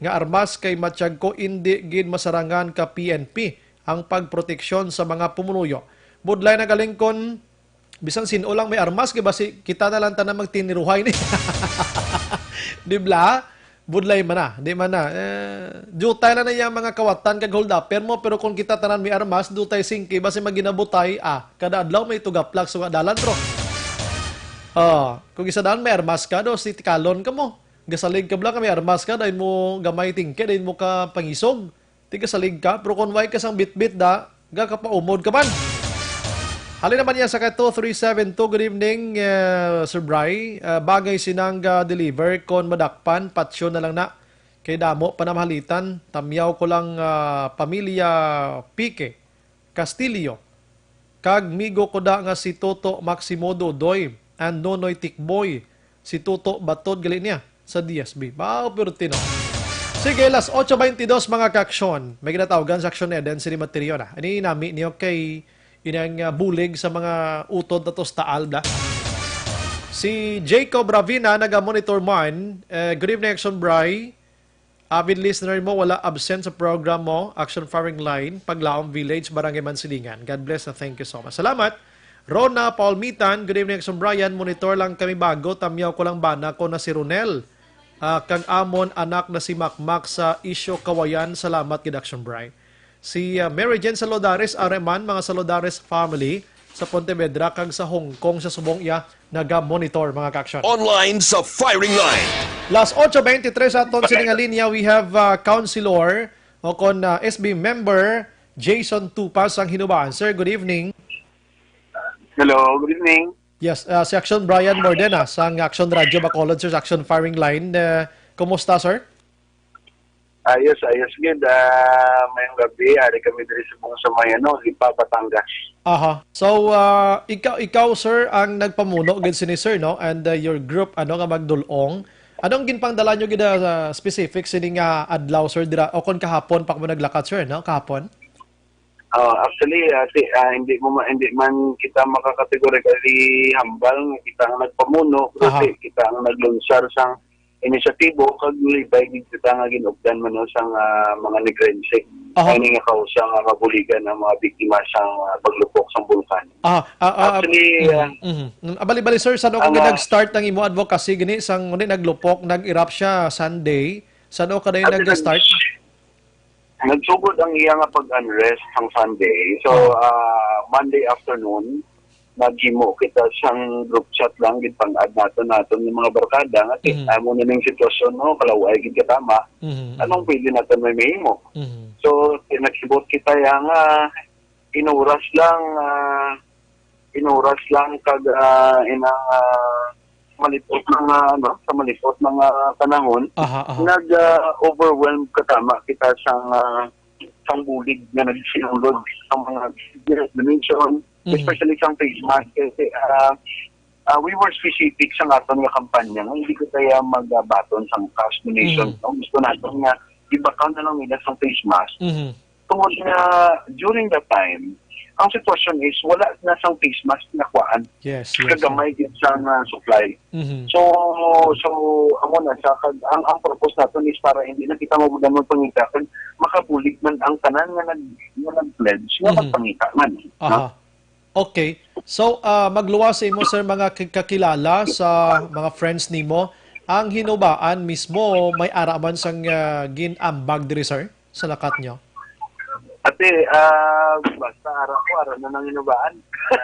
nga armas, kay matyag ko indi gid masarangan ka P N P ang pagproteksyon sa mga pumunuyo. Budlay na galing kon bisan sin-o lang may armas, kay basi kita na lang tanan magtiniruhay ni. Di bla? Budlay man na, di man na. Eh, jutay lang na iya mga kawatan kag hold-upper mo, pero kung kita tanan may armas, dutay singki, basi maginabutay, ah, kada adlaw may tugaplak sa dalan, bro. Oh, kung isa daan may armas ka, do, si tikalon ka mo. Gasalig ka bla ka may armas ka, dahil mo gamay tingke, dahil mo ka pangisog. Tigasalig ka, pero kung way ka sang bitbit da, gakapaumod ka man. Halin naman niya sa ka two three seven two. Good evening, uh, Sir Bry. Uh, bagay sinang ga-deliver kon madakpan, patsyon na lang na. Kay damo pa na mahalitan. Tamyaw ko lang, uh, pamilya Pique Castillo. Kag migo ko da nga si Toto Maximo Dudoy and Nonoy Tikboy, si Toto Batod gali niya sa D S B. Wow, perti, no? Sige, las ocho veintidós, mga ka-aksyon. May ginatawgan sa aksyon ni Eden, sini Mateo na. Ani nami niyo kay inang, ah, bulig sa mga utod na to sa taal, bla. Si Jacob Ravina, naga-monitor man. Eh, good evening, Action Bry. Avid listener mo, wala absent sa program mo, Action Firing Line, Paglaom Village, Barangay Mansilingan. God bless and thank you so much. Salamat. Rona Paul Mitan, good evening, Action Brian. Monitor lang kami bago, tamyaw ko lang bana ko na si Ronel. Ah, kag amon anak na si Makmak sa Isyo Kawayan. Salamat gid, Action Brian. Si, ah, Mary Jane Salodares, Areman, mga Salodares family sa Pontevedra kag sa Hong Kong sa subong iya naga-monitor, mga ka-action. Online sa firing line. Las ocho veintitrés aton sining nga linya, we have, uh, Councilor o kon, uh, S B member Jason Tupas ang hinubaan. Sir, good evening. Hello, good evening. Yes, uh, si Action Brian Mordena sang Action Radio Bacolod, sir, sa Action Firing Line. Uh, kumusta, sir? Ayos, ayos gid. Ah, mayong gabi. Ari kami diri sa, sa may, ano, Lipa, Batangas. Aha. So, ah, ikaw, ikaw, sir, ang nagpamuno gid sini, sir, no? And, ah, your group, ano, nga magdul-ong. Anong ginpangdala nyo gid, ah, specific sini nga adlaw, sir, dira, o kon kahapon pa kamo naglakat, sir, no? Kahapon? Ah, actually, ah, ti-, ah, hindi mo ma-, hindi man kita makakategorikally hambal nga kita ang nagpamuno, pero Aha. ti-, kita ang naglunsar sang inisyatibo kag libay gid kita nga ginupdan man, no, sang, ah, mga Negrense. Aha. Ay, ni nga kausa nga mabuligan ang mga biktima sang, ah, paglupok sang bulkan. Aha, ah, ah, Actually, mhm, ah, mhm. Mm, ah, bali-bali, sir, saan ka ang, ah, nag-start ang imo advocacy gini? Sang, uni, naglupok, nag-erupt siya Sunday. Saan ka na yung Actually, nag-start? Nagsugod ang iya nga pag-unrest sang Sunday. So, Oh. ah, Monday afternoon, naghimo kita sang group chat lang, gipang-add nato, nato ng mga barkada, nga, "Ti, Mm. amo na ning sitwasyon, no? Kalaway gid ka tama. Mhm, Anong mhm. pwede nato may mahimo?" Mhm. So, ti-, nagsibot kita ya nga inuras lang, ah, inuras lang kag, ah, inang, ah, Malipot nga, ano, sa malipot nga panahon, Aha, aha. nag, ah, overwhelmed katama kita sa, ah, sang bulig nga nagsinulod sa mga donation, Mhm. especially sang face mask. Kasi, ah, ah, we were specific sa aton nga kampanya nga hindi ko kaya magabaton sang cash donation. Mhm. No? Gusto naton nga ibakaw na lang nila sang face mask. Mhm. Tungod nga during that time, ang sitwasyon is wala na sang face mask na kuhaan. Yes, yes. Kagamay gid sang, ah, supply. Mhm. So, so, amo na sa kag-, ang, ang purpose naton is para hindi na kita mabudan magpangita, kag makabulig man ang tanan nga nag-, nga nag-pledge nga Mhm. magpangita man, no? Aha. Okay. So, ah, magluwas sa imo, sir, mga k-, kakilala sa mga friends nimo. Ang hinubaan mismo, may ara man sang, ah, gin-ambag diri, sir, sa lakat nyo? Ate, ah, basta ara ko, ara na nang hinubaan.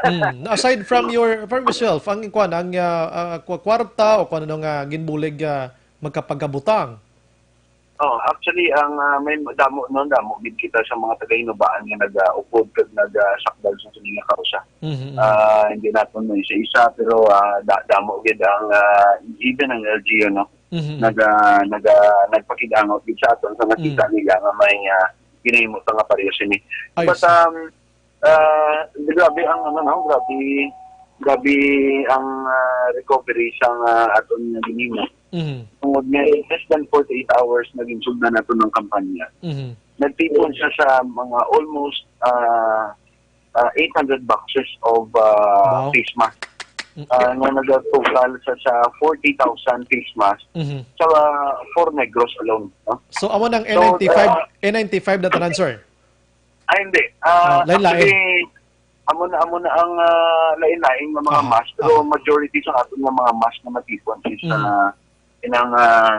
Mm. Aside from your, from yourself, ang kwan, ang, ah, ah, kwa-, kwarta o kung ano nga ginbulig, ah, magkapagkabutang? Oh, actually, ang, ah, may damo, no, damo gid kita sa mga taga-hinubaan nga nag-, ah, upod kag nag-, ah, sakdal sa sini nga kausa. Mhm, mhm. Ah, hindi naton mo isa-isa, pero, ah, da-, damo gid ang, ah, even ang L G U, no? Mhm, mhm. Nag-, ah, nag-, ah, nagpakig-angot gid sa aton sa nakita Mm. nila nga may, ah, ginahimo ta nga pareho sini. I But, see. um, Ah, grabe ang ano, no? Grabe, grabe ang, ah, recovery sang, ah, aton nga ginhimo. Mhm. Tungod nga in less than forty-eight hours na ginsugdan nato ng kampanya. Mhm. Nagtipon siya sa mga almost, ah, ah, eight hundred boxes of, ah, Wow. face mask. Mm. Ah, nga nagatotal sa, sa forty thousand face mask Mhm. sa, ah, four Negros alone, no? So, amo nang So, N ninety-five, ah, N ninety-five na tanan, sir? Ay, hindi. Ah, Ah, lain-lain. actually, amo na, amo na ang, ah, lain-lain nga mga Aha, mask, pero aha. majority sa aton nga mga mask na matipon is, Mm. ah, inang, ah,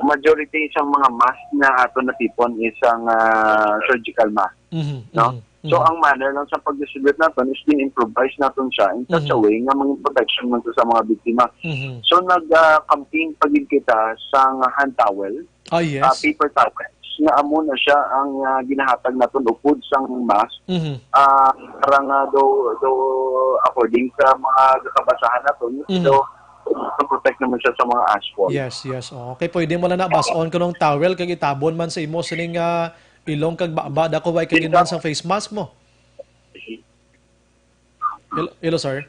majority sa mga mask na aton natipon is ang, ah, surgical mask, Mhm, no? mhm, So, mhm. ang manner lang sa pag-distribute naton is gin-improvise naton siya in such a Mhm. way nga maging protection man to sa mga biktima. Mhm. So, nag, ah, campaign pa gid kita sa nga hand towel, Ah, ah, yes. paper towels, nga amo na siya ang, ah, ginahatag naton upod sang mask. Mhm. Ah, para nga do, do, according sa mga kabasahan naton, Mhm. do, protect naman siya sa mga ash fall. Yes, yes. Oh, okay, pwede mo lang na bas-on kanong towel kag itabon man sa imo sining, ah, ilong kag baba, da ko way kag Yes, inman sir. sa face mask mo. Hello, hello, sir.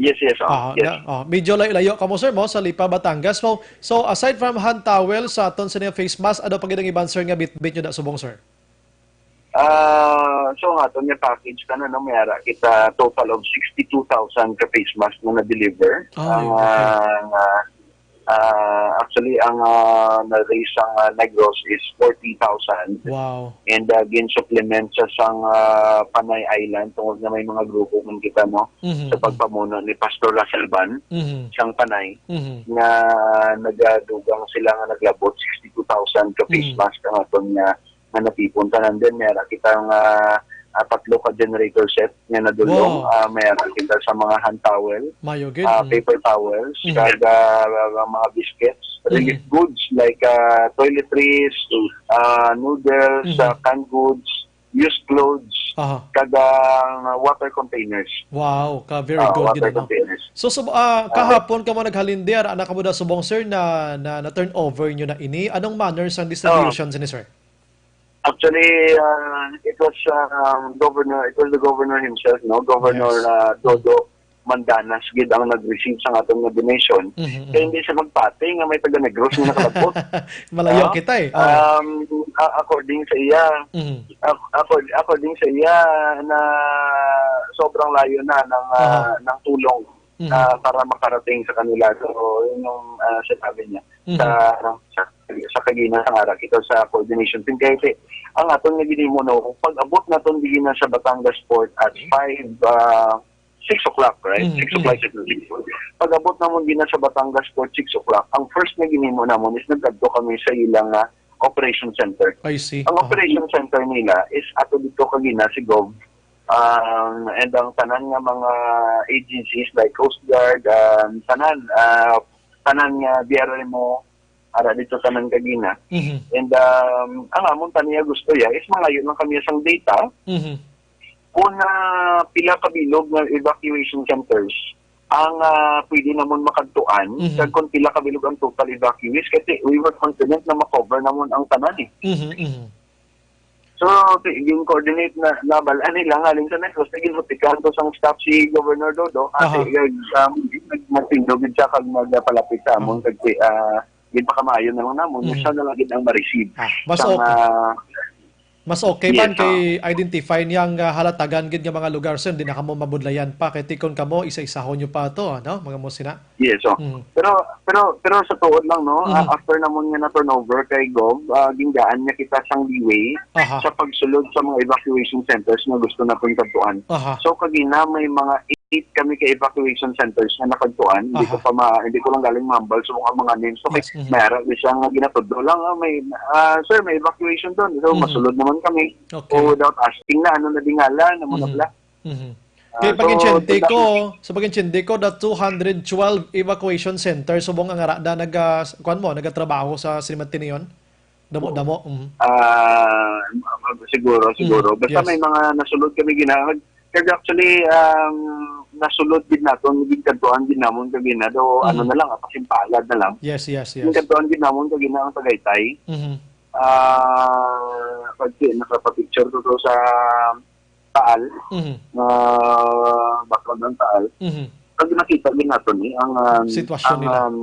Yes, yes, oh, Ah, yes. na, oh, medyo layo-layo kamo, sir, mo sa Lipa, Batangas. So, so aside from hand towel sa aton sa niya face mask, ano pa gid ang iban, sir, nga bitbit nyo da subong, sir? Ah, so nga, aton nga package ka na, no, may ara kita total of sixty-two thousand ka face mask na na-deliver. Ah, Ang, okay. ah, nga, ah, actually, ang, ah, na-raise sang, ah, Negros is forty thousand. Wow. And, ah, gin-supplement sa sang, ah, Panay Island tungod nga may mga grupo man kita, no, Mhm, sa mhm. pagpamuno ni Pastor Russell Ban Mhm. sang Panay Mhm. nga nagadugang sila nga naglabot sixty-two thousand ka face Mhm. mask ang aton nga, nga natipon tanan din. May ara kita nga, ah, tatlo ka generator set nga nadulong. Wow. Ah, may ara kita sa mga hand towel, Mayo gid. ah, Mm. paper towels, Mhm. kag, ah, mga biscuits, relief Mhm. goods like, ah, toiletries, ah, noodles, Mhm. ah, canned goods, used clothes, Aha. kag ang water containers. Wow, ka very Ah, good water gid, ano? containers. So, sub-, ah, Ah. kahapon ka mo naghalin di, ara na kamo da subong, sir, na, na, na turn over nyo na ini. Anong manner sang distribution Oh. sini, sir? Actually, ah, it was, ah, um, governor, it was the governor himself, no? Governor, Yes. ah, Dodo Mandanas gid ang nag-receive sa aton nga donation. Mhm, mhm. Kaya hindi siya magpati nga may taga Negros nga nakalabot. Malayo Ah, kita eh. Oh. um, a-, according sa iya, Mhm. ac-, accord-, according sa iya na sobrang layo na ng, ah, Aha. ng tulong, Mhm. ah, para makarating sa kanila. So, yun yung, ah, sinabi niya Mhm. sa, sa, sa kagina sa ara kita sa coordination team. Kaya si, ang aton nga ginimo, no, pag abot naton dili na sa Batangas Port at five, ah, six o'clock, right? Mhm, Six o'clock, mhm. six o'clock. Pag abot namon gina sa Batangas Port, six o'clock, ang first nga ginimo namon is nagkadto kami sa ilang, ah, operation center. I see. Ang Aha. operation center nila is ato dito kagina si Gov, um, and ang tanan nga mga agencies like Coast Guard, um, tanan, ah, tanan nga B R M O, ara dito tanan kagina. Mhm. And, um, ang amon taniya gusto ya is mangayo lang kami sang data Mhm. kung na pila ka bilog nga evacuation centers ang, ah, pwede namon makadtuan, Mhm. kag kung pila ka bilog ang total evacuees, kasi we were confident na ma-cover namon ang tanan, eh. Mhm, mhm. So, si-, gin-coordinate na, nabal-an nila nga halin sa Negros, na ginhutikan to sang staff si Governor Dodod, ate, Aha. kag, um, nag-, nagtindog gid siya kag nagpalapit sa amon, Mhm. kag si, ah, ginpakamaayo na lang namon, nga Mhm. siya na lang gid ang ma-receive Ah, mas sang, okay. ah, Mas okay Yes, man kay oo. identify niya ang, ah, halatagan gid nga mga lugar, sir. Di na kamo mabudlayan pa. Kay tikon kamo, isa-isahon nyo pa to, ano? Mga mo sina. Yes, oh. Mm. Pero, pero, pero sa tuod lang, no, ah, Mhm. after namon nga na-turnover kay Gov, ah, ginggaan niya kita sang leeway Aha. sa pagsulod sa mga evacuation centers nga gusto naton kadtuan. Aha. So, kagina may mga eight kami ka evacuation centers nga nakadtuan. Hindi ko Aha. pa ma-, hindi ko lang galing mahambal subong ang mga names. So, kay Yes, mhm. may ara siya nga ginatudlo lang, ah, may, ah, "Sir, may evacuation doon." So, Mhm. masulod naman kami. Okay. So, without asking na, ano na dingala, na mo na Mhm. bla. Mhm. Ah, Kay so, pag-intindi pagka- ko, sa pag-intindi ko, the two hundred twelve evacuation center, subong ang ara na naga-, kuwan mo, nagatrabaho sa Sinimantineon? Damo-damo, mhm. Ah, siguro, Mhm. siguro. Basta Yes. may mga nasulod kami ginahag. Kag actually, um, nasulod gid naton, gid kadtuan gid namon kagina, do, ano Mhm. na lang, ah, pasimpalad na lang. Yes, yes, yes. Gid kadtuan gid namon kagina ang Tagaytay. Mhm. Ah, pag nakapapicture ko to sa Taal, Mhm. ah, background ng Taal. Mhm. Pag nakita gid nato ni ang, um, Sitwasyon ang, nila. um,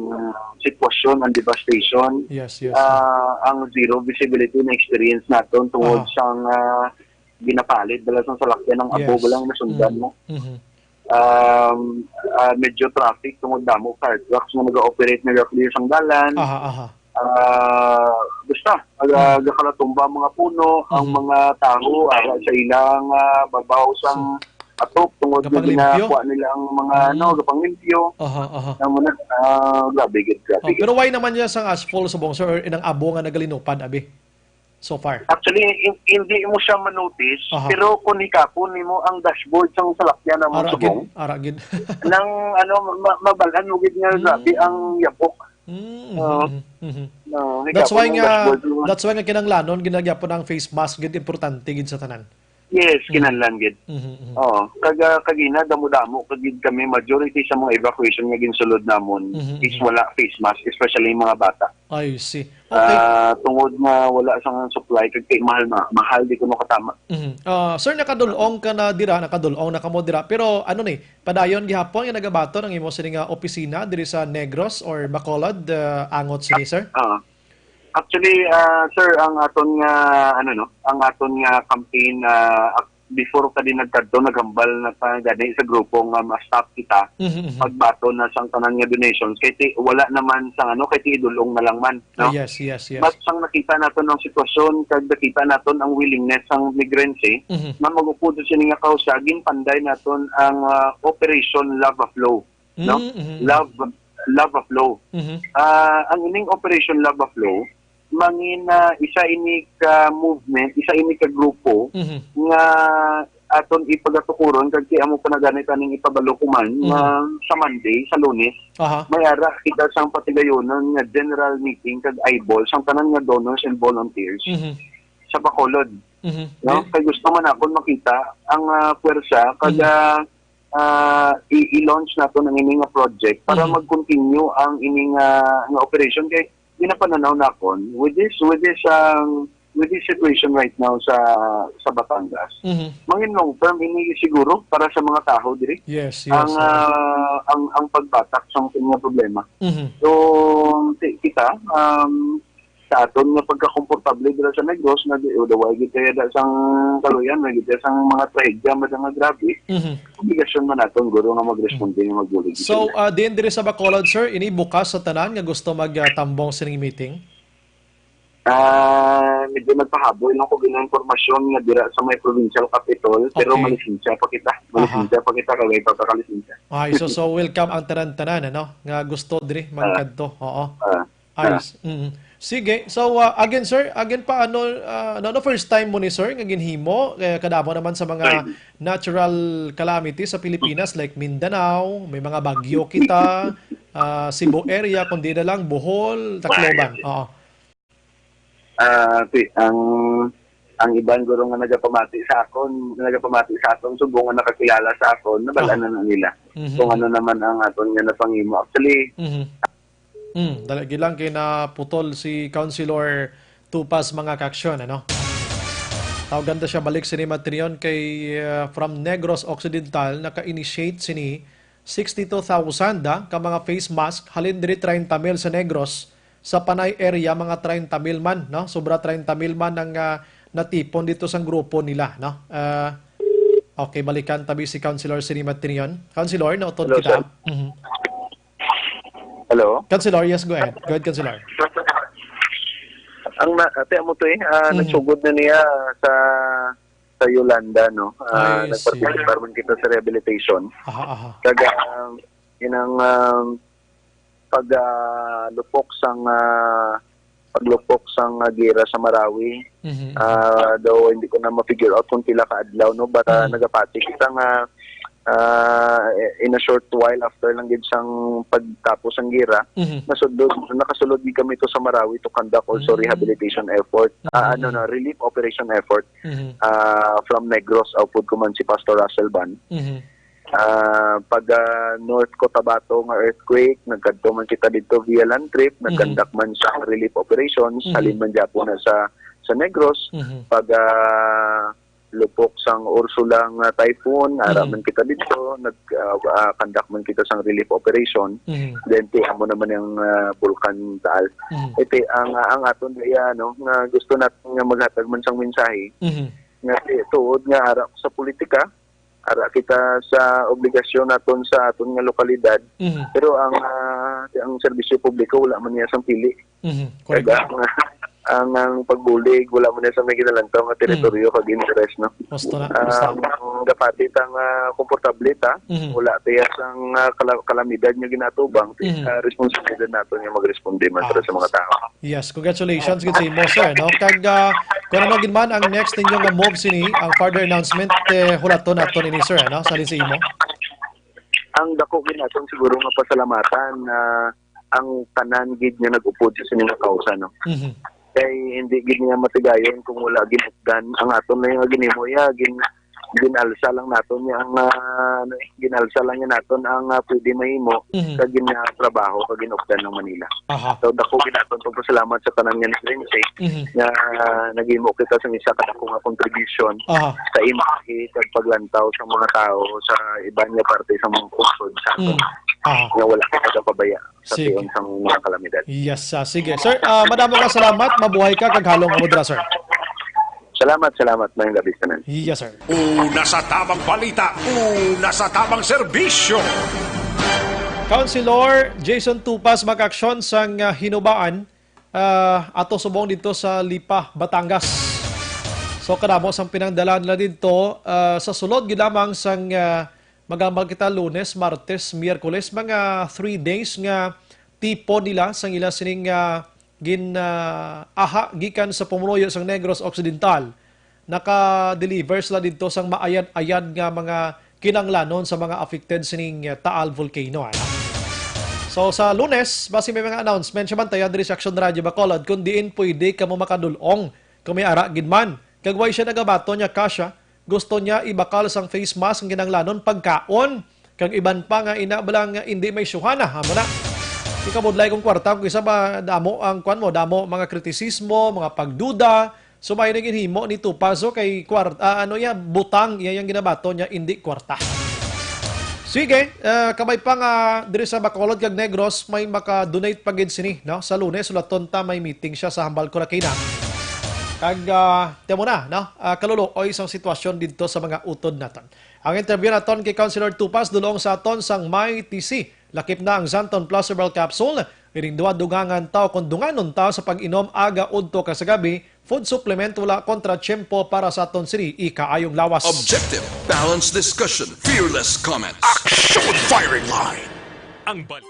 sitwasyon, ang devastation, Yes, yes. ah, ang zero visibility na experience naton tungod Aha. sang, ah, ginapalid bala sang salakyan ng abo Yes. bala ang nasundan Mm. mo. Mhm. Um, ah, medyo traffic tungod damo car trucks nga nag-ooperate, nag-clear sang dalan. Aha, aha. Ah, basta, aga-, Mm. gakalatumba ang mga puno, ang Mhm. mga tawo, ara sa ilang, ah, babaw sang So, atop tungod nga gapang limpyo? ginakuha nila ang mga, ano, Mm. gapang limpyo. Aha, aha. Namo na, ah, grabe gid, grabe Oh, gid. pero why naman niya sang ashfall subong, sir, or inang abo nga nagalinupad, abi? So far? Actually, hin-, hindi mo siya ma-notice, Aha. pero kung ikapon nimo ang dashboard sang salakyan namon Ara subong, gid, ara gid. nang, ano, ma-, mabal-an mo gid nga grabe Mm. ang yabok. Mm, Oo. mhm, mhm. No, That's ikapon why ang nga, dashboard mo. that's why nga kinahanglanon gid na gyapon ang face mask gid, importante gid sa tanan. Yes, Mm. kinahanglan gid. Mhm, mhm. Oo. Kag, ah, kagina, damo-damo kagid kami, majority sa mga evacuation nga ginsulod namon Mhm, is mhm. wala face mask, especially yung mga bata. I see. Okay. Ah, tungod nga wala sang supply, kag kay mahal na, mahal di kuno katama. Mhm. Ah, sir, nakadul-ong ka na dira, nakadul-ong na kamo dira. Pero ano ni, padayon gihapon nga nagabaton ang imo sini nga opisina diri sa Negros or Bacolod, ah, angot sini, sir? Ah. Actually, ah, sir, ang aton nga, ano, no, ang aton nga campaign, ah, ak-, before ka din nagkadto, naghambal na pa gani sa grupo nga ma-stop kita Mhm, mhm. pagbaton na sang tanan nga donations. Kay ti-, wala naman sang, ano, kay ti idul-ong na lang man, Ah, no? yes, yes, yes. Mas sang nakita naton ang sitwasyon, kag nakita naton ang willingness sang migrante Mhm. nga mag-upod sa sini nga kausa, ginpanday naton ang, ah, Operation Lava Flow, no? Mm, mhm, mhm. Love, Lava Flow. Mhm. Ah, ang ining Operation Lava Flow, mangin, ah, isa ini ka movement, isa ini ka grupo Mhm. nga aton ipagatukuron kag ti amo pa na gani taning ipabalo ko man Mhm. nga sa Monday, sa Lunes, Aha. may ara kita sang patigayonon nga general meeting kag eyeball sang tanan nga donors and volunteers Mhm. sa Bacolod. Mhm. No? Di- Kay gusto man nakon makita ang, ah, puwersa kag, Mhm. ah, ah, i-, i-launch naton ang ini nga project para Mhm. mag-continue ang ini nga, nga operation. Kay ginapananaw nakon with this, with this, um, with this situation right now sa, sa Batangas, Mhm. mangin long term ini siguro para sa mga tawo diri. Yes, yes, Ang, oo. ah, ang, ang pagbatak sa mga problema. Mhm. So, ti-, kita, um, sa aton nga pagkakomportable dira sa Negros, nga di, o, way gid kaya da sang kaluyan, way gid kaya sang mga trahedya, mada nga grabe, Mhm. obligasyon man naton, guro, nga magresponde nga magbulig. So, ah, din diri sa Bacolod, sir, ini bukas sa tanan nga gusto mag, ah, tambong sining meeting? Ah, medyo nagpahabol lang ko gina impormasyon nga dira sa may provincial capitol, pero Okay. malisensya pa kita. Aha. Malisensya pa kita, kay wala pa ka lisensya. Ay, so, so welcome ang tanan-tanan, ano, nga gusto diri Ah. magkadto. Oo. Ah. Ayos. Mm. Sige. So, ah, again, sir, again pa, ano, ah, ano, ano, first time mo ni, sir, nga ginhimo? Kaya kadamo naman sa mga Ay. natural calamity sa Pilipinas, like Mindanao, may mga bagyo kita, ah, Cebu area, kundi na lang Bohol, Tacloban. Ay. Oo. Ah, ti-, ang Ang iban guro nga nagapamati sa akon, nagapamati sa akon, subong nga nakakilala sa akon, nabal-an Aha. na na nila Mhm. kung ano naman ang aton nga napangimo. Actually, Mhm. Mm, dali, gilang kay naputol si Councilor Tupas, mga kaaksyon, ano? Tawagan ta siya balik sini, Matrion, kay, uh, from Negros Occidental, naka-initiate sini sixty-two thousand, ah, ka mga face mask, halin diri treinta mil sa Negros, sa Panay area, mga treinta mil man, no? Sobra treinta mil man ang, ah, natipon dito sa grupo nila, no? Ah, okay, balikan tabi si Councilor Sinimat Tinion. Councilor, nautod Hello, kita. sir. Mhm. Hello? Councilor, yes, go ahead. Go ahead, Councilor. Ang na, ate, amo to eh, ah, Mhm. nagsugod na niya sa, sa Yolanda, no? Ah, Ay, see. nagparticipar man kita sa rehabilitation. Aha, aha. Kag, ah, inang, ah, pag, ah, lupok sang, ah, paglupok sang, ah, gira sa Marawi. Mhm, mhm. Ah, though hindi ko na ma-figure out kung pila ka adlaw, no? But, ah, Mhm. nagapati kita nga, ah, in a short while after lang gid sang pagtapos sang gira, Mhm. nasulod, nakasulod gid kami to sa Marawi to conduct also Mhm. rehabilitation effort. Ah, ano Mhm. na, relief operation effort. Mhm. Ah, from Negros, upod ko man si Pastor Russell Ban. Mhm. Ah, pag, ah, North Cotabato nga earthquake, nagkadto man kita didto via land trip, Mhm. nag-conduct man sa relief operations, Mhm. halin man gyapon na sa, sa Negros. Mhm. Pag, ah, lupok sang Ursula nga typhoon, ara Mhm. man kita didto, nag, ah, ah, conduct man kita sang relief operation. Mhm. Then, ti amo naman ang, ah, Bulkan Taal. Mhm. Iti ang, ang aton, iya, ano, nga gusto natin nga maghatag man sang mensahe, Mhm. nga ti-, tuod nga ara sa politika, ara kita sa obligasyon naton sa aton nga lokalidad. Mhm. Pero ang, ah, ang serbisyo publiko, wala man niya sang pili. Mhm. Correct. Kag ang, ang, ang pagbulig, wala man niya sa may ginalantaw nga teritoryo Mhm. kag interes, no? Gusto na, Ah, gusto. Ang gapati ta nga komportable ta, Mhm. wala tiya sang, ah, kala-, kalamidad nga ginatubang, Mhm. ah, responsibilidad naton nga magresponde man para sa mga tao. Yes, congratulations gid sa imo, sir, no? Kag, ah, kung ano gid man ang next ninyo nga move sini, ang further announcement, eh, hulaton naton ini, sir, no? Sa sa imo. Ang dako gid naton siguro nga pasalamatan na ang tanan gid nga nag-upod sa sini nga kausa, no? Mhm. Kay hindi gid niya matigayon kung wala ginupdan ang aton na nga ginhimo, ya, gin-, ginalsa lang naton niya ang, ah, ano eh, ginalsa lang niya naton ang, ah, pwede mahimo Mhm. sa ginatrabaho kag ginupdan ng Manila. Aha. So, dako gid naton pagpasalamat sa tanan nga nag-rinsi Mhm. nga naghimo kita sa isa ka dako nga contribution Aha. sa imahe kag paglantaw sa mga tao sa iban nga parte sa mga pungsod sa aton Mm. Aha. nga wala kita pabaya sa Sige. tion sang mga kalamidad. Yes, ah, sige. Sir, ah, madamo nga salamat. Mabuhay ka kag halong mo dira, sir. Salamat, salamat. Mayong gabi sa tanan. Yes, sir. Una sa tamang balita, una sa tamang serbisyo. Councilor Jason Tupas, makaaksyon sang, ah, Hinubaan, ah, ato subong dito sa Lipa, Batangas. So, kadamo sang pinangdala nila dito, ah, sa sulod gid lamang sang, ah, magambal kita Lunes, Martes, Miyerkules, mga three days nga tipon nila sang ila sining, ah, gin, ah, aha gikan sa pumunuyo sang Negros Occidental. Naka-deliver sila didto sang maayad-ayad nga mga kinahanglanon sa mga affected sining, ah, Taal Volcano, ano? So, sa Lunes, basi may mga announcement siya, bantayan diri sa Action Radio Bacolod kung diin pwede kamo makadul-ong kung may ara gid man. Kag way siya nagabaton niya kasya, gusto niya ibakal sang face mask ang kinahanglanon, pagkaon, kag iban pa nga ina bala nga hindi may syuhana, amo na. Ikabudlay kong kwarta, kung isa ba damo ang kwan mo, damo mga kritisismo, mga pagduda, so may naginhimo ni Tupazo kay kwart-, ah, ano ya, butang iya yang ginabato niya, hindi kwarta. Sige, ah, kabay pa nga diri sa Bacolod kag Negros, may maka-donate pa gid sini, no? Sa Lunes, ulaton ta, may meeting siya sa Hambal Kurakina. Kag, ah, temo na, no? Ah, kaluluoy sang sitwasyon didto sa mga utod naton. Ang interview naton kay Councilor Tupas dulong sa aton sang May T C. Lakip na ang Xanthone Plus Herbal Capsule. Ining duha, dungangan ta o kung dunganon ta sa pag-inom aga, udto kag sa gabi, food supplement, wala kontra tiyempo para sa aton sini ikaayong lawas. Objective, balanced discussion, fearless comments. Action Firing Line. Ang bal-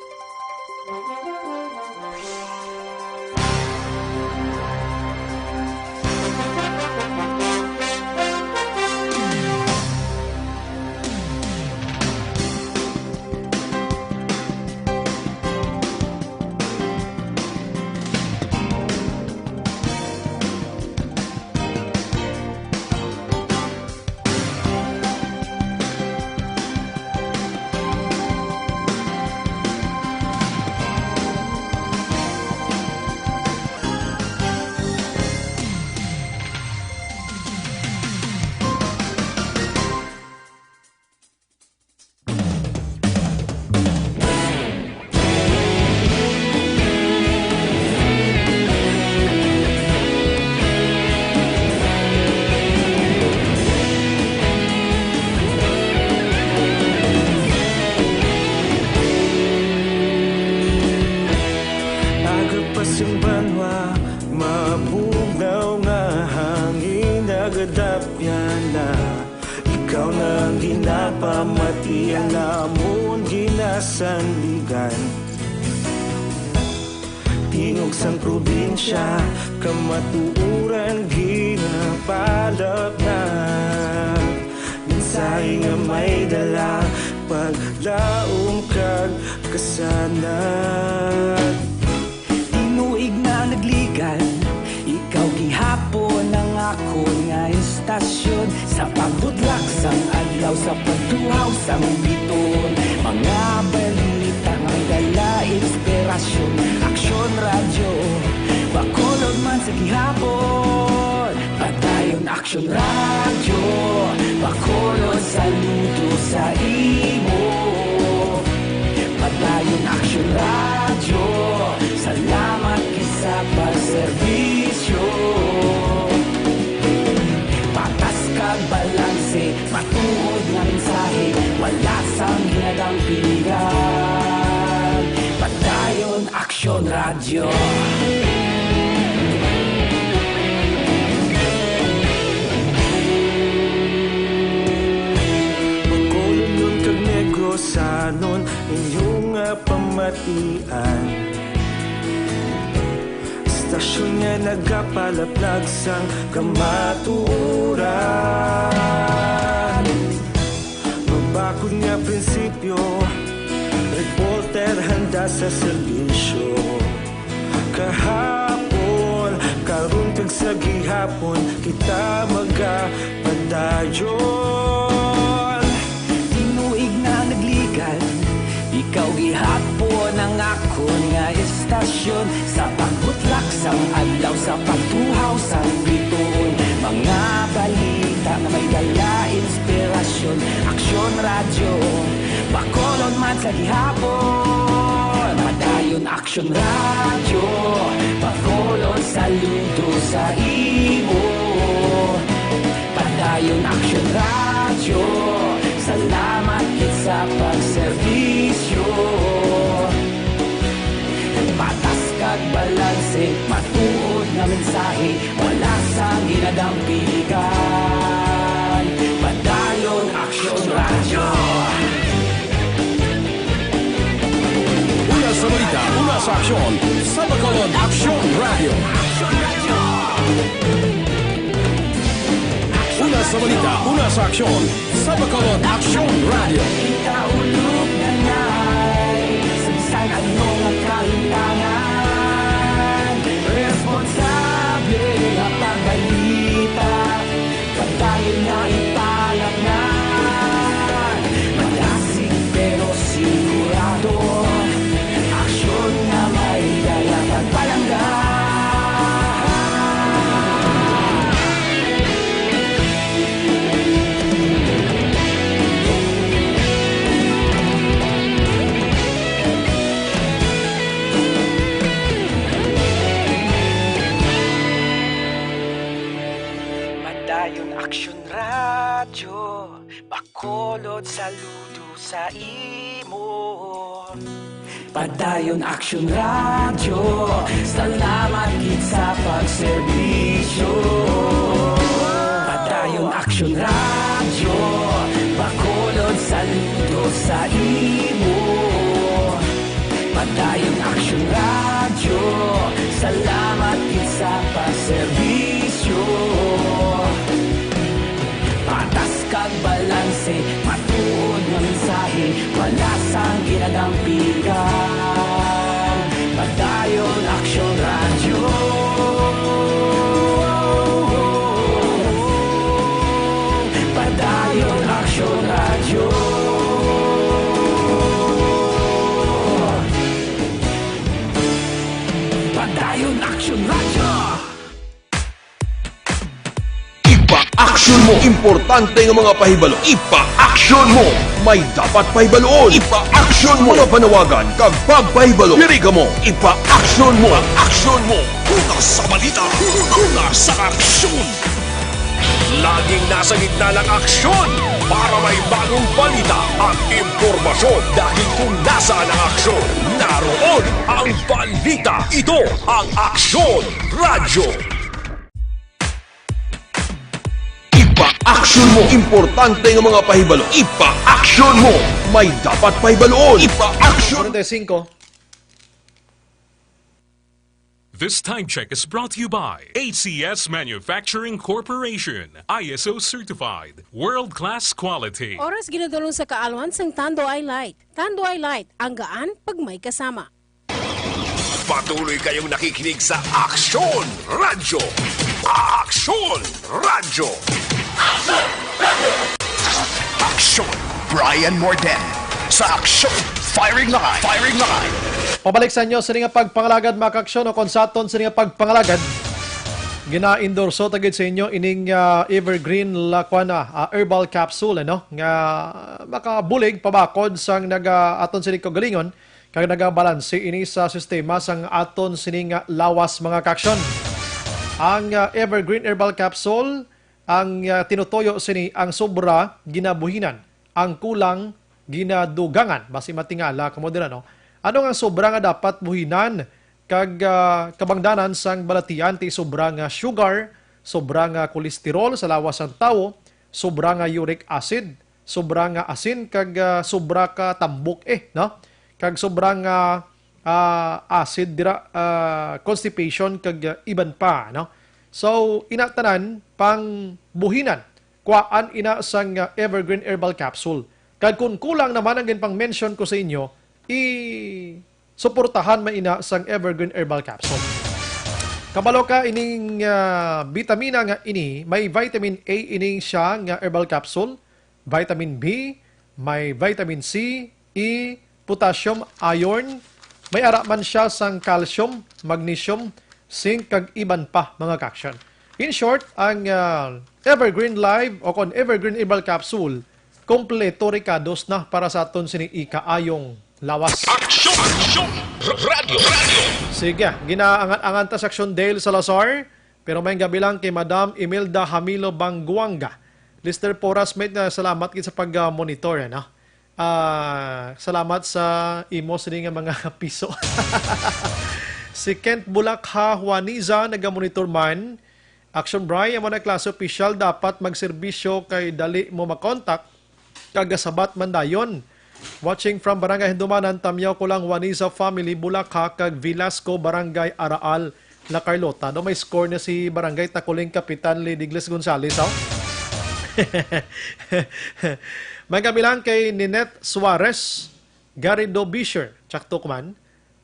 Napamati ang amon ginasandigan. Tingog sang probinsya, kamatuoran ginapalapnag. Mensahe nga may dala, paglaom kag kasanag. Tinuig na nagligan, ikaw gihapon ang akon nga istasyon. Sa pagbutlak sang adlaw, sa pagtuhaw sang bituon, mga balita nga may dala inspirasyon. Aksyon Radyo, Bacolod man sa gihapon. Padayon Aksyon Radyo, Bacolod, saludo sa imo. Padayon Aksyon Radyo, salamat gid sa pagserbisyo. Patas kag balanse, matuod nga mensahe, wala sang ginadampigan. Padayon Aksyon Radyo. Bacolodnon kag Negrosanon, inyo nga pamatian. Istasyon nga nagapalaplag sang kamatuoran. Mabakod nga prinsipyo, reporter handa sa serbisyo. Kahapon, karon, kag sa gihapon, kita magapadayon. Tinuig na nagligan, ikaw gihapon ang akon nga istasyon. Sa pagbutlak sang adlaw, sa pagtuhaw sang bituon, mga balita nga may dala inspirasyon. Aksyon Radyo, Bacolod man sa gihapon. Padayon Aksyon Radyo, Bacolod, saludo sa imo. Padayon Aksyon Radyo, salamat gid sa pagserbisyo. Patas kag balanse, matuod nga mensahe, wala sang ginadampigan. Padayon Aksyon Radyo. Una sa balita, una sa aksyon, sa Bacolod Aksyon Radyo. Una sa balita, una sa aksyon, sa Bacolod Aksyon Radyo. Kita ulog na nay, sa bisan ano nga kahimtangan, responsable nga pagbalita. Padayon nga ipalapngan, malasig pero sigurado. Aksyon nga may dala pagpalangga. Padayon Aksyon Radyo, Bacolod, saludo sa imo. Padayon Aksyon Radyo, salamat gid sa pagserbisyo. Padayon Aksyon Radyo, Bacolod, saludo sa imo. Padayon Aksyon Radyo, salamat gid sa pagserbisyo. Patas kag balanse, matuod nga mensahe, wala sang ginadampigan. Padayon Aksyon Radyo. Padayon Aksyon Radyo. Padayon Aksyon Radyo. Ipa-action mo. Importante nga mga pahibalo. Ipa-action mo. May dapat pahibaluon. Ipa-action mo. Mga panawagan kag pagpahibalo. Diri kamo. Ipa-action mo. Action mo. Una sa balita. Una sa aksyon. Laging nasa gitna ng aksyon. Para may bagong balita at impormasyon. Dahil kung nasaan ang aksyon, naroon ang balita. Ito ang Aksyon Radyo. Ipa-action mo. Importante nga mga pahibalo. Ipa-action mo. May dapat pahibaluon. Ipa-action. Forty-five. This time check is brought to you by A C S Manufacturing Corporation, I S O certified, world-class quality. Oras ginadulong sa kaalwan sang Tanduay Light. Tanduay Light, ang gaan pag may kasama. Patuloy kayong nakikinig sa Aksyon Radyo. Aksyon Radyo. Aksyon, Brian Morden. Sa Aksyon, Firing Line. Firing Line. Pabalik sa inyo sini nga pagpangalagad, mga kaaksyon, o kung sa aton sini nga pagpangalagad, gina-endorso ta gid sa inyo ining, ah, Evergreen Laquana, ah, herbal capsule, ano, nga makabulig pabakod sang naga-, aton sini kaugalingon, kag nagabalanse ini sa sistema sang aton sini nga lawas, mga kaaksyon. Ang, ah, Evergreen Herbal Capsule, ang, ah, tinutoyo sini, ang sobra ginabuhinan, ang kulang ginadugangan. Basi matingala kamo dira, no? Ano nga sobra nga dapat buhinan kag, ah, kabangdanan sang balatian? Ti sobra nga sugar, sobra nga kolesterol sa lawas sang tawo, sobra nga uric acid, sobra nga asin, kag, ah, sobra ka tambok, eh, no? Kag sobra nga, ah, acid dira, ah, constipation, kag, ah, iban pa, no? So, ina tanan, pangbuhinan, kuhaan ina sang, ah, Evergreen Herbal Capsule. Kag kung kulang naman ang ginpang-mention ko sa inyo, i-suportahan man ina sang Evergreen Herbal Capsule. Kabalo ka ining, ah, bitamina nga ini, may vitamin A ini siya nga herbal capsule, vitamin B, may vitamin C, E, potassium, iron, may ara man siya sang calcium, magnesium, zinc, kag iban pa, mga kaaksyon. In short, ang, ah, Evergreen Live o kon Evergreen Herbal Capsule, kompleto rekados na para sa aton sini ikaayong lawas. Aksyon! Aksyon! Radyo! Radyo! Sige, ginaangan-angan ta sa Aksyon Dale Salazar, pero may gabi lang kay Madam Imelda Hamilo Banguanga. Lister Poras, mate, na salamat gid sa pag-monitor, ano? Ah, salamat sa imo sini nga mga piso. Si Kent Bulakha Juaniza, naga-monitor man. Action Bri, amo na klase opisyal, dapat magserbisyo kay dali mo makontak, kag gasabat man dayon. Watching from Barangay Hindumanan, Tamyaw ko lang, Juaniza family, Bulakha, kag Velasco, Barangay Araal, La Carlota. Do may score na si Barangay Takuling Kapitan Lidigles Gonzales, oh. May gabi lang kay Ninette Suarez, Garrido Bisher, tsakto ko man,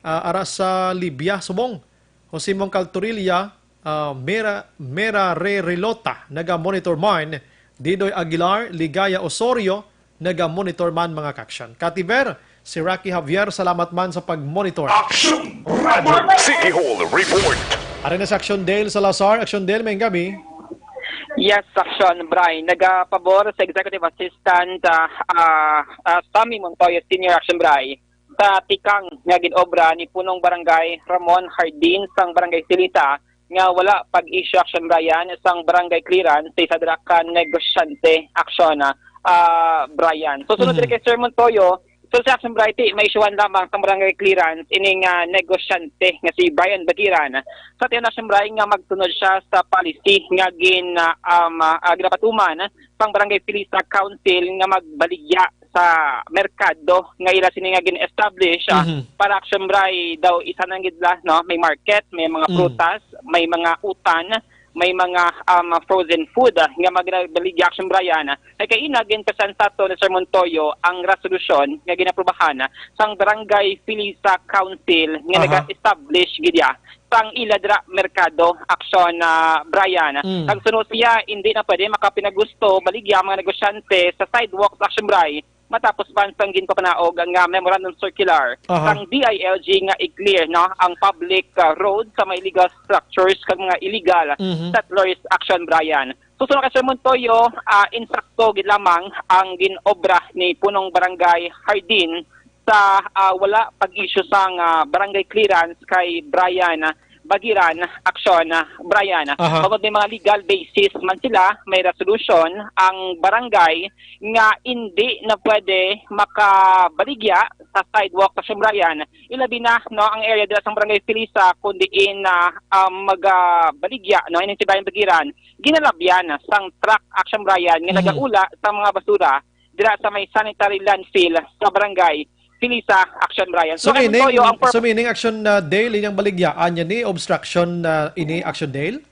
ah, ara sa Libya, subong. Jose Mongcal Torilla, ah, Mera, Mera Re Relota, naga-monitor man. Didoy Aguilar, Ligaya Osorio, naga-monitor man, mga kaaksyon. Kativer, si Rocky Javier, salamat man sa pag-monitor. Action Radyo City Hall Report. Ari na sa Action Dale Salazar. Action Dale, may gabi. Yes, Action Bri. Nagapabor sa Executive Assistant, ah, ah, ah, Sammy Montoya, Senior Action Bri, sa tikang nga gin-obra ni Punong Barangay Ramon Hardin sang Barangay Silita nga wala pag-issue, Action Brian, sang barangay clearance sa isa dira ka negosyante, Action, ah, ah, Brian. So, sunod Mhm. diri kay Sir Montoyo, so sa Action Bri, ti, ma-issuean lamang sang barangay clearance ining, ah, negosyante nga si Brian Bagiran. Sa tiyan, Action Bri, nga magsunod siya sa policy nga gin, ah, um, ah, ginapatuman sang Barangay Filisa Council nga magbaligya sa merkado nga ila sini nga gin-establish, ah, Mhm. para, Action Bri, daw isa na gid la, no? May market, may mga Mm. prutas, may mga utan, may mga, um, frozen food, ah, nga magbaligya, Action Brian. Kay kaina, ginpasan sa ato ni Sir Montoyo ang resolusyon nga ginaprubahan, ah, sang Barangay Filisa Council nga Aha. nag-establish gid, ah, sang ila dira merkado, Action, ah, Brian. Mm. Nagsuno siya, hindi na pwede makapinagusto baligya ang mga negosyante sa sidewalks, Action Bri, matapos man sang ginpapanaog ang, ah, memorandum circular Aha. sang D I L G nga i-clear, no, ang public, ah, road sa mga illegal structures kag mga illegal Mhm. settlers, Action Brian. Susunod kay Sir Montoyo, ah, insakto gid lamang ang gin-obra ni Punong Barangay Hardin sa, ah, wala pag-issue sang, ah, barangay clearance kay Brian, ah, Bagiran, Aksyon, ah, Brian. Aha. Bangod may mga legal basis man sila, may resolution ang barangay nga hindi na pwede makabaligya sa sidewalk, Aksyon Brian. Ilabi na, no, ang area dira sa Barangay Felisa, kung diin na, ah, magabaligya, no, ining si Brian Bagiran, ginalabyan sang truck, Aksyon Brian, nga Mhm. nagaula sa mga basura dira sa may sanitary landfill sa Barangay Felisa, Aksyon Brian. So, So, meaning, Toyo, ang purpose so, meaning, Aksyon, uh, Dale, inyang baligyaan niya ni obstruction, uh, ini, Aksyon Dale?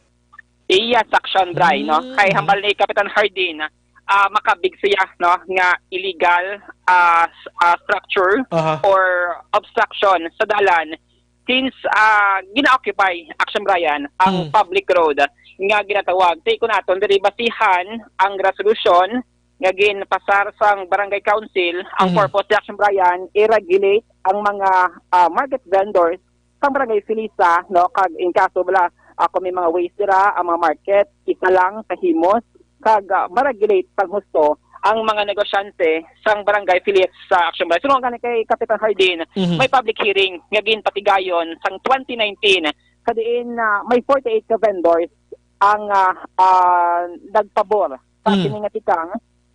Iya, Aksyon Bray, no? Mm. Kay hambal ni Kapitan Hardin, ah, makabig siya, no, nga illegal, ah, s-, ah, structure Aha. or obstruction sa dalan since, ah, gina-occupy, Aksyon Brian, ang Mm. public road nga ginatawag. Ti kun aton diri basihan ang resolution nga ginpasar sang Barangay Council, ang Mhm. purpose ni Aksyon Brian, i-regulate ang mga, ah, market vendors sang Barangay Felisa, no? Kag in kaso bala, ah, kung may mga waste dira, ang mga market, isa lang kahimos, kag, ah, ma-regulate sang husto ang mga negosyante sang Barangay Felisa, Aksyon Brian. So, gani kay Kapitan Hardin, Mhm. may public hearing nga ginpatigayon sang twenty nineteen, kadiin na may forty-eight ka vendors ang, ah, ah, nagpabor sa Mm. kini nga tikang,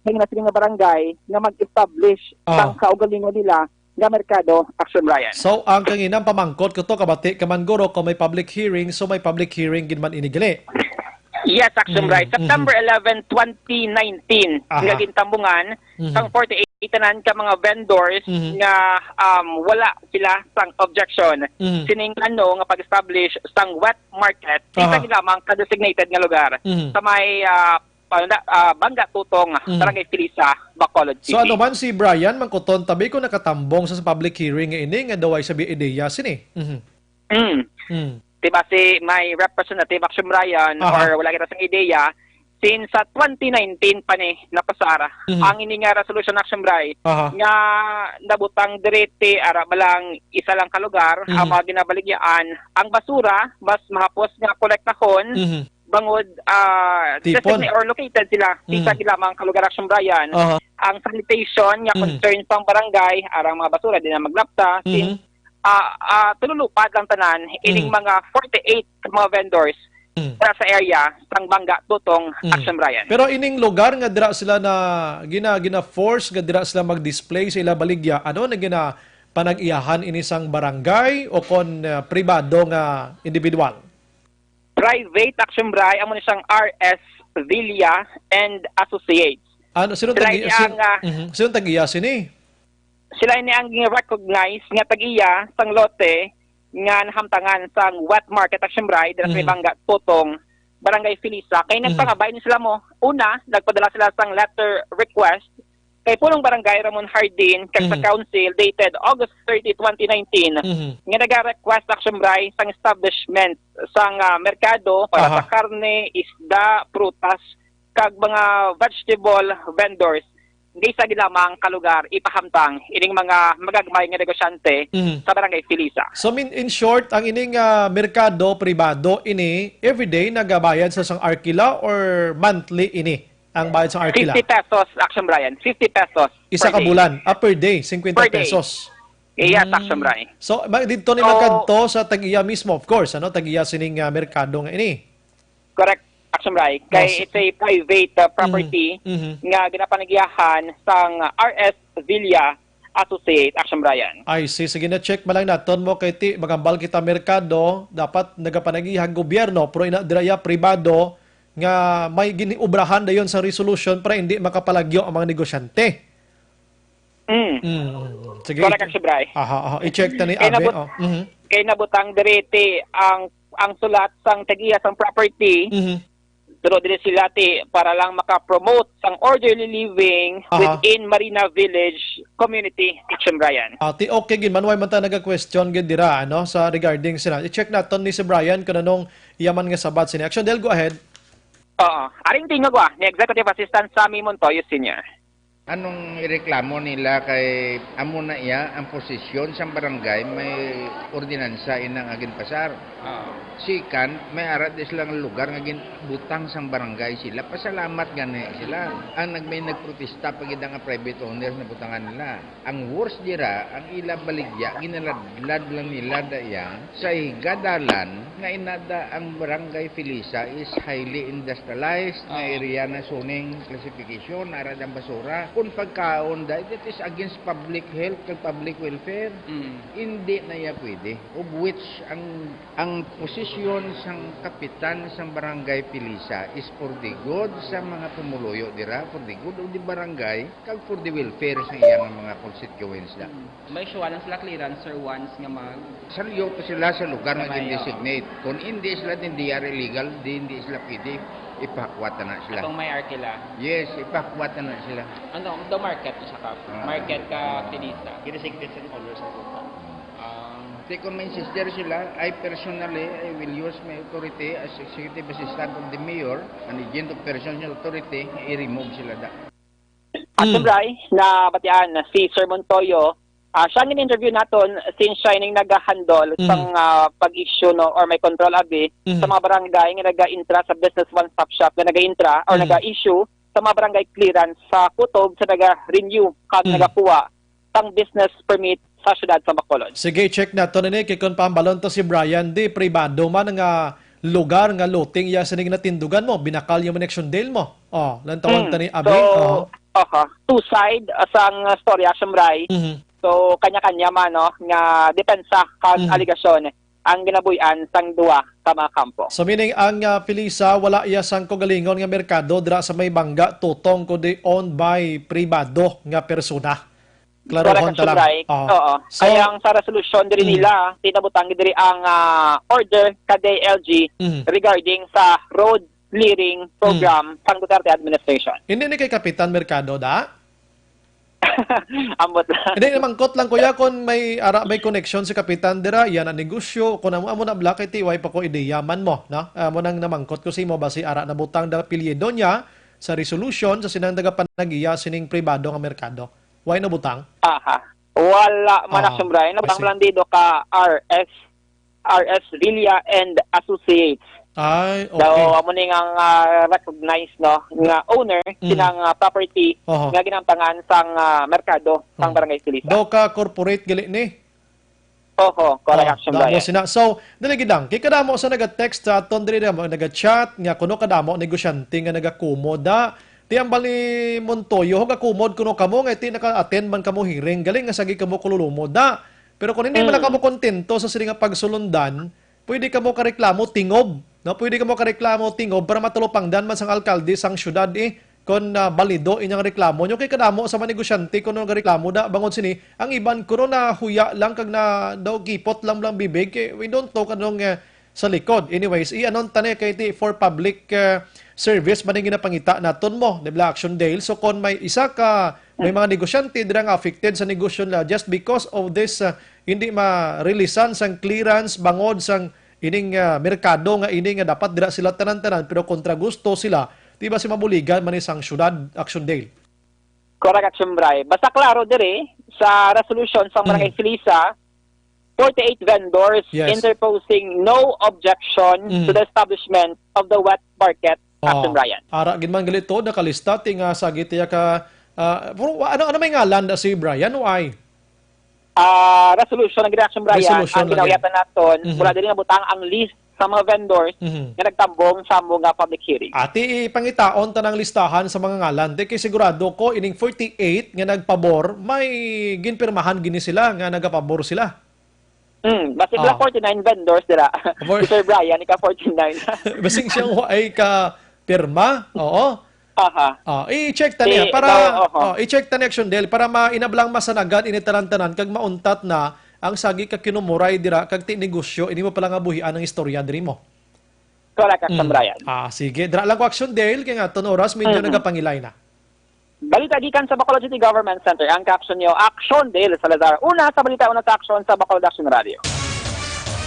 kay nga sila nga barangay nga mag-establish Ah. sang kaugalingon nila nga merkado, Aksyon Brian. So, ang kanginang pamangkot ko to, kabati ka man guro, kung may public hearing, so may public hearing gid man ini gali. Yes, Aksyon Mm, Brian. September mhm. eleven, twenty nineteen, Aha. nga gintambungan, Mhm. sang forty-eight tanan ka mga vendors Mhm. nga, um, wala sila sang objection Mhm. sining ano nga pag-establish sang wet market, Aha. isa lamang ka designated nga lugar Mhm. sa may, ah, Panda-, ah, Bangga Tutong, Mm. Barangay Felisa, Bacolod City. So, ano man si Brian Mangkuton, tabi ko nakatambong sa, sa public hearing nga ini, nga daw ay sabi ideya sini. Mhm. Mm. Mm. Diba si may representative Action Brian Aha. or wala kita sang ideya, since sa twenty nineteen pa ni napasar Mhm. ang ini nga resolution Action Brian Aha. nga nabutang diri ti ara ba lang isa lang ka lugar Mhm. ang mga ginabaligyaan, ang basura mas mahapos nga kolektahon Mhm. bangod, ah, Tipon. designated or located sila sa Mhm. isa lamang ka lugar, Action Brian. Aha. Ang sanitation nga Mhm. concern sang barangay, arang mga basura, di na maglapta, Mhm. since, ah, ah, tululupad lang tanan, ining Mhm. mga forty-eight ka mga vendors Mhm. para sa area sang Bangga Tutong, Mhm. Action Brian. Pero ining lugar nga dira sila na gina-, gina-force nga dira sila mag-display sa ila baligya, ano na gina-, panag-iyahan ini sang barangay o kon, ah, pribado nga individual? Private, Action Brian, amo ni siyang R S Villa and Associates. Ano, sino Sila tag-iya, ini sino, ang, ah, mhm, sino tag-iya sini? Sila ini ang recognize nga tag-iya sang lote nga nahamtangan sang wet market, Action Brian, dira sa Mhm. Bangga Tutong, Barangay Felisa. Kay Mhm. nagpangabay ni sila mo. Una, nagpadala sila sang letter request kay Punong Barangay Ramon Hardin kag sa Mhm. council dated August thirty, twenty nineteen, Mhm. nga naga-request, Action Brian, sang establishment sang, ah, merkado para Aha. sa karne, isda, prutas, kag mga vegetable vendors nga isa gid lamang ka lugar ipahamtang ining mga magagmay nga negosyante Mhm. sa Barangay Felisa. So, mean, in short, ang ining, ah, merkado pribado ini, everyday nagabayad sa sang arkila or monthly ini ang bayad sa arkila? Fifty pesos, Action Brian. Fifty pesos Isa per ka day. bulan. Ah, per day, cincuenta pesos. Yes, Mm. Action Brian. So, ma-, didto ni So, magkadto sa tag-iya mismo, of course, ano, tag-iya sining, ah, merkado nga ini. Correct, Action Brian. Kay Mas it's a private, uh, property Mhm, mhm. nga ginapanagyahan sang R S Villa Associate, Action Brian. I see. Sige na, check man lang naton mo kay ti, magambal kita merkado, dapat nagapanagihang gobyerno, pero ina, dira iya pribado nga may giniubrahan dayon sa resolution para hindi makapalagyo ang mga negosyante. Mm. Mm, mm, mm. Sige, Correct, i-, Action Brian. Aha, aha. I-check ta ni Kay Abe, nabut-, oh. Mhm. kay nabutang diri ti ang, ang sulat sang tag-iya sang property, Mhm. pero dili sila ti para lang maka-promote sang orderly living Aha. within Marina Village community, Action Brian. Ah, ti okay gid man, way man ta naga-question gid dira, ano, sa regarding sila. I-check naton ni si Brian kung anong iya man nga sabat sini. Action Del, go ahead. Oo. Aring tingog wa ni Executive Assistant Sammy Montoyo Senior. Anong ireklamo nila kay amo na iya ang posisyon sang barangay may ordinansa inang agin pasar? Ah. Sikan, may ara di sila nga lugar nga ginbutang sang barangay sila. Pasalamat gani sila. Ang nag-, may nagprotesta pa gid ang private owners na butangan nila. Ang worst dira, ang ila baligya, ginaladlad lang nila da iya sa higadalan nga inada ang Barangay Felisa is highly industrialized nga Ah. area na zoning classification, ara ang basura. Kung pagkaon da, that is against public health kag public welfare. Mm. Hindi na iya pwede. Of which, ang, ang posisyon sang kapitan sang Barangay Felisa is for the good sa mga pumuluyo dira, for the good of the barangay, kag for the welfare sa iya nga mga constituents da. Mm. May issue lang sila clearance, sir, once nga mag- Salyo pa sila sa lugar nga Sa may, gin-designate. Kung hindi sila, then they are illegal, di hindi sila pwede. Ipahakwat na sila. Atong may arkila. Yes, ipahakwat na sila. Ano, the market, isa ka. Ah. Market ka, Felisa. Ginisigpit sa owner sa lupa. Ah. Di kung may insister sila, I personally, I will use my authority as executive assistant of the mayor, an agent of persons authority, i-remove sila da. At Mm. siyempre, nabatian si Sir Montoyo, ah, siya ang in-interview naton since siya ining nag-handle Mm. sang, ah, pag-issue, no, or may control abi Mm. sa mga barangay nga naga-intra sa Business One Stop Shop, nga naga-intra or Mm. naga-issue sa mga barangay clearance sa kutob sa naga-renew kag Mm. nagakuha sang business permit sa siyudad sa Bacolod. Sige, check naton ini kay kon pahambalon to si Brian, di pribado man nga lugar nga loting iya sining natindugan mo, binakal niya man action deal mo. Oh, lantawon Mm. ta ni Abi. So, Oh. aha, two side, ah, sang, ah, story, Action Bray. Mhm. So, kanya-kanya man, no, nga depensa kag Mm. alegasyon ang ginabuy-an sang duha ka mga kampo. So, meaning ang, ah, Felisa wala iya sang kaugalingon nga merkado dira sa may Banga, Tutong, kundi owned by pribado nga persona. Klarohon Correct, ta lang. Right. Oo. Oo. So, Kaya ang sa resolution diri Mm. nila, tinabutang diri ang, ah, order ka D I L G Mhm. regarding sa road clearing Mm. program sang Duterte administration. Hindi ni kay Kapitan Mercado, da? Ambot lang. Hindi, namangkot lang, kuya, kung may ara, may connection si Kapitan dira, iya na negosyo, kung amo, amo na bala kay ti, way pa ko ideya man mo, no? Amo nang namangkot ko sa imo, basi ara nabutang da apelyido niya sa resolution sa sinang nagapanag-iya sining pribado nga merkado. Way nabutang? Aha. Wala man, Ah, Action Bray. Nabutang I see. lang dito ka R S, R S Villa and Associates. Ay, okay. Daw amo ni nga, ah, recognized, no, nga owner Mm. sinang, ah, property Oho. nga ginamtangan sang, ah, merkado sang Mm. Barangay Felisa. Daw ka corporate gali ni? Oho, correct, Oh, Action damo Bray. sina. So, dili gid lang. Kay kadamo sa naga-text sa aton diri, damo naga-chat nga kuno kadamo negosyante nga nagakumod da. Ti ang bali Montoyo, gakumod kuno kamo nga ti naka-attend man kamo hearing. Galing nga sagi kamo kululumod da. Pero kung hindi man lang Mm. kamo kontento sa sini nga pagsulundan, pwede kamo kareklamo tingob, no? Pwede kamo kareklamo tingob para matalupangdan man sang alkalde sang syudad, eh, kon, ah, balido inyang reklamo nyo. Kay kadamo sa mga negosyante kuno nagareklamo da bangod sini, ang iban kuno nahuya lang kag na daw kipot lang lang bibig. Kay we don't know kanong, eh, sa likod. Anyways, i-anon ta ni kay ti for public, eh, service man ang ginapangita naton mo, di ba, Action Dale? So, kon may isa ka, may mga negosyante dira nga affected sa negosyo nila just because of this, ah, hindi ma-releasean sang clearance bangod sang ining, ah, merkado nga ini nga dapat dira sila tanan-tanan, pero kontra gusto sila, di ba, si mabuligan man ni sang syudad, Action Dale? Correct, Action Bray. Basta klaro diri sa resolution sa Barangay Mm. Felisa, forty-eight vendors Yes. interposing no objection Mm. to the establishment of the wet market, Oh. Action Brian. Ara gid man gali to, nakalista ti nga sagi tiya ka, ah, pero wa-, ano, ano may ngalan da si Brian? Why? Ah, resolution ang gid, Action Brian. Resolution Ang lang ginauyatan naton, Mhm. mula diri nabutang ang list sa mga vendors Mhm. nga nagtambong sa amo nga public hearing. Ati, ipangitaon ta ng listahan sa mga ngalan. Di kay sigurado ko, ining forty-eight nga nagpabor, may ginpirmahan gini sila nga nagapabor sila. Mm, basig Ah. lang forty-nine vendors dira. For Si Sir Brian, ika forty-nine. Basing siyang wa-, ay ka pirma, oo. Aha. Ah, i-check ta niya Di, para, daw, oho. Oh, i-check ta ni Action Del para ma-, inablang masanagan ini tanan-tanan kag mauntat na ang sagi ka kinumuray dira kag ti negosyo ini mo pala nga buhian ang istorya diri mo. Correct, Action Mm. Brian. Ah, sige. Dira lang ko, Action Dale, kay nga ton oras medyo Mm-mm. nagapangilay na. Balita gikan sa Bacolod City Government Center. Ang caption niyo, Action Dale Salazar. Una sa balita, una sa action sa Bacolod Action Radio.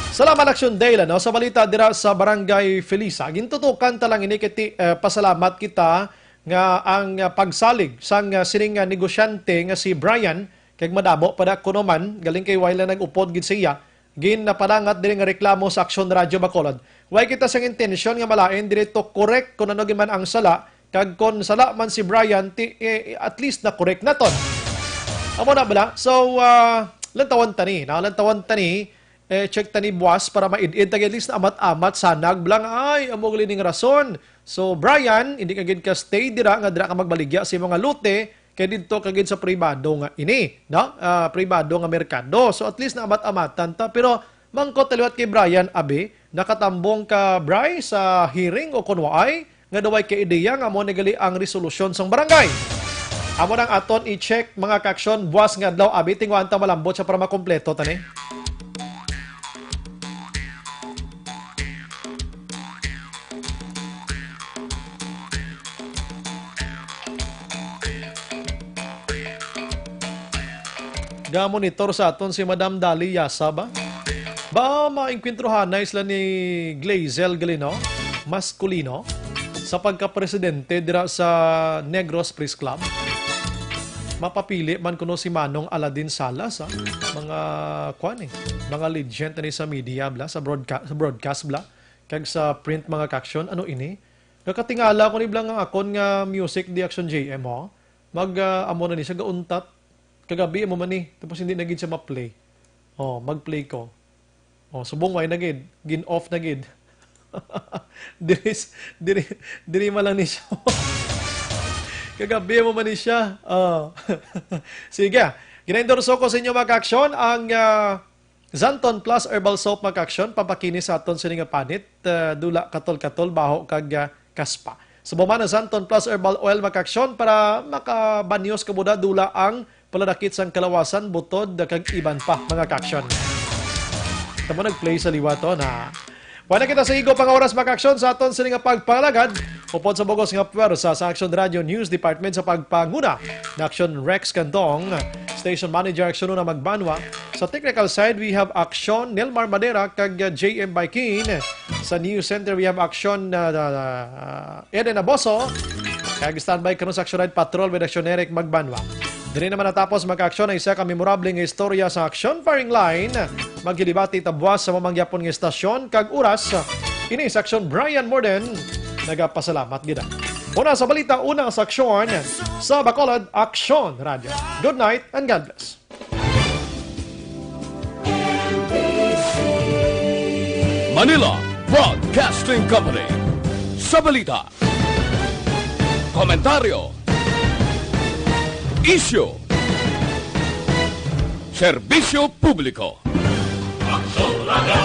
Salamat, Action Dale, ano, sa balita dira sa Barangay Felisa. Gintutukan ta lang ini kay ti-, eh, pasalamat kita nga ang, ah, pagsalig sang, ah, sining, ah, negosyante nga si Brian, kag madamo pa na kuno man, galing kay way lang nag-upod gid siya, ginapadangat diri nga reklamo sa Aksyon Radyo Bacolod. Way kita sang intensyon nga malain diri to correct kung ano gid man ang sala, kag kon sala man si Brian, ti, eh, at least na-correct naton. Amo na bala. So, ah, lantawan ta ni, na lantawan ta ni, eh, check ta ni buwas para maid-id ta, at least na amat-amat sa nagbalang, ay, amo gali ning rason. So, Brian, hindi ka gid ka stay dira, nga dira ka magbaligya sa imong lote, kay didto ka gid sa pribado nga ini, no? Ah, pribado nga merkado. So, at least na amat-amatan ta. Pero, mangkot ta liwat kay Brian, abi, nakatambong ka, Bri, sa hearing o kon waay, nga daw way ka ideya nga amo ni gali ang resolusyon sang barangay. Amo nang aton i-check, mga kaaksyon, buwas nga adlaw, abi, tinguhaan ta malambot siya para makompleto ta ni. Ga-monitor sa aton si Madam Dali Yasa ba? Ba, maengkwentruhanay sila ni Glazel Galino, maskulino, sa pagkapresidente dira sa Negros Press Club? Mapapili man kuno si Manong Aladin Salas, ha? Mga, kwan eh, mga legend ni sa media, bla, sa broadca-, sa broadcast, bla, kag sa print, mga kaaksyon. Ano ini? Nakatingala ko ni bla nga akon nga music di Aksyon J M, ho? Mag, ah, amo na ni siya, gauntat. Kagabi, amo man ni. Tapos hindi na gid siya ma-play. Oh, mag-play ko. Oh, subong way na gid. Gin-off na gid. Diri, diri, diri man lang ni siya. Kagabi, amo man ni siya. Oh. Sige. Gina-endorso ko sa inyo, mga kaaksyon, ang, ah, Xanthone Plus Herbal Soap, mga kaaksyon, pampakinis sa aton sini nga panit, ah, dula, katol-katol, baho, kag, ah, kaspa. Subong man ang Xanthone Plus Herbal Oil, mga kaaksyon, para makabanyos ka buda, dula ang paladakit sang kalawasan, butod, kag iban pa, mga kaaksyon. Tamo nag-play sa liwa to na. Wala kita sa igo pa nga oras, mga kaaksyon, sa aton sini nga pagpangalagad. Upod sa bugos nga pwersa sa Aksyon Radio News Department sa pagpanguna ni Aksyon Rex Candong, Station Manager Aksyon Una Magbanwa. Sa technical side, we have Aksyon Nelmar Madera kag, uh, J M Baikin. Sa News Center, we have Aksyon, uh, uh, Eden Aboso. Kag standby karon sa Aksyon Night Patrol with Aksyon Eric Magbanwa. Diri naman natapos, mga kaaksyon, ang isa ka memorable nga istorya sa Aksyon Firing Line. Maghilibati ta buwas sa mamangyapon nga istasyon kag oras. Ini sa Aksyon, Brian Morden. Nagapasalamat gid. Una sa balita, una sa aksyon sa Bacolod Aksyon Radyo. Good night and God bless. Manila Broadcasting Company. Sa balita, komentaryo, isyu, serbisyo publiko. Aksyon Radio.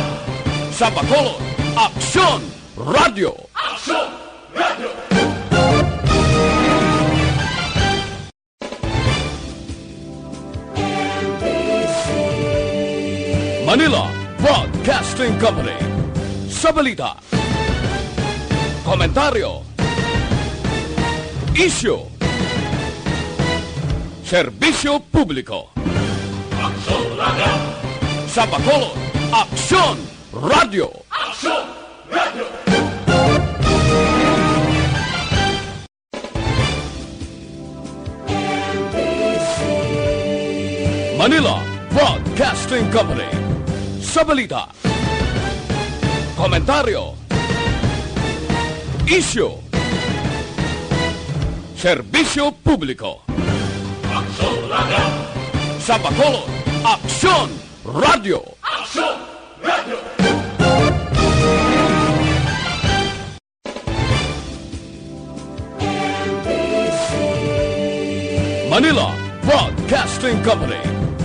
Sa Bacolod, Aksyon Radio. Aksyon Radio. Manila Broadcasting Company. Sa balita, komentaryo, isyu, serbisyo publiko. Aksyon Radio. Sa Bacolod, Aksyon Radio. Aksyon Radio. Manila Broadcasting Company. Sa balita, komentaryo, isyu, serbisyo publiko. Aksyon Radio. Sa Bacolod, Aksyon Radio. Aksyon Radio. Manila Broadcasting Company.